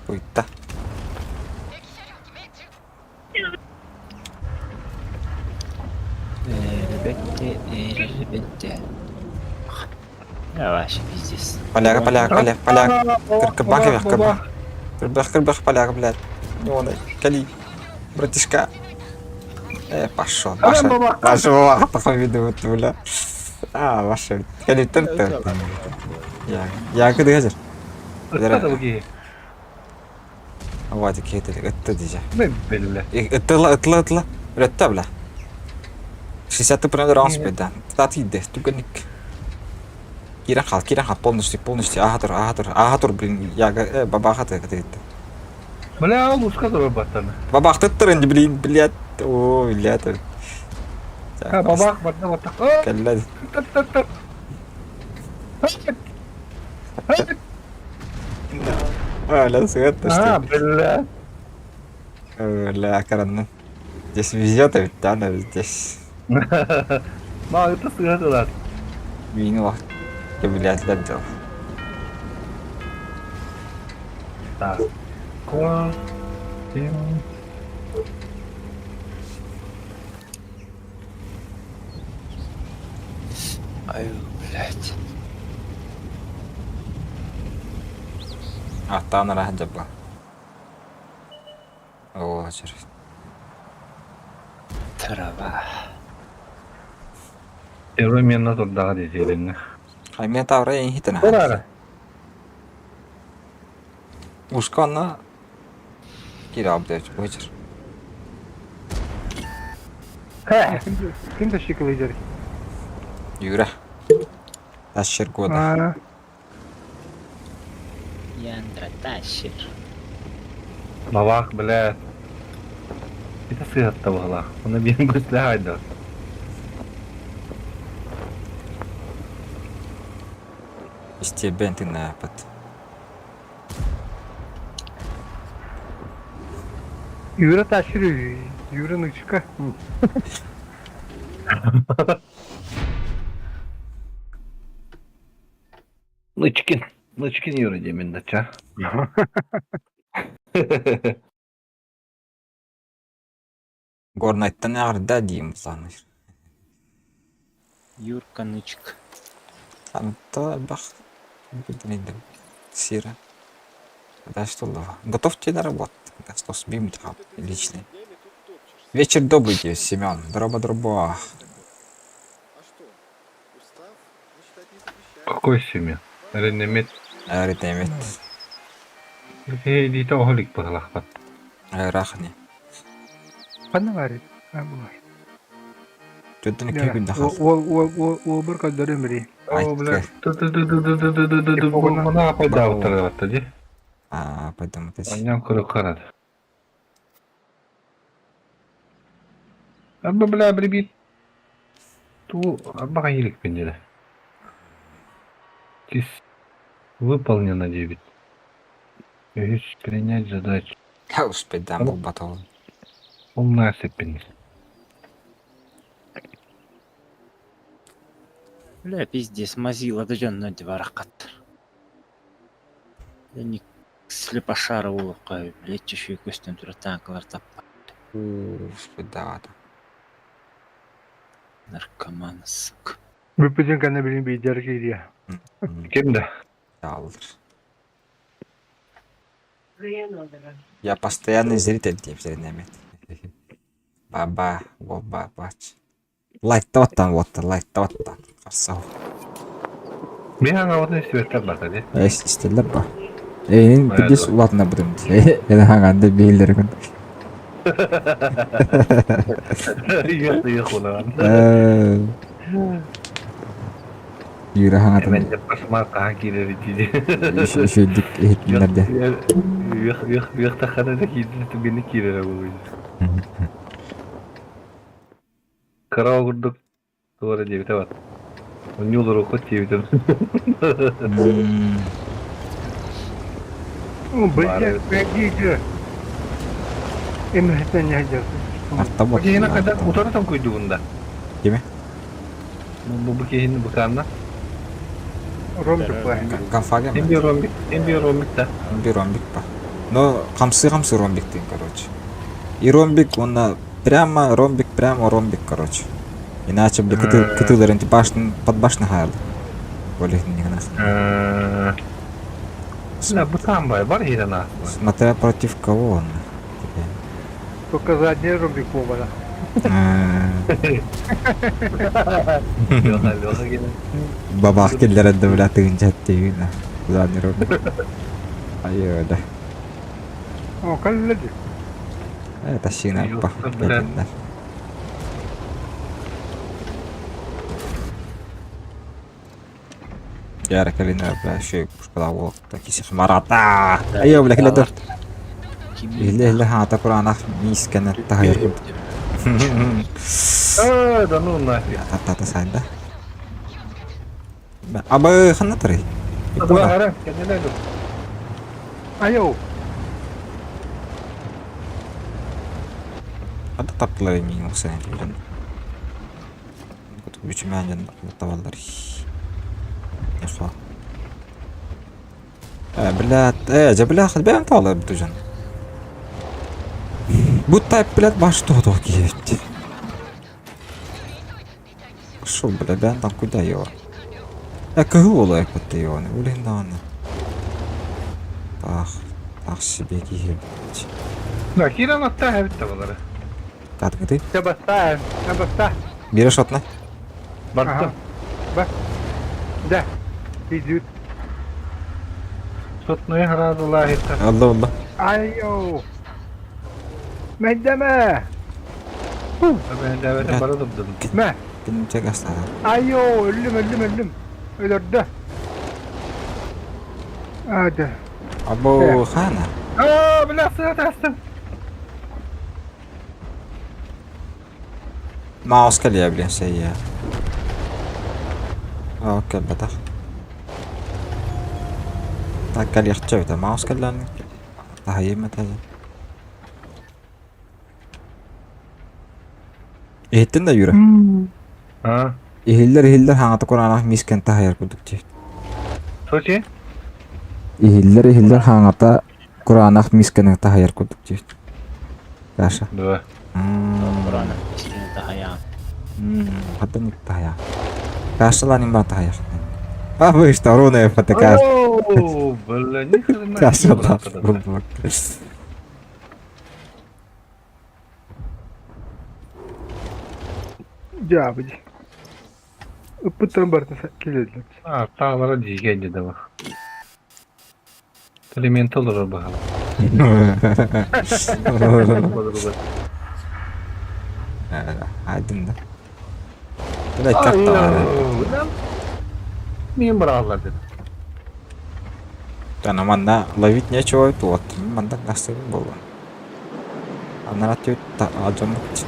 Уйта. Ребятте, ребятте. Я вообще пиздец. Поляк, поляк, поляк, поляк. Кырбах, кырбах, кырбах. Кырбах, кырбах, поляк, блядь. Не он, кали. Братишка. Пошел. Ваша, ваша бабаха повиду, бля. А, ваша. Кали, тыр, тыр. Я, я кыды хазыр. Ытта да бу киһи. Вадик киһи ытта дижа. Мен билле. Ытла, ытла, ытла. Ытта, бля. 60 примерно раунд спит, да. Тат иде, туганик. Киран хал, киран хал, полностью, полностью. Ага тур, ага тур, ага тур, блин, я, бабаха ты, ты, ты. Бля, ол ушка да баттаны. Бабах туттар, блин, блядь. О, блядь. Ha, бабах барда баттак. Кэллэ. А, бля, свет, А, бля. Бля, каранны. Здесь везет, а ведь, да, здесь. Ма, это сыграть. Винила. Я, блядь, для дел. Так. Ко. Тем. Ай, блядь. А, та на жаба. О, через. Трава. Первый мен турдаға десеринне. Хайме тавра ен хитена. Турара. Ушкана. Кира апдейт, бычыр. Ким тащикалый Юра. Тащер года. А, Яндра тащер. Бабах, бля. Это сыграть была. Он объем гусля айда. Истебен ты на пат. Юра тащыр, Юра нычка. Нычкин. Нычкин Юра демен да ча. Горнайттан ағырда деймін бұланы. Юрка нычк. Анта бах. Сира. Да что лава. Готовьте на работу. Да что с бим личный. Вечер добрый тебе, Семен. Дроба дроба. Какой семья? Ренемет. Ритемет. Дите оһолик баһалахпат. Рахни. Ханна бар. А, бар. Төттүн күн дахал. Ол ол ол ол бір кадыр өмірі. О, бля. Мына пайда отырды ди. А, пойдем это. Аням көрө карады. Абба бля брибит. Ту абба елик пенделе. Тис выполнено 9. Есть принять задачу. Успеть был батал. Умная сеппин. Бля, пиздец, мазила да жонно баракат. Я не слепошара улукка, блядь, чешую көстөн тура танкалар таппа. Успеть давать. Наркоман, сука. Бүппүтүн кэннэ билин биидэр киириэ. Ким да? Алыр. Я постоянный зритель деп зренемет. Баба, боба, бач. Лайктаваттан вот, лайктаваттан. Қарсау. Мен аңа светтер бар ди. Эс истеллер ба. Эйин бидис улатына будым. Эне ханганда бейлер күн. Yok yok ulan. Юра хангатын. Мен де басыма қаға келер дейді. Шөйдүк эхитиннерде. Yok yok yok тахана да кийди түгені кирер бұл. Кыра курдук туора диэбитэ бат. Унньуул урукку диэбитим. Блядь, погоди. Эмэһэтэн яһдьар. Арта Бу киһини хайдах утары тоҥкуйдугун да? Кими? Бу бу киһини быкаанна. Ромбик бар. Конфаген. Эмби ромбик, эмби ромбик да. Эмби ромбик па. Но хамсы-хамсы ромбик ты, короче. И ромбик, он на прямо ромбик, прямо ромбик, короче. Иначе, бля, кытыларын башнын, под башны хаалды. Более не гнах. Да, бытаан бай, бар иһирэн Смотря против кого он. Только задний ромбик буолбатах. Леха, Леха кэлэн. Бабах киллэрэн да бля тыынча тиигин задний ромбик. Айыы да. О, кэллэ дии. Это сина па. Яра кэлин бля шөй пушкала уолта киси хмарата. Айо бля кэлэ дөрт. Иле иле хаата кураанах миискэнэ таһайар курдук. Э, да ну нафиг. Тата сайда. Абы ханна тарый? Ара, кэннилэр. Айо. Ата таптылар миин оксайын билен. Үчүмээн табаллар. Яха. Э, блядь, э, дьэ, бля, бэйэм таалар бутужан. Бу тайп, блядь, баш тоҕо киһи. Шо, бля, бэйэм там куда его? Э, кыһыл уолу эппэтте его, үлэһин даҕаны. Таах, таах себе киһи. Да, киирэн аттаа эбит табалары. Кадыгыты? Дьэ бастаа, дьэ бастаа. Биирэ шотна. Бардым. Бар. Дьэ. Идут. Сотнуя хараадылаа иһиттэ. Алла алла. Айо. Мэйдэмэ. Бэбэбэтэ бара дурдум. Мэ. Кинчэ гастара. Айо, өллүм, өллүм, өллүм. Өлөрдө. Ады. Або хана. Аа, бля, сыа таастым. Маус кэлиэ блин сэйэ. Оо кэлбэтэх. Так кэлиэхчэ эбитэ. Маус кэллээн таһыйым этэ. Иһиттин да Юра? Аа. Иһиллэр иһиллэр хаҥата кураанах миискэн таһыйар курдук диэбит. Сочи? Иһиллэр иһиллэр хаҥата кураанах миискэни таһыйар курдук диэбит. Даша. Да. Кураанах миискэни таһыйаан. Хаттан таһыйа. Кашаланин бар таһыйар. А вы что, руна ФТК. О, бля, ни хрена. Каша Дьаабы дии. Ыппыттарын барытын килэллэр. А, таалара дьигэ дьэ да Элемент олорор баһала. Айдын да. Бля, карталары. Мин бырааллар деді. Тана манна ловить нечего вот. Манна насыбын болу. Анара түт ажамыт.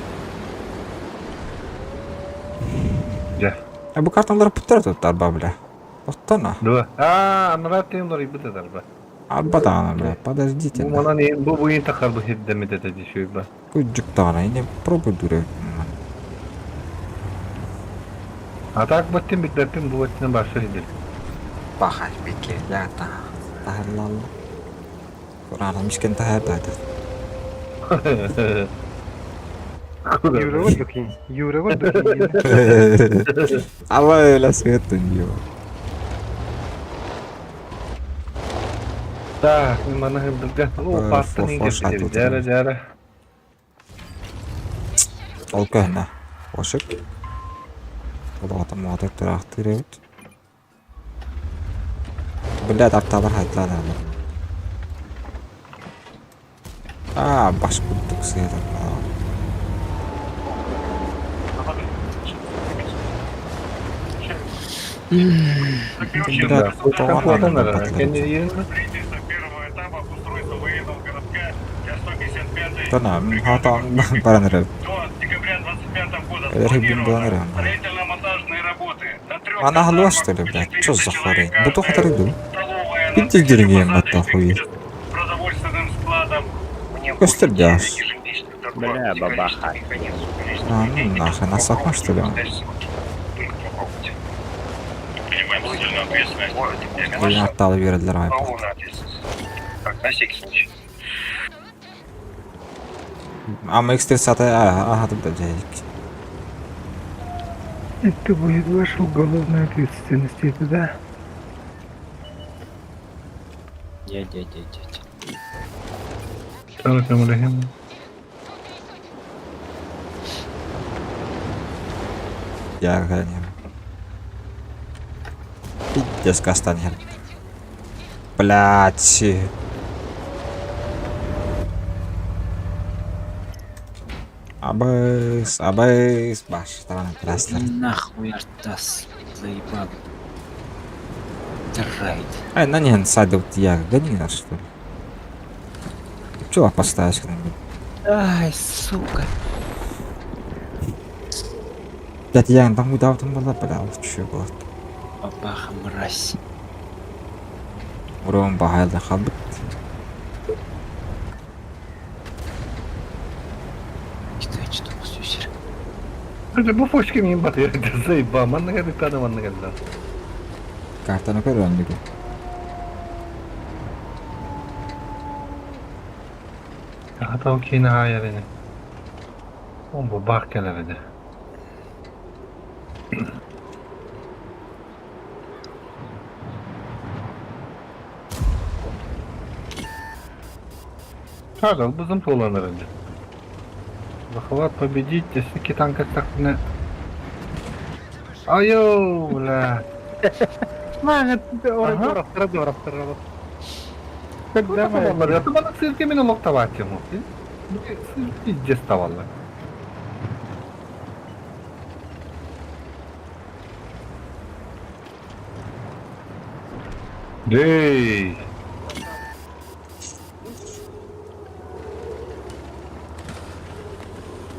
Дьэ. А бу карталары путтар туттар ба бля. Оттона. Дуо. Аа, анара тыын лорыйбыт этар ба. Арба даҕаны бля, подождите. Бу манан бу буйун тахар бу хирдэмит этэ дишүй ба. Куджук даҕаны, не пробуй дуре. А так баттын билбэппин бу баттын барса хидир. Бахай бики, я та. Тахарлалла. Кураанам мискен тахар да. Юра вот дукин. Юра вот дукин. Ала ла светын ё. Так, мен мана хырдырга. О, пастын иңгер Жара, жара. Ол көһнө. Ошык. Олоҕото муота тураахтыыр эбит. Блядь, арталар хайтлаанар. Аа, баш курдук сыһыар. Блядь, Куотан ара. Кенни Тана, хата баран эрэ. Өлөр хибин буолан эрэ. Ана халуа что ли, блядь? Чё за хрень? Бу хатары дуу? Пиздец батта хуй. Көстөр дяш. Бля, бабаха. А, ну нахрен, на сапа что ли он? Блин, атталы берелер ай. Ама X30 аха да дьэйик. Это будет ваша уголовная ответственность, это да? Дядя, дядя, дядя. Сара көмөлөһүм. Я кэлэн Пиздец кастан иһэр. Блядь. Абыс, абыс, баштаран краслар. Нахуй артас, заебал. Райд. Ай, на не садил я, гони нас что ли? Чего поставишь когда-нибудь? Ай, сука. Блядь, я там куда там была, бля, чё было. Бабаха, мразь. Урон бахайлы халбыт. Китай, что сюсер. Бу фочка мин батыр. Заебал. Манна кэлли тада манна кэлли. Картаны көрөн диги. Хата киine хаайар ини. Он бу бах кэлэр ини. Павел, бузым толаныр ини. Захват победить, если китанка так не... Айо, бля. Ага. Когда мы бана цирке мен олоктават ему. Пиздец таваллар. Дей.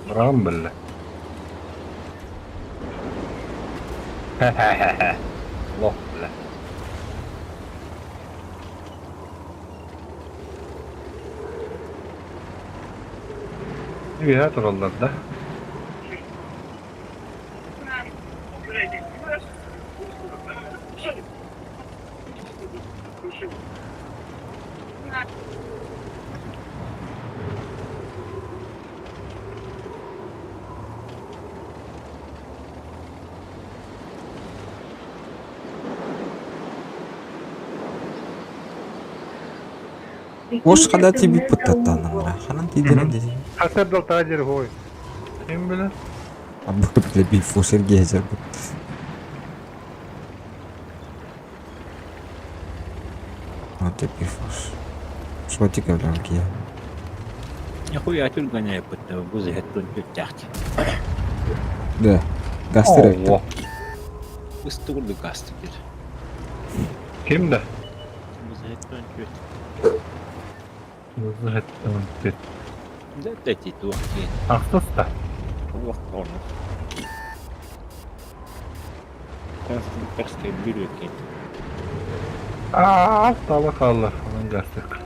Рамбл. Лох, бля. Үөһэ тураллар да. Ош хада тебе пытатаныңра. Ханан тидерен деди. Хасар дал таджир хой. Ким билэр? Абы бля бифу Сергей жер. Вот ты бифуш. Что тебе бля кия? Нихуя тут гоняю под бузы тут тяхти. Да. Гастер. О, Ыстугурду газ теперь. Ким да? Бузы тут Да, дайте туох Ахсыста. Туох тону. Конструкторское бюро кет. Аа, тала қаллар. Onun gazlık.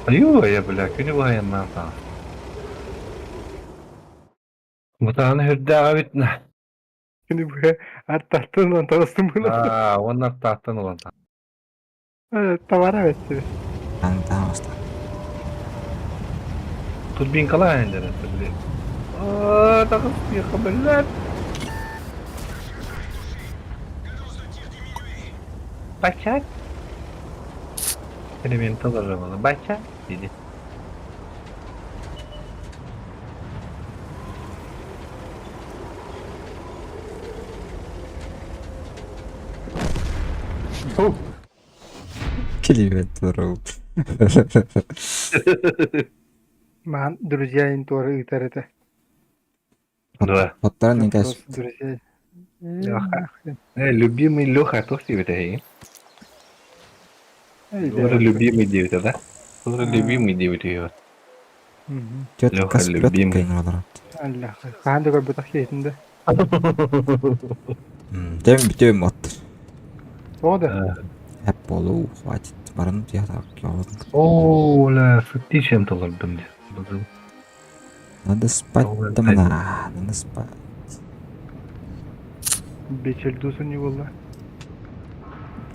Айуу, я бля, күнү баайыннан саа. Бутааны хүрдээҕэ битнэ. Күнү бу аттартын он тарастым буну. Аа, оннар тааттан улан. Тавара бетти. Антамаста. Турбинкалаа эндерен били. Аа, тагыс биллет. Бачат. Элемент алар Бачат dedi. Келимет туру. Ман друзья инторы ытар это. Да. Оттаран не каш. Друзья. Леха. Э, любимый Леха, то тебе это. Тоже любимый диэбитэ да? Тоже любимый диэбит үһү. Тетка Леха с любимый. плеткой олорор. Хаһан да көрбөтөх киһитин да. Тем бүтүм от. Тоҕо да? Эп болу, хватит. Баран театр О, ля, сытти чем-то олордум дии. Надо спать там на, надо спать. Бечелдуsun не буолла.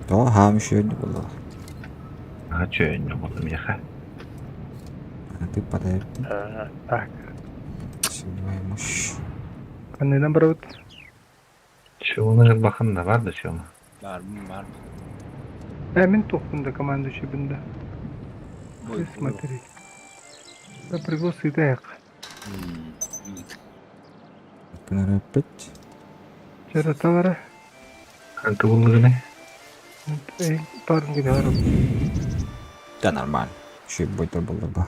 То хаам еще не было. А чё не было меха? А ты подай. Так. Сильная мощь. Ханныынан барабыт? Чего бахан да бар да чего? Бар бар. Э, мин туохпун да командующийбин да. Ты смотри. Да пригласит эх. Опять. Чараталара. Канты буллыгыны. Парын гидары. Да нормально. Еще и будет было бы.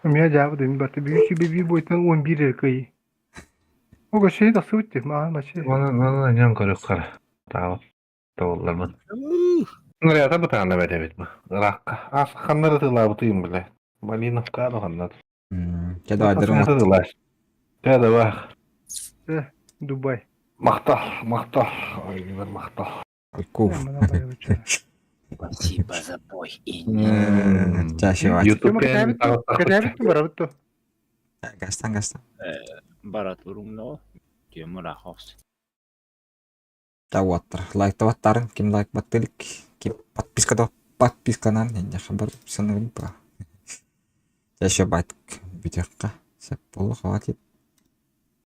У меня жабы мин барты бүү сүбэ бүү бойтан 11 эркей. Ого шей да сутти маа мачи. Оны оны нем көрөк кара. Таа. Тавлармын. Нырята бытаана бэтэбит бу. Ракка. Ас ханнары тылаабытыйм биле. Малиновка да ханнар. Чэ давай дырым. Тылаш. Чэ давай. Дубай. Махтал, махтал. Ой, бар махтал. Айкув. Спасибо за бой. Чаще YouTube Кэтэбит барабыт то. Гастан, гастан. Барат урумно. Тема рахос. Таваттар. Лайк таваттар. Ким лайк баттылык. Ким подписка да подписканан. Я хабар санырым па. Чаще байтык. Бүтөкка. Сәп болу хватит.